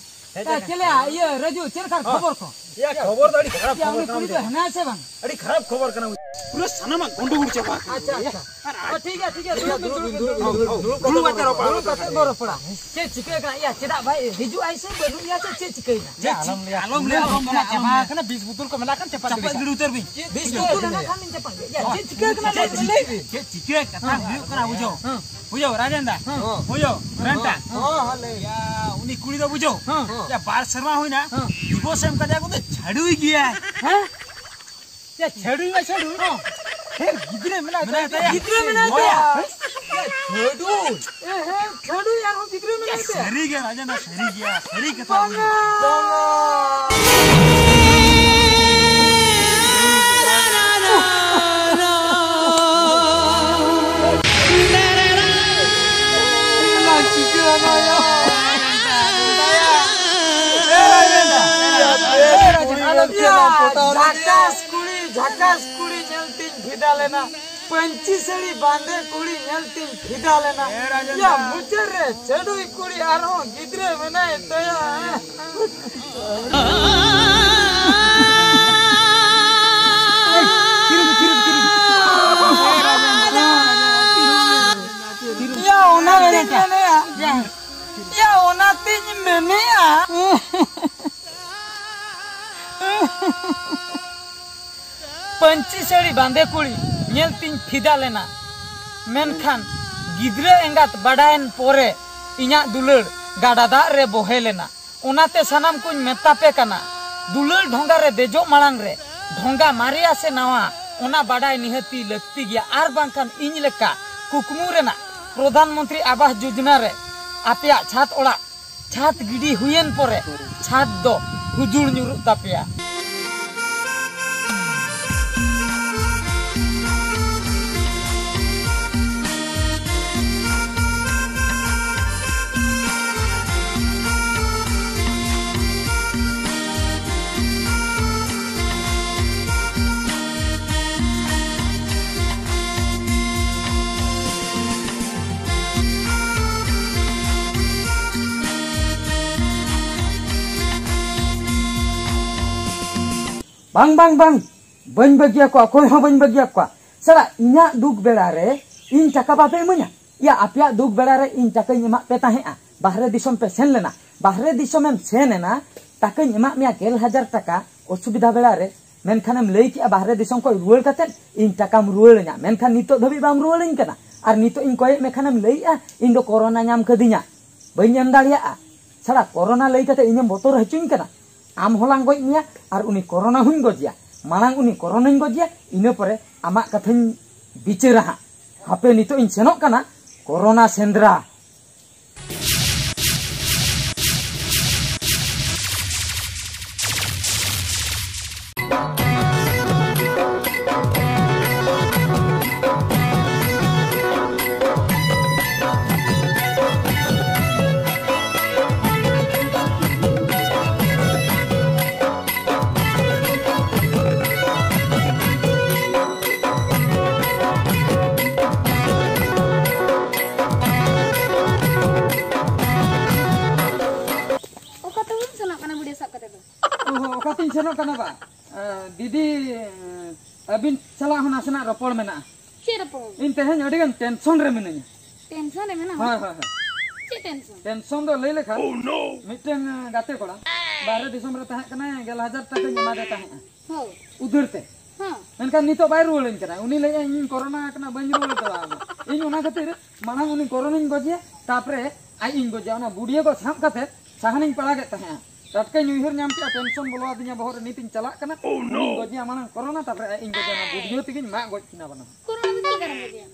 ᱮ, ᱪᱮᱫ ᱞᱮᱠᱟ? ᱤᱭᱟᱹ, ᱨᱟᱡᱩ, ᱪᱮᱫ ᱞᱮᱠᱟ ᱠᱷᱚᱵᱚᱨ ᱠᱚ? ᱭᱟ, ᱠᱷᱚᱵᱚᱨ ᱫᱚ ᱟᱹᱰᱤ ᱠᱷᱟᱨᱟᱯ ᱭᱟ, ᱠᱷᱚᱵᱚᱨ ᱩᱱᱤ ᱠᱟᱱᱟ ᱠᱩᱲᱤ ᱫᱚ ᱵᱩᱡᱷᱟᱹᱣ᱾ ᱦᱮᱱᱟᱭᱟ ᱥᱮ ᱵᱟᱝ? ᱟᱹᱰᱤ ᱠᱷᱟᱨᱟᱯ ᱠᱷᱚᱵᱚᱨ ᱠᱟᱱᱟ ᱵᱩᱡᱷᱟᱹᱣ᱾ ᱯᱩᱨᱟᱹ ᱥᱟᱱᱟᱢᱟᱜ ᱜᱚᱱᱰᱚᱜᱳᱞ ᱪᱟᱵᱟ ᱟᱠᱟᱱᱟ᱾ ᱟᱪᱪᱷᱟ, ᱟᱪᱪᱷᱟ᱾ ᱟᱨ ᱚ, ᱴᱷᱤᱠ ᱜᱮᱭᱟ, ᱴᱷᱤᱠ ᱜᱮᱭᱟ, ᱫᱩᱲᱩᱵ ᱵᱤᱱ, ᱫᱩᱲᱩᱵ ᱵᱤᱱ, ᱫᱩᱲᱩᱵ ᱵᱤᱱ᱾ ᱫᱩᱲᱩᱵ ᱠᱟᱛᱮ ᱨᱚᱯᱚᱲ, ᱫᱩᱲᱩᱵ ᱠᱟᱛᱮ ᱵᱚ ᱨᱚᱯᱚᱲᱟ᱾ ᱪᱮᱫ ᱪᱤᱠᱟᱹ ᱠᱟᱱᱟ? ᱭᱟ, ᱪᱮᱫᱟᱜ ᱵᱟᱭ ᱦᱤᱡᱩᱜ ᱟᱭ ᱥᱮ ᱵᱟᱹᱱᱩᱜ ᱭᱟ ᱥᱮ ᱪᱮᱫ ᱪᱤᱠᱟᱹᱭᱮᱱᱟ? ᱭᱟ, ᱟᱞᱚᱢ ᱞᱟᱹᱭᱟ, ᱟᱞᱚᱢ ᱞᱟᱹᱭᱟ, ᱪᱟᱵᱟ ᱟᱠᱟᱱᱟ, ᱵᱤᱥ ᱵᱳᱛᱚᱞ ᱠᱚ ᱢᱮᱱᱟᱜ ᱠᱷᱟᱱ ᱪᱟᱯᱟ ᱪᱟᱯᱟ ᱜᱤᱰᱤ ᱠᱟᱜ᱾ ᱜᱤᱰᱤ ᱩᱛᱟᱹᱨ ᱵᱤᱱ᱾ ᱵᱤᱥ ᱵᱳᱛᱚᱞ ᱢᱮᱱᱟᱜ ᱠᱷᱟᱱ ᱵᱤᱱ ᱪᱟᱯᱟ ᱜᱤᱰᱤ᱾ ᱭᱟ, ᱪᱮᱫ ᱪᱤᱠᱟᱹ ᱠᱟᱱᱟ? ᱞᱟᱹᱭ ᱵᱤᱱ, ᱞᱟᱹᱭ ᱵᱤᱱ᱾ ᱪᱮᱫ ᱪᱤᱠᱟᱹ ᱠᱟᱛᱷᱟ ᱦᱩᱭᱩᱜ ᱠᱟᱱᱟ, ᱵᱩᱡᱷᱟᱹᱣ᱾ ᱦᱮᱸ᱾ ᱵᱩᱡᱷᱟᱹᱣ, ᱨᱟᱡᱮᱱ ᱫᱟ? ᱦᱮᱸ᱾ ᱵᱩᱡᱷᱟᱹᱣ, ᱨᱮᱱᱴᱟ? ᱦᱮᱸ, ᱦᱮᱸ, ᱞᱟᱹᱭ᱾ ᱭᱟ, ᱩᱱᱤ ᱠᱩᱲᱤ ᱫᱚ ᱵᱩᱡᱷᱟᱹᱣ᱾ ᱦᱮᱸ᱾ ᱭᱟ, ᱵᱟᱨ ᱥᱮᱨᱢᱟ ᱦᱩᱭᱱᱟ, ᱦᱮᱸ᱾ ᱰᱤᱵᱷᱳᱨᱥ ᱮᱢ ᱠᱟᱫᱮᱭᱟ, ᱩᱱᱤ ᱫᱚ ᱪᱷᱟᱹᱰᱩᱭ ᱜᱮᱭᱟᱭ᱾ ᱦᱮᱸ? ᱭᱟ, ᱪᱷᱟᱹᱰᱩᱭ ᱢᱟ ᱪᱷᱟᱹᱰᱩᱭ᱾ ᱦᱮᱸ᱾ ᱯᱷᱮᱨ ᱜᱤᱫᱽᱨᱟᱹ ᱢᱮᱱᱟᱭ ᱢᱮᱱᱟᱭ ᱛᱟᱭᱟ᱾ ᱛᱟᱭᱟ᱾ ᱜᱤᱫᱽᱨᱟᱹ ᱢᱮᱱᱟᱭ ᱛᱟᱭᱟ᱾ ᱦᱮᱸ? ᱪᱷᱟᱹᱰᱩᱭ᱾ ᱮ, ᱦᱮᱸ, ᱪᱷᱟᱹᱰᱩᱭ ᱟᱨᱦᱚᱸ ᱜᱤᱫᱽᱨᱟᱹ ᱢᱮᱱᱟᱭ ᱛᱟᱭᱟ᱾ ᱥᱟᱹᱨᱤ ᱜᱮ ᱨᱟᱡᱮᱱ ᱫᱟ, ᱥᱟᱹᱨᱤ ᱜᱮᱭᱟ, ᱥᱟᱹᱨᱤ ᱠᱟᱛᱷᱟ᱾ ᱵᱟᱝᱟ᱾ ᱵᱟᱝᱟ᱾ ᱡᱷᱟᱠᱟᱥ ᱠᱩᱲᱤ, ᱡᱷᱟᱠᱟᱥ ᱠᱩᱲᱤ ᱧᱮᱞ ᱛᱤᱧ ᱯᱷᱤᱫᱟ ᱞᱮᱱᱟ᱾ ᱯᱟᱹᱧᱪᱤ ᱥᱟᱹᱲᱤ ᱵᱟᱸᱫᱮ ᱠᱩᱲᱤ ᱧᱮᱞ ᱛᱤᱧ ᱯᱷᱤᱫᱟ ᱞᱮᱱᱟ᱾ ᱮ ᱨᱟᱡᱮᱱ ᱭᱟ, ᱫᱟ᱾ ᱢᱩᱪᱟᱹᱫ ᱨᱮ ᱪᱷᱟᱹᱰᱩᱭ ᱠᱩᱲᱤ ᱟᱨᱦᱚᱸ ᱜᱤᱫᱽᱨᱟᱹ ᱢᱮᱱᱟᱭ ᱛᱟᱭᱟ᱾ ᱭᱟ, ᱚᱱᱟ ᱛᱤᱧ ᱢᱮᱱᱮᱫᱼᱟ᱾ ᱭᱟ, ᱚᱱᱟ ᱵᱟᱸᱫᱮ ᱠᱩᱲᱤ ᱧᱮᱞ ᱛᱤᱧ ᱯᱷᱤᱫᱟ ᱞᱮᱱᱟ, ᱢᱮᱱᱠᱷᱟᱱ ᱜᱤᱫᱽᱨᱟᱹ ᱮᱸᱜᱟᱛ ᱵᱟᱰᱟᱭᱮᱱ ᱯᱚᱨᱮ ᱤᱧᱟᱜ ᱫᱩᱞᱟᱹᱲ ᱜᱟᱰᱟ ᱫᱟᱜ ᱨᱮ ᱵᱚᱦᱮ ᱞᱮᱱᱟ᱾ ᱚᱱᱟᱛᱮ ᱥᱟᱱᱟᱢ ᱠᱚᱧ ᱢᱮᱛᱟ ᱯᱮ ᱠᱟᱱᱟ, ᱫᱩᱞᱟᱹᱲ ᱰᱷᱚᱸᱜᱟ ᱨᱮ ᱫᱮᱡᱚᱜ ᱢᱟᱲᱟᱝ ᱨᱮ ᱰᱷᱚᱸᱜᱟ ᱢᱟᱨᱮᱭᱟ ᱥᱮ ᱱᱟᱣᱟ, ᱚᱱᱟ ᱵᱟᱰᱟᱭ ᱱᱤᱦᱟᱹᱛᱤ ᱞᱟᱹᱠᱛᱤ ᱜᱮᱭᱟ᱾ ᱟᱨ ᱵᱟᱝᱠᱷᱟᱱ ᱤᱧ ᱞᱮᱠᱟ ᱠᱩᱠᱢᱩ ᱨᱮᱱᱟᱜ ᱯᱨᱚᱫᱷᱟᱱ ᱢᱚᱱᱛᱨᱤ ᱟᱵᱟᱥ ᱡᱳᱡᱽᱱᱟ ᱨᱮ ᱟᱯᱮᱭᱟᱜ ᱪᱷᱟᱫᱽ ᱚᱲᱟᱜ ᱪᱷᱟᱫᱽ ᱜᱤᱰᱤ ᱦᱩᱭᱮᱱ ᱯᱚᱨᱮ ᱪᱷᱟᱫᱽ ᱫᱚ ᱦᱩᱡᱩᱲ ᱧᱩᱨᱩᱜ ᱛᱟᱯᱮᱭᱟ᱾ ᱵᱟᱝ, ᱵᱟᱝ, ᱵᱟᱝ, ᱵᱟᱹᱧ ᱵᱟᱹᱜᱤᱭᱟᱠᱚᱣᱟ, ᱚᱠᱚᱭ ᱦᱚᱸ ᱵᱟᱹᱧ ᱵᱟᱹᱜᱤᱭᱟᱠᱚᱣᱟ᱾ ᱥᱟᱞᱟ, ᱤᱧᱟᱜ ᱫᱩᱠ ᱵᱮᱲᱟ ᱨᱮ ᱤᱧ ᱴᱟᱠᱟ ᱵᱟᱯᱮ ᱤᱢᱟᱹᱧᱟ? ᱭᱟ, ᱟᱯᱮᱭᱟᱜ ᱫᱩᱠ ᱵᱮᱲᱟ ᱨᱮ ᱤᱧ ᱴᱟᱠᱟᱧ ᱮᱢᱟᱜ ᱯᱮ ᱛᱟᱦᱮᱸᱜᱼᱟ, ᱵᱟᱦᱨᱮ ᱫᱤᱥᱚᱢ ᱯᱮ ᱥᱮᱱ ᱞᱮᱱᱟ, ᱵᱟᱦᱨᱮ ᱫᱤᱥᱚᱢᱮᱢ ᱥᱮᱱ ᱮᱱᱟ, ᱴᱟᱠᱟᱧ ᱮᱢᱟᱜ ᱢᱮᱭᱟ ᱜᱮᱞ ᱦᱟᱡᱟᱨ ᱴᱟᱠᱟ ᱚᱥᱩᱵᱤᱫᱷᱟ ᱵᱮᱲᱟ ᱨᱮ, ᱢᱮᱱᱠᱷᱟᱱᱮᱢ ᱞᱟᱹᱭ ᱠᱮᱜᱼᱟ ᱵᱟᱦᱨᱮ ᱫᱤᱥᱚᱢ ᱠᱷᱚᱱ ᱨᱩᱣᱟᱹᱲ ᱠᱟᱛᱮᱫ ᱤᱧ ᱴᱟᱠᱟᱢ ᱨᱩᱣᱟᱹᱲᱟᱹᱧᱟ, ᱢᱮᱱᱠᱷᱟᱱ ᱱᱤᱛᱚᱜ ᱫᱷᱟᱹᱵᱤᱡ ᱵᱟᱢ ᱨᱩᱣᱟᱹᱲᱟᱹᱧ ᱠᱟᱱᱟ᱾ ᱟᱨ ᱱᱤᱛᱚᱜ ᱤᱧ ᱠᱚᱭᱮᱫ ᱢᱮ ᱠᱷᱟᱱᱮᱢ ᱞᱟᱹᱭᱮᱜᱼᱟ ᱤᱧ ᱫᱚ ᱠᱳᱨᱳᱱᱟ ᱧᱟᱢ ᱠᱟᱹᱫᱤᱧᱟ, ᱵᱟᱹᱧ ᱮᱢ ᱫᱟᱲᱮᱭᱟᱜᱼᱟ᱾ ᱥᱟᱞᱟ, ᱠᱳᱨᱳᱱᱟ ᱞᱟᱹᱭ ᱠᱟᱛᱮ ᱤᱧᱮᱢ ᱵᱚᱛᱚᱨ ᱦᱚᱪᱚᱧ ᱠᱟᱱᱟ᱾ ᱟᱢ ᱦᱚᱞᱟᱝ ᱜᱚᱡ ᱢᱮᱭᱟ ᱟᱨ ᱩᱱᱤ ᱠᱳᱨᱳᱱᱟ ᱦᱚᱸᱧ ᱜᱚᱡᱮᱭᱟ᱾ ᱢᱟᱲᱟᱝ ᱩᱱᱤ ᱠᱳᱨᱳᱱᱟᱧ ᱜᱚᱡᱮᱭᱟ, ᱤᱱᱟᱹ ᱯᱚᱨᱮ ᱟᱢᱟᱜ ᱠᱟᱛᱷᱟᱧ ᱵᱤᱪᱟᱹᱨᱟ ᱦᱟᱸᱜ᱾ ᱦᱟᱯᱮ, ᱱᱤᱛᱚᱜ ᱤᱧ ᱥᱮᱱᱚᱜ ᱠᱟᱱᱟ ᱠᱳᱨᱳᱱᱟ ᱥᱮᱸᱫᱽᱨᱟ᱾ ᱚᱠᱟ ᱛᱮᱵᱚᱱ ᱥᱮᱱᱚᱜ ᱠᱟᱱᱟ ᱵᱩᱰᱷᱤ ᱥᱟᱵ ᱠᱟᱛᱮ ᱫᱚ? ᱚᱦᱚ, ᱚᱠᱟᱛᱤᱧ ᱥᱮᱱᱚᱜ ᱠᱟᱱᱟ ᱵᱟ? ᱮ, ᱫᱤᱫᱤ, ᱮ, ᱟᱹᱵᱤᱱ ᱥᱟᱞᱟᱜ ᱦᱚᱸ ᱱᱟᱥᱮᱱᱟᱜ ᱨᱚᱯᱚᱲ ᱢᱮᱱᱟᱜᱼᱟ᱾ ᱪᱮᱫ ᱨᱚᱯᱚᱲ? ᱤᱧ ᱛᱮᱦᱮᱧ ᱟᱹᱰᱤ ᱜᱟᱱ ᱴᱮᱱᱥᱚᱱ ᱨᱮ ᱢᱤᱱᱟᱹᱧᱟ᱾ ᱴᱮᱱᱥᱚᱱ ᱨᱮ ᱢᱮᱱᱟᱢᱟ? ᱦᱳᱭ, ᱦᱳᱭ, ᱦᱳᱭ᱾ ᱪᱮᱫ ᱴᱮᱱᱥᱚᱱ? ᱴᱮᱱᱥᱚᱱ ᱫᱚ ᱞᱟᱹᱭ ᱞᱮᱠᱷᱟᱱ, ᱢᱤᱫᱴᱮᱱ, ᱮ, ᱜᱟᱛᱮ ᱠᱚᱲᱟ ᱵᱟᱦᱨᱮ ᱫᱤᱥᱚᱢ ᱨᱮ ᱛᱟᱦᱮᱸ ᱠᱟᱱᱟᱭ, ᱜᱮᱞ ᱦᱟᱡᱟᱨ ᱴᱟᱠᱟᱧ ᱮᱢᱟᱫᱮ ᱛᱟᱦᱮᱸᱫᱼᱟ᱾ ᱦᱳᱭ᱾ ᱩᱫᱷᱟᱹᱨ ᱛᱮ᱾ ᱦᱮᱸ᱾ ᱢᱮᱱᱠᱷᱟᱱ ᱱᱤᱛᱚᱜ ᱵᱟᱭ ᱨᱩᱣᱟᱹᱲᱟᱹᱧ ᱠᱟᱱᱟ᱾ ᱩᱱᱤ ᱞᱟᱹᱭᱮᱫᱼᱟ, "ᱤᱧ ᱠᱚᱨᱳᱱᱟ ᱟᱠᱟᱱᱟ, ᱵᱟᱹᱧ ᱨᱩᱣᱟᱹᱲ ᱫᱟᱲᱮᱭᱟᱜᱼᱟ᱾" ᱤᱧ ᱚᱱᱟ ᱠᱷᱟᱹᱛᱤᱨ ᱢᱟᱲᱟᱝ ᱩᱱᱤ ᱠᱚᱨᱳᱱᱟᱧ ᱜᱚᱡᱮᱭᱟ, ᱛᱟᱯᱚᱨᱮ ᱟᱡ ᱤᱧ ᱜᱚᱡᱮᱭᱟ᱾ ᱚᱱᱟ ᱵᱩᱰᱤᱭᱟᱹ ᱠᱚ ᱥᱟᱵ ᱠᱟᱛᱮ ᱥᱟᱦᱟᱱᱤᱧ ᱯᱟᱲᱟᱜᱮᱫ ᱛᱟᱦᱮᱸᱜᱼᱟ᱾ ᱴᱟᱴᱠᱟᱧ ᱩᱭᱦᱟᱹᱨ ᱧᱟᱢ ᱠᱮᱫᱼᱟ, ᱴᱮᱱᱥᱚᱱ ᱵᱚᱞᱚ ᱟᱹᱫᱤᱧᱟ ᱵᱚᱦᱚᱜ ᱨᱮ, ᱱᱤᱛᱤᱧ ᱪᱟᱞᱟᱜ ᱠᱟᱱᱟ᱾ ᱩᱱᱤᱧ ᱜᱚᱡᱮᱭᱟ ᱢᱟᱲᱟᱝ ᱠᱚᱨᱳᱱᱟ, ᱛᱟᱯᱚᱨᱮ ᱟᱡ ᱤᱧ ᱜᱚᱡᱮᱭᱟ᱾ ᱚᱱᱟ ᱵᱩᱰᱤᱭᱟᱹ ᱛᱮᱜᱤᱧ ᱢᱟᱜ ᱜᱚᱡ ᱠᱤᱱᱟ ᱵᱟᱱᱟ ᱦᱚᱲ᱾ ᱠᱚᱨᱳᱱᱟ ᱫᱚ ᱪᱮᱫ ᱞᱮᱠᱟᱨᱮᱢ ᱜᱚᱡᱮᱭᱟ?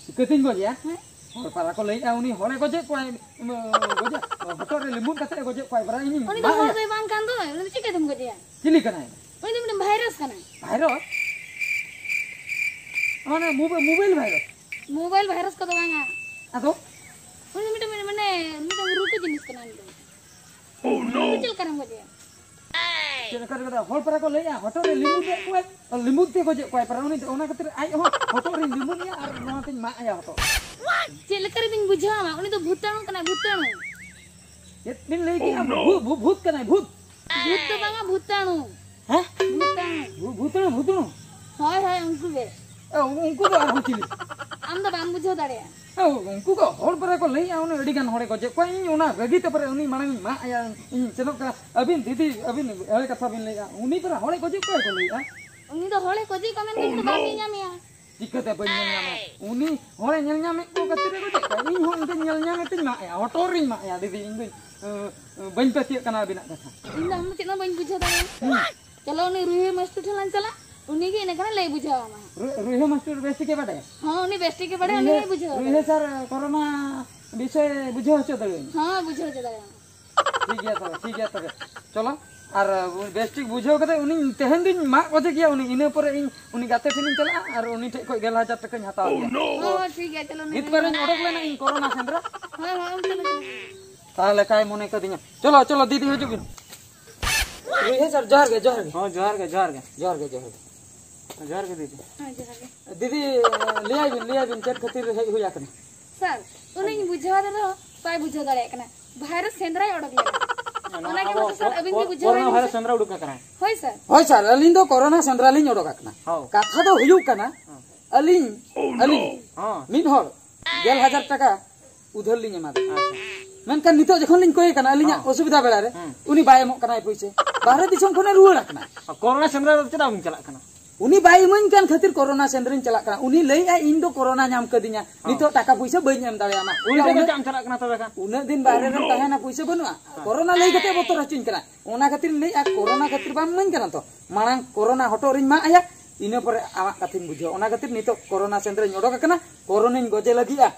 ᱪᱤᱠᱟᱹᱛᱤᱧ ᱜᱚᱡᱮᱭᱟ? ᱦᱮᱸ? ᱦᱚᱲ ᱯᱟᱨᱟ ᱠᱚ ᱞᱟᱹᱭᱮᱫᱼᱟ, ᱩᱱᱤ ᱦᱚᱲᱮ ᱜᱚᱡᱮᱫ ᱠᱚᱣᱟᱭ, ᱩᱢ, ᱜᱚᱡᱮ, ᱦᱚᱴᱚᱜ ᱨᱮ ᱞᱤᱢᱩᱱ ᱠᱟᱛᱮ ᱮ ᱜᱚᱡᱮᱫ ᱠᱚᱣᱟᱭ ᱯᱟᱨᱟ᱾ ᱤᱧᱤᱧ ᱩᱱᱤ ᱫᱚ ᱢᱟᱜ ᱦᱚᱲ ᱮᱭᱟ᱾ ᱫᱚᱭ ᱵᱟᱝ ᱠᱟᱱ ᱫᱚ, ᱩᱱᱤ ᱫᱚ ᱪᱤᱠᱟᱹᱛᱮᱢ ᱜᱚᱡᱮᱭᱟ? ᱪᱤᱞᱤ ᱠᱟᱱᱟᱭ? ᱩᱱᱤ ᱫᱚ ᱢᱤᱫᱴᱟᱝ ᱵᱷᱟᱭᱨᱟᱥ ᱠᱟᱱᱟᱭ᱾ ᱵᱷᱟᱭᱨᱟᱥ? ᱢᱟᱱᱮ ᱢᱳᱵᱟ-, ᱢᱳᱵᱟᱭᱤᱞ ᱵᱷᱟᱭᱨᱟᱥ? ᱢᱳᱵᱟᱭᱤᱞ ᱵᱷᱟᱭᱨᱟᱥ ᱠᱚᱫᱚ ᱵᱟᱝᱟ᱾ ᱟᱫᱚ? ᱩᱱᱤ ᱫᱚ ᱢᱤᱫᱴᱟᱝ, ᱢᱟᱱᱮ, ᱢᱤᱫᱴᱟᱝ ᱨᱩᱠᱩ ᱡᱤᱱᱤᱥ ᱠᱟᱱᱟᱭ ᱩᱱᱤ ᱫᱚ᱾ ᱩᱱᱤ ᱫᱚ ᱪᱮᱫ ᱞᱮᱠᱟᱨᱮᱢ ᱜᱚᱡᱮᱭᱟ? ᱪᱮᱫ ᱞᱮᱠᱟ ᱨᱮ ᱦᱚᱲ ᱯᱟᱨᱟ ᱠᱚ ᱞᱟᱹᱭᱮᱜᱼᱟ, ᱦᱚᱴᱚᱜ ᱨᱮ ᱞᱤᱢᱩ ᱫᱮᱡ ᱠᱚᱣᱟᱭ, ᱞᱤᱢᱩ ᱛᱮ ᱜᱚᱡᱮᱫ ᱠᱚᱣᱟᱭ ᱯᱟᱨᱟ᱾ ᱩᱱᱤ ᱫᱚ ᱚᱱᱟ ᱠᱷᱟᱹᱛᱤᱨ ᱟᱡ ᱦᱚᱸ ᱦᱚᱴᱚᱜ ᱨᱤᱧ ᱞᱤᱢᱩᱭᱮᱭᱟ ᱟᱨ ᱱᱚᱣᱟ ᱛᱤᱧ ᱢᱟᱜ ᱟᱭᱟ ᱦᱚᱴᱚᱜ᱾ ᱪᱮᱫ ᱞᱮᱠᱟ ᱨᱮᱵᱤᱱ ᱵᱩᱡᱷᱟᱹᱣᱟ? ᱩᱱᱤ ᱫᱚ ᱵᱷᱩᱛᱟᱹᱬᱩ ᱠᱟᱱᱟᱭ, ᱵᱷᱩᱛᱟᱹᱬᱩ᱾ ᱪᱮᱫ ᱵᱤᱱ ᱞᱟᱹᱭ ᱠᱮᱜᱼᱟ? ᱵᱷᱩ-, ᱵᱷᱩ-, ᱵᱷᱩᱛ ᱠᱟᱱᱟᱭ, ᱵᱷᱩᱛ᱾ ᱵᱷᱩᱛ ᱫᱚ ᱵᱟᱝᱟ, ᱵᱷᱩᱛᱟᱹᱬᱩ᱾ ᱦᱮᱸ? ᱵᱷᱩᱛᱟᱹᱬᱩ᱾ ᱵᱷᱩ-, ᱵᱷᱩᱛᱟᱹᱬᱩ, ᱵᱷᱩᱛᱟᱹᱬᱩ? ᱦᱳᱭ, ᱦᱳᱭ, ᱩᱱᱠᱩ ᱜᱮ᱾ ᱮ, ᱩᱱᱠᱩ ᱫᱚ ᱟᱨᱦᱚᱸ ᱪᱤᱞᱤ? ᱟᱢ ᱫᱚ ᱵᱟᱢ ᱵᱩᱡᱷᱟᱹᱣ ᱫᱟᱲᱮᱭᱟᱜᱼᱟ᱾ ᱮ, ᱩᱱᱠᱩ ᱠᱚ ᱦᱚᱲ ᱯᱟᱨᱟ ᱠᱚ ᱞᱟᱹᱭᱮᱜᱼᱟ, ᱩᱱᱟᱹᱜ ᱟᱹᱰᱤ ᱜᱟᱱ ᱦᱚᱲᱮ ᱜᱚᱡᱮᱫ ᱠᱚᱣᱟ᱾ ᱤᱧ ᱚᱱᱟ ᱨᱟᱹᱜᱤ ᱛᱮ ᱯᱟᱨᱟ ᱩᱱᱤ ᱢᱟᱲᱟᱝ ᱤᱧ ᱢᱟᱜ ᱟᱭᱟ, ᱤᱧ ᱥᱮᱱᱚᱜ ᱠᱟᱱᱟ᱾ ᱟᱹᱵᱤᱱ ᱫᱤᱫᱤ, ᱟᱹᱵᱤᱱ ᱮᱲᱮ ᱠᱟᱛᱷᱟ ᱵᱤᱱ ᱞᱟᱹᱭᱮᱜᱼᱟ᱾ ᱩᱱᱤ ᱯᱟᱨᱟ ᱦᱚᱲᱮ ᱜᱚᱡᱮᱫ ᱠᱚᱣᱟ ᱠᱚ ᱞᱟᱹᱭᱮᱜᱼᱟ᱾ ᱩᱱᱤ ᱫᱚ ᱦᱚᱲᱮ ᱜᱚᱡᱮ ᱠᱚᱣᱟ, ᱢᱮᱱᱠᱷᱟᱱ ᱫᱚ ᱵᱟᱢ ᱧᱮᱞᱧᱟᱢᱮᱭᱟ᱾ ᱪᱤᱠᱟᱹᱛᱮ ᱵᱟᱹᱧ ᱧᱮᱞ ᱧᱟᱢᱮᱭᱟ? ᱩᱱᱤ ᱦᱚᱲᱮ ᱧᱮᱞ ᱧᱟᱢᱮᱫ ᱠᱚ ᱠᱷᱟᱹᱛᱤᱨ ᱮ ᱜᱚᱡᱮᱫ ᱠᱚᱣᱟ᱾ ᱤᱧ ᱦᱚᱸ ᱩᱱᱤ ᱫᱚᱧ ᱧᱮᱞ ᱧᱟᱢᱮ ᱛᱤᱧ ᱢᱟᱜ ᱟᱭᱟ, ᱦᱚᱴᱚᱨ ᱨᱤᱧ ᱢᱟᱜ ᱟᱭᱟ ᱫᱤᱫᱤ, ᱤᱧ ᱫᱚᱧ, ᱮ, ᱵᱟᱹᱧ ᱯᱟᱹᱛᱭᱟᱹᱜ ᱠᱟᱱᱟ ᱟᱹᱵᱤᱱᱟᱜ ᱠᱟᱛᱷᱟ᱾ ᱤᱧ ᱫᱚ ᱟᱢ ᱫᱚ ᱪᱮᱫ ᱦᱚᱸ ᱵᱟᱹᱧ ᱵᱩᱡᱷᱟᱹᱣ ᱫᱟᱲᱮᱭᱟᱜᱼᱟ᱾ ᱦᱩᱸ᱾ ᱪᱚᱞᱚ, ᱩᱱᱤ ᱨᱩᱦᱤ ᱢᱟᱥᱴᱟᱨ ᱴᱷᱮᱱ ᱞᱟᱝ ᱪᱟᱞᱟᱜ, ᱩᱱᱤ ᱜᱮ ᱤᱱᱟᱹ ᱠᱷᱟᱱᱮ ᱞᱟᱹᱭ ᱵᱩᱡᱷᱟᱹᱣ ᱟᱢᱟ᱾ ᱨᱩ-, ᱨᱩᱦᱤ ᱢᱟᱥᱴᱟᱨ ᱵᱮᱥ ᱴᱷᱤᱠᱮ ᱵᱟᱰᱟᱭᱟ? ᱦᱚᱸ, ᱩᱱᱤ ᱵᱮᱥ ᱴᱷᱤᱠᱮ ᱵᱟᱰᱟᱭᱟ, ᱩᱱᱤ ᱜᱮ ᱵᱩᱡᱷᱟᱹᱣ ᱨᱩᱦᱤ ᱟᱢᱟ᱾ ᱥᱟᱨ ᱠᱚᱨᱳᱱᱟ ᱵᱤᱥᱚᱭ ᱵᱩᱡᱷᱟᱹᱣ ᱦᱚᱪᱚ ᱫᱟᱲᱮᱭᱟᱹᱧᱟ? ᱦᱚᱸ, ᱵᱩᱡᱷᱟᱹᱣ ᱦᱚᱪᱚ ᱫᱟᱲᱮᱭᱟᱢᱟ᱾ ᱴᱷᱤᱠ ᱜᱮᱭᱟ ᱛᱚᱵᱮ, ᱴᱷᱤᱠ ᱜᱮᱭᱟ ᱛᱚᱵᱮ᱾ ᱪᱚᱞᱚ, ᱟᱨ ᱵᱮᱥ ᱴᱷᱤᱠ ᱵᱩᱡᱷᱟᱹᱣ ᱠᱟᱛᱮ ᱩᱱᱤ ᱛᱮᱦᱮᱧ ᱫᱩᱧ ᱢᱟᱜ ᱜᱚᱡᱮ ᱜᱮᱭᱟ ᱩᱱᱤ, ᱤᱱᱟᱹ ᱯᱚᱨᱮ ᱤᱧ ᱩᱱᱤ ᱜᱟᱛᱮ ᱴᱷᱮᱱᱤᱧ ᱪᱟᱞᱟᱜᱼᱟ ᱟᱨ ᱩᱱᱤ ᱴᱷᱮᱱ ᱠᱷᱚᱱ ᱜᱮᱞ ᱦᱟᱡᱟᱨ ᱴᱟᱠᱟᱧ ᱦᱟᱛᱟᱣ ᱜᱮᱭᱟ᱾ ᱦᱚᱸ, ᱴᱷᱤᱠ ᱜᱮᱭᱟ, ᱪᱚᱞᱚ, ᱱᱩᱭ ᱱᱤᱛ ᱯᱟᱨᱮᱧ ᱚᱰᱚᱠ ᱞᱮᱱᱟ ᱤᱧ ᱠᱚᱨᱳᱱᱟ ᱥᱮᱸᱫᱽᱨᱟ᱾ ᱦᱳᱭ, ᱦᱳᱭ, ᱩᱱᱠᱩ ᱞᱮᱠᱟ᱾ ᱛᱟᱦᱚᱞᱮ ᱠᱟᱭ ᱢᱚᱱᱮ ᱠᱟᱫᱤᱧᱟ᱾ ᱪᱚᱞᱚ, ᱪᱚᱞᱚ, ᱫᱤᱫᱤ ᱦᱤᱡᱩᱜ ᱵᱤᱱ᱾ ᱦᱮᱸ ᱥᱟᱨ, ᱡᱚᱦᱟᱨ ᱜᱮ, ᱡᱚᱦᱟᱨ ᱜᱮ᱾ ᱦᱚᱸ, ᱡᱚᱦᱟᱨ ᱜᱮ, ᱡᱚᱦᱟᱨ ᱜᱮ᱾ ᱡᱚᱦᱟᱨ ᱜᱮ, ᱡᱚᱦᱟᱨ ᱜᱮ᱾ ᱡᱚᱦᱟᱨ ᱜᱮ ᱫᱤᱫᱤ᱾ ᱦᱮᱸ, ᱡᱚᱦᱟᱨ ᱜᱮ᱾ ᱫᱤᱫᱤ, ᱞᱟᱹᱭᱟᱭ ᱵᱤᱱ, ᱞᱟᱹᱭᱟᱭ ᱵᱤᱱ ᱪᱮᱫ ᱠᱷᱟᱹᱛᱤᱨ ᱦᱮᱡ ᱦᱩᱭ ᱟᱠᱟᱱᱟ? ᱥᱟᱨ, ᱩᱱᱤᱧ ᱵᱩᱡᱷᱟᱹᱣ ᱟᱫᱮ ᱨᱮᱦᱚᱸ ᱵᱟᱭ ᱵᱩᱡᱷᱟᱹᱣ ᱫᱟᱲᱮᱭᱟᱜ ᱠᱟᱱᱟ᱾ ᱵᱷᱟᱭᱨᱟᱥ ᱥᱮᱸᱫᱽᱨᱟᱭ ᱚᱰᱚᱠ ᱞᱮᱱᱟ᱾ ᱚᱱᱟ ᱜᱮ ᱟᱵᱚ ᱢᱟᱥᱮ ᱥᱟᱨ, ᱠᱚ-, ᱟᱹᱵᱤᱱ ᱜᱮ ᱠᱚ-, ᱵᱩᱡᱷᱟᱹᱣ ᱠᱚᱨᱳᱱᱟ ᱵᱤᱱ ᱵᱷᱟᱭᱨᱟᱥ ᱥᱮ᱾ ᱥᱮᱸᱫᱽᱨᱟ ᱩᱰᱩᱠ ᱟᱠᱟᱱᱟᱭ᱾ ᱦᱳᱭ ᱥᱟᱨ᱾ ᱦᱳᱭ ᱥᱟᱨ, ᱟᱹᱞᱤᱧ ᱫᱚ ᱠᱚᱨᱳᱱᱟ ᱥᱮᱸᱫᱽᱨᱟ ᱞᱤᱧ ᱚᱰᱚᱠ ᱟᱠᱟᱱᱟ᱾ ᱦᱚᱸ᱾ ᱠᱟᱛᱷᱟ ᱫᱚ ᱦᱩᱭᱩᱜ ᱠᱟᱱᱟ, ᱦᱚᱸ᱾ ᱟᱹᱞᱤᱧ, ᱦᱚᱸ᱾ ᱢᱤᱫ ᱦᱚᱲ ᱜᱮᱞ ᱦᱟᱡᱟᱨ ᱴᱟᱠᱟ ᱩᱫᱷᱟᱹᱨ ᱞᱤᱧ ᱮᱢᱟ ᱫᱮᱭᱟ᱾ ᱟᱪᱪᱷᱟ᱾ ᱢᱮᱱᱠᱷᱟᱱ ᱱᱤᱛᱚᱜ ᱡᱚᱠᱷᱚᱱ ᱞᱤᱧ ᱠᱚᱭᱮ ᱠᱟᱱᱟ, ᱟᱹᱞᱤᱧᱟᱜ ᱦᱚᱸ᱾ ᱚᱥᱩᱵᱤᱫᱷᱟ ᱵᱮᱲᱟ ᱨᱮ, ᱦᱩᱸ᱾ ᱩᱱᱤ ᱵᱟᱭ ᱮᱢᱚᱜ ᱠᱟᱱᱟ ᱯᱩᱭᱥᱟᱹ᱾ ᱵᱟᱦᱨᱮ ᱫᱤᱥᱚᱢ ᱠᱷᱚᱱᱮ ᱨᱩᱣᱟᱹᱲ ᱟᱠᱟᱱᱟ᱾ ᱟᱨ ᱠᱚᱨᱳᱱᱟ ᱥᱮᱸᱫᱽᱨᱟ ᱫᱚ ᱪᱮᱫᱟᱜ ᱵᱤᱱ ᱪᱟᱞᱟᱜ ᱠᱟᱱᱟ? ᱩᱱᱤ ᱵᱟᱭ ᱤᱢᱟᱹᱧ ᱠᱟᱱ ᱠᱷᱟᱹᱛᱤᱨ ᱠᱚᱨᱳᱱᱟ ᱥᱮᱱᱴᱟᱨᱤᱧ ᱪᱟᱞᱟᱜ ᱠᱟᱱᱟ᱾ ᱩᱱᱤ ᱞᱟᱹᱭᱮᱜᱼᱟᱭ, "ᱤᱧ ᱫᱚ ᱠᱚᱨᱳᱱᱟ ᱧᱟᱢ ᱠᱟᱹᱫᱤᱧᱟ, ᱱᱤᱛᱚᱜ ᱴᱟᱠᱟ ᱯᱩᱭᱥᱟᱹ ᱵᱟᱹᱧ ᱮᱢ ᱫᱟᱲᱮᱭᱟᱢᱟ᱾" ᱩᱱᱤ ᱴᱷᱮᱱ ᱫᱚ ᱩᱱᱟᱹᱜ, ᱪᱮᱫ ᱮᱢ ᱪᱟᱞᱟᱜ ᱠᱟᱱᱟ ᱛᱚᱵᱮ ᱠᱷᱟᱱ? ᱩᱱᱟᱹᱜ ᱫᱤᱱ ᱵᱟᱦᱨᱮ ᱨᱮᱢ ᱛᱟᱦᱮᱱᱟ, ᱯᱩᱭᱥᱟᱹ ᱵᱟᱹᱱᱩᱜᱼᱟ, ᱠᱚᱨᱳᱱᱟ ᱞᱟᱹᱭ ᱠᱟᱛᱮ ᱵᱚᱛᱚᱨ ᱦᱚᱪᱚᱧ ᱠᱟᱱᱟ᱾ ᱚᱱᱟ ᱠᱷᱟᱹᱛᱤᱨ ᱤᱧ ᱞᱟᱹᱭᱮᱜᱼᱟ, ᱠᱚᱨᱳᱱᱟ ᱠᱷᱟᱹᱛᱤᱨ ᱵᱟᱢ ᱤᱢᱟᱹᱧ ᱠᱟᱱᱟ ᱛᱚ, ᱢᱟᱲᱟᱝ ᱠᱚᱨᱳᱱᱟ ᱦᱚᱴᱚᱜ ᱨᱤᱧ ᱢᱟᱜ ᱟᱭᱟ, ᱤᱱᱟᱹ ᱯᱚᱨᱮ ᱟᱢᱟᱜ ᱠᱟᱛᱷᱟᱧ ᱵᱩᱡᱷᱟᱹᱣᱟ᱾ ᱚᱱᱟ ᱠᱷᱟᱹᱛᱤᱨ ᱱᱤᱛᱚᱜ ᱠᱚᱨᱳᱱᱟ ᱥᱮᱱᱴᱟᱨᱤᱧ ᱚᱰᱚᱠ ᱟᱠᱟᱱᱟ, ᱠᱚᱨᱳᱱᱟᱧ ᱜᱚᱡᱮ ᱞᱟᱹᱜᱤᱫᱼᱟ᱾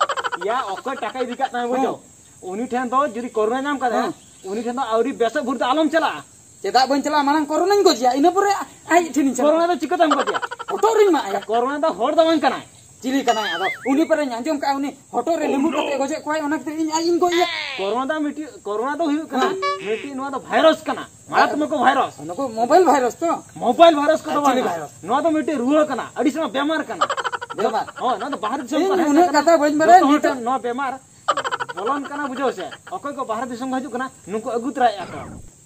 ᱭᱟ, ᱚᱠᱚᱭ ᱴᱟᱠᱟ ᱤᱫᱤ ᱠᱟᱜ ᱛᱟᱢᱟ ᱵᱩᱡᱷᱟᱹᱣ? ᱦᱮᱸ᱾ ᱩᱱᱤ ᱴᱷᱮᱱ ᱫᱚ ᱡᱩᱫᱤ ᱠᱚᱨᱳᱱᱟ ᱧᱟᱢ ᱠᱟᱫᱟ, ᱦᱮᱸ᱾ ᱩᱱᱤ ᱴᱷᱮᱱ ᱫᱚ ᱟᱹᱣᱨᱤ ᱵᱮᱥᱚᱜ ᱵᱷᱳᱨ ᱫᱚ ᱟᱞᱚᱢ ᱪᱟᱞᱟᱜᱼᱟ᱾ ᱪᱮᱫᱟᱜ ᱵᱟᱹᱧ ᱪᱟᱞᱟᱜᱼᱟ? ᱢᱟᱲᱟᱝ ᱠᱚᱨᱳᱱᱟᱧ ᱜᱚᱡᱮᱭᱟ, ᱤᱱᱟᱹ ᱯᱚᱨᱮ ᱟᱡ ᱴᱷᱮᱱᱤᱧ ᱪᱟᱞᱟᱜᱼᱟ᱾ ᱠᱚᱨᱳᱱᱟ ᱫᱚ ᱪᱤᱠᱟᱹᱛᱮᱢ ᱜᱚᱡᱮᱭᱟ? ᱦᱚᱴᱚᱜ ᱨᱤᱧ ᱢᱟᱜ ᱟᱭᱟ᱾ ᱠᱚᱨᱳᱱᱟ ᱫᱚ ᱦᱚᱲ ᱫᱚ ᱵᱟᱝ ᱠᱟᱱᱟᱭ᱾ ᱪᱤᱞᱤ ᱠᱟᱱᱟᱭ ᱟᱫᱚ? ᱩᱱᱤ ᱯᱚᱨᱮᱧ ᱟᱸᱡᱚᱢ ᱠᱟᱜᱼᱟ, ᱩᱱᱤ ᱦᱚᱴᱚᱜ ᱨᱮ ᱞᱤᱸᱵᱩ ᱠᱟᱛᱮ ᱜᱚᱡᱮᱫ ᱠᱚᱣᱟᱭ, ᱚᱱᱟ ᱠᱷᱟᱹᱛᱤᱨ ᱤᱧ ᱟᱡ ᱤᱧ ᱜᱚᱡ ᱮᱭᱟ᱾ ᱠᱚᱨᱳᱱᱟ ᱫᱚ ᱢᱤᱫᱴᱤᱡ, ᱠᱚᱨᱳᱱᱟ ᱫᱚ ᱦᱩᱭᱩᱜ ᱠᱟᱱᱟ, ᱦᱮᱸ᱾ ᱢᱤᱫᱴᱤᱡ ᱱᱚᱣᱟ ᱫᱚ ᱵᱷᱟᱭᱨᱟᱥ ᱠᱟᱱᱟ, ᱢᱟᱨᱟᱛᱢᱚᱠ ᱵᱷᱟᱭᱨᱟᱥ᱾ ᱱᱩᱠᱩ ᱢᱳᱵᱟᱭᱤᱞ ᱵᱷᱟᱭᱨᱟᱥ ᱛᱚ? ᱢᱳᱵᱟᱭᱤᱞ ᱵᱷᱟᱭᱨᱟᱥ ᱠᱚᱫᱚ ᱟᱨ ᱪᱤᱞᱤ ᱵᱟᱝ᱾ ᱵᱷᱟᱭᱨᱟᱥ? ᱱᱚᱣᱟ ᱫᱚ ᱢᱤᱫᱴᱤᱡ ᱨᱩᱣᱟᱹ ᱠᱟᱱᱟ, ᱟᱹᱰᱤ ᱥᱮᱬᱟ ᱵᱮᱢᱟᱨ ᱠᱟᱱᱟ᱾ ᱵᱮᱢᱟᱨ? ᱦᱳᱭ, ᱱᱚᱣᱟ ᱫᱚ ᱵᱟᱦᱨᱮ ᱫᱤᱥᱚᱢ ᱤᱧ ᱠᱚᱨᱮ ᱩᱱᱟᱹᱜ ᱦᱮᱡ ᱠᱟᱛᱷᱟ ᱠᱟᱱᱟ᱾ ᱵᱟᱹᱧ ᱵᱟᱲᱟᱭᱟ, ᱡᱚᱛᱚ ᱦᱚᱲ ᱱᱤᱛᱚᱜ ᱴᱷᱮᱱ ᱱᱚᱣᱟ ᱵᱮᱢᱟᱨ ᱵᱚᱞᱚᱱ ᱠᱟᱱᱟ, ᱵᱩᱡᱷᱟᱹᱣ ᱥᱮ? ᱚᱠᱚᱭ ᱠᱚ ᱵᱟᱦᱨᱮ ᱫᱤᱥᱚᱢ ᱠᱚ ᱦᱤᱡᱩᱜ ᱠᱟᱱᱟ, ᱱᱩᱠᱩ ᱟᱹᱜᱩ ᱛᱚᱨᱟᱭᱮᱫᱼᱟ ᱠᱚ᱾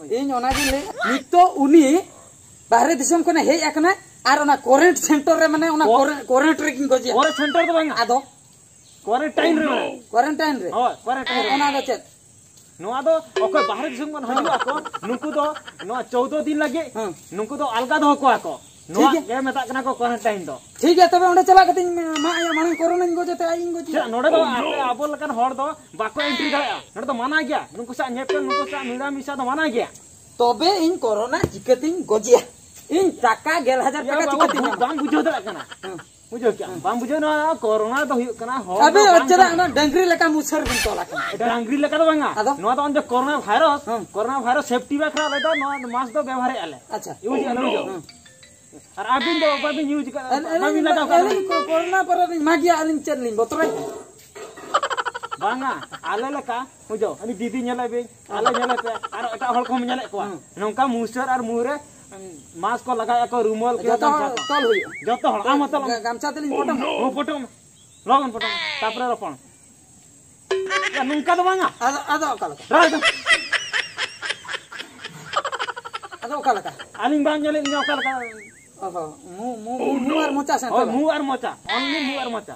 ᱤᱧ ᱚᱱᱟᱜᱤᱧ ᱞᱟᱹᱭ, ᱱᱤᱛᱚᱜ ᱩᱱᱤ ᱵᱟᱦᱨᱮ ᱫᱤᱥᱚᱢ ᱠᱷᱚᱱᱮ ᱦᱮᱡ ᱟᱠᱟᱱᱟ ᱟᱨ ᱚᱱᱟ ᱠᱚᱨᱮᱱᱴ ᱥᱮᱱᱴᱟᱨ ᱨᱮ, ᱢᱟᱱᱮ ᱚᱱᱟ ᱠᱚ-, ᱠᱚᱨᱮᱱᱴ, ᱠᱚᱨᱮᱱᱴ ᱨᱮᱠᱤᱱ ᱜᱚᱡᱮᱭᱟ᱾ ᱠᱚᱨᱮᱱᱴ ᱥᱮᱱᱴᱟᱨ ᱫᱚ ᱵᱟᱝᱟ᱾ ᱟᱫᱚ? ᱠᱚᱨᱮᱱᱴᱟᱭᱤᱱ ᱨᱮ ᱢᱮᱱᱟᱭᱟ᱾ ᱠᱚᱨᱮᱱᱴᱟᱭᱤᱱ ᱨᱮ? ᱦᱳᱭ, ᱠᱚᱨᱮᱱᱴᱟᱭᱤᱱ ᱨᱮ᱾ ᱚᱱᱟ ᱫᱚ ᱪᱮᱫ? ᱱᱚᱣᱟ ᱫᱚ ᱚᱠᱚᱭ ᱵᱟᱦᱨᱮ ᱫᱤᱥᱚᱢ ᱠᱷᱚᱱ ᱦᱤᱡᱩᱜ ᱟᱠᱚ, ᱱᱩᱠᱩ ᱫᱚ ᱱᱚᱣᱟ ᱪᱳᱫᱽᱫᱳ ᱫᱤᱱ ᱞᱟᱹᱜᱤᱫ, ᱦᱮᱸ᱾ ᱱᱩᱠᱩ ᱫᱚ ᱟᱞᱜᱟ ᱫᱚᱦᱚ ᱠᱚᱣᱟ ᱠᱚ᱾ ᱱᱚᱣᱟ ᱴᱷᱤᱠ ᱜᱮᱭᱟ᱾ ᱜᱮ ᱢᱮᱛᱟᱜ ᱠᱟᱱᱟ ᱠᱚ ᱠᱚᱨᱮᱱᱴᱟᱭᱤᱱ ᱫᱚ᱾ ᱴᱷᱤᱠ ᱜᱮᱭᱟ, ᱛᱚᱵᱮ ᱚᱸᱰᱮ ᱪᱟᱞᱟᱜ ᱠᱟᱛᱮᱧ ᱢᱟᱜ ᱟᱭᱟ, ᱢᱟᱲᱟᱝ ᱠᱚᱨᱳᱱᱟᱧ ᱜᱚᱡᱮ ᱛᱮ ᱟᱡ ᱤᱧ ᱜᱚᱡᱮᱭᱟ᱾ ᱪᱮᱫᱟᱜ ᱱᱚᱰᱮ ᱫᱚ ᱟᱯᱮ ᱟᱵᱚ ᱞᱮᱠᱟᱱ ᱦᱚᱲ ᱫᱚ ᱵᱟᱠᱚ ᱮᱱᱴᱨᱤ ᱫᱟᱲᱮᱭᱟᱜᱼᱟ? ᱱᱚᱰᱮ ᱫᱚ ᱢᱟᱱᱟ ᱜᱮᱭᱟ, ᱱᱩᱠᱩ ᱥᱟᱶ ᱧᱮᱯᱮᱞ, ᱱᱩᱠᱩ ᱥᱟᱶ ᱢᱤᱞᱟᱢᱤᱥᱟ ᱫᱚ ᱢᱟᱱᱟ ᱜᱮᱭᱟ᱾ ᱛᱚᱵᱮ ᱤᱧ ᱠᱚᱨᱳᱱᱟ ᱪᱤᱠᱟᱹᱛᱤᱧ ᱜᱚᱡᱮᱭᱟ? ᱤᱧ ᱴᱟᱠᱟ ᱜᱮᱞ ᱦᱟᱡᱟᱨ ᱭᱟ ᱴᱟᱠᱟ ᱵᱟᱵᱟ, ᱪᱤᱠᱟᱹᱛᱤᱧ ᱧᱟᱢᱟ? ᱵᱟᱢ ᱵᱩᱡᱷᱟᱹᱣ ᱫᱟᱲᱮᱭᱟᱜ ᱠᱟᱱᱟ᱾ ᱦᱮᱸ᱾ ᱵᱩᱡᱷᱟᱹᱣ ᱠᱮᱜᱼᱟᱢ? ᱵᱟᱢ ᱵᱩᱡᱷᱟᱹᱣ, ᱱᱚᱣᱟ ᱠᱚᱨᱳᱱᱟ ᱫᱚ ᱦᱩᱭᱩᱜ ᱠᱟᱱᱟ ᱦᱚᱲ ᱟᱵᱮ ᱫᱚ ᱵᱟᱝ ᱪᱮᱫᱟᱜ ᱠᱟᱱᱟ᱾ ᱚᱱᱟ ᱰᱟᱝᱨᱤ ᱞᱮᱠᱟ ᱢᱩᱥᱟᱹᱨ ᱵᱤᱱ ᱛᱚᱞ ᱟᱠᱟᱱᱟ? ᱰᱟᱝᱨᱤ ᱞᱮᱠᱟ ᱫᱚ ᱵᱟᱝᱟ᱾ ᱟᱫᱚ? ᱱᱚᱣᱟ ᱫᱚ ᱚᱱᱮ ᱡᱮ ᱠᱚᱨᱳᱱᱟ ᱵᱷᱟᱭᱨᱟᱥ, ᱦᱮᱸ᱾ ᱠᱚᱨᱳᱱᱟ ᱵᱷᱟᱭᱨᱟᱥ ᱥᱮᱯᱴᱤ ᱵᱟᱠᱷᱨᱟ ᱟᱞᱮ ᱫᱚ ᱱᱚᱣᱟ ᱢᱟᱥᱠ ᱫᱚ ᱵᱮᱵᱚᱦᱟᱨᱮᱫᱼᱟ ᱞᱮ᱾ ᱟᱪᱪᱷᱟ᱾ ᱤᱭᱩᱡᱽ ᱟᱞᱮ ᱦᱩᱭᱩᱜᱼᱟ᱾ ᱦᱮᱸ᱾ ᱟᱨ ᱟᱹᱵᱤᱱ ᱫᱚ ᱵᱟᱵᱤᱱ ᱤᱭᱩᱡᱽ ᱠᱟᱜᱼᱟ, ᱟᱹᱞᱤᱧ, ᱵᱟᱵᱤᱱ ᱞᱟᱜᱟᱣ ᱠᱟᱜᱼᱟ᱾ ᱟᱹᱞᱤᱧ ᱠᱚ-, ᱠᱚᱨᱳᱱᱟ ᱯᱚᱨᱮ ᱞᱤᱧ ᱢᱟᱜᱮᱭᱟ, ᱟᱹᱞᱤᱧ ᱪᱮᱫ ᱞᱤᱧ ᱵᱚᱛᱚᱨᱟᱭ? ᱵᱟᱝᱟ, ᱟᱞᱮ ᱞᱮᱠᱟ, ᱵᱩᱡᱷᱟᱹᱣ, ᱩᱱᱤ ᱫᱤᱫᱤ ᱧᱮᱞᱮ ᱵᱤᱱ, ᱟᱞᱮ ᱧᱮᱞᱮ ᱯᱮ, ᱟᱨ ᱮᱴᱟᱜ ᱦᱚᱲ ᱠᱚᱦᱚᱸ ᱧᱮᱞᱮᱫ ᱠᱚᱣᱟ᱾ ᱦᱩᱸ᱾ ᱱᱚᱝᱠᱟ ᱢᱩᱥᱟᱹᱨ ᱟᱨ ᱢᱩ ᱨᱮ, ᱩᱸ, ᱢᱟᱥᱠ ᱠᱚ ᱞᱟᱜᱟᱣᱮᱫᱼᱟ ᱠᱚ, ᱨᱩᱢᱟᱹᱞ ᱠᱚ, ᱡᱚᱛᱚ ᱦᱚᱲ ᱜᱟᱢᱪᱷᱟ ᱠᱚ᱾ ᱛᱚᱞ ᱦᱩᱭᱩᱜᱼᱟ᱾ ᱡᱚᱛᱚ ᱦᱚᱲ, ᱟᱢ ᱦᱚᱸ ᱛᱚᱞ ᱢᱮ᱾ ᱜᱟ-, ᱜᱟᱢᱪᱷᱟ ᱛᱮᱞᱤᱧ ᱯᱚᱴᱚᱢᱟ᱾ ᱦᱚᱸ, ᱯᱚᱴᱚᱢ ᱢᱮ᱾ ᱞᱚᱜᱚᱱ ᱯᱚᱴᱚᱢ ᱢᱮ᱾ ᱛᱟᱨᱯᱚᱨᱮ ᱨᱚᱯᱚᱲ ᱢᱮ᱾ ᱭᱟ, ᱱᱚᱝᱠᱟ ᱫᱚ ᱵᱟᱝᱟ᱾ ᱟᱫᱚ, ᱟᱫᱚ ᱚᱠᱟ ᱞᱮᱠᱟ? ᱨᱚᱲ ᱫᱚ᱾ ᱟᱫᱚ ᱚᱠᱟ ᱞᱮᱠᱟ? ᱟᱹᱞᱤᱧ ᱵᱟᱝ ᱧᱮᱞᱮᱫ ᱞᱤᱧᱟ ᱚᱠᱟ ᱞᱮᱠᱟ? ᱚ ᱦᱚᱸ, ᱢᱩ, ᱢᱩ, ᱢᱩ, ᱢᱩ ᱟᱨ ᱢᱚᱪᱟ ᱥᱮ ᱦᱳᱭ, ᱛᱚᱵᱮ? ᱢᱩ ᱟᱨ ᱢᱚᱪᱟ᱾ Only ᱢᱩ ᱟᱨ ᱢᱚᱪᱟ᱾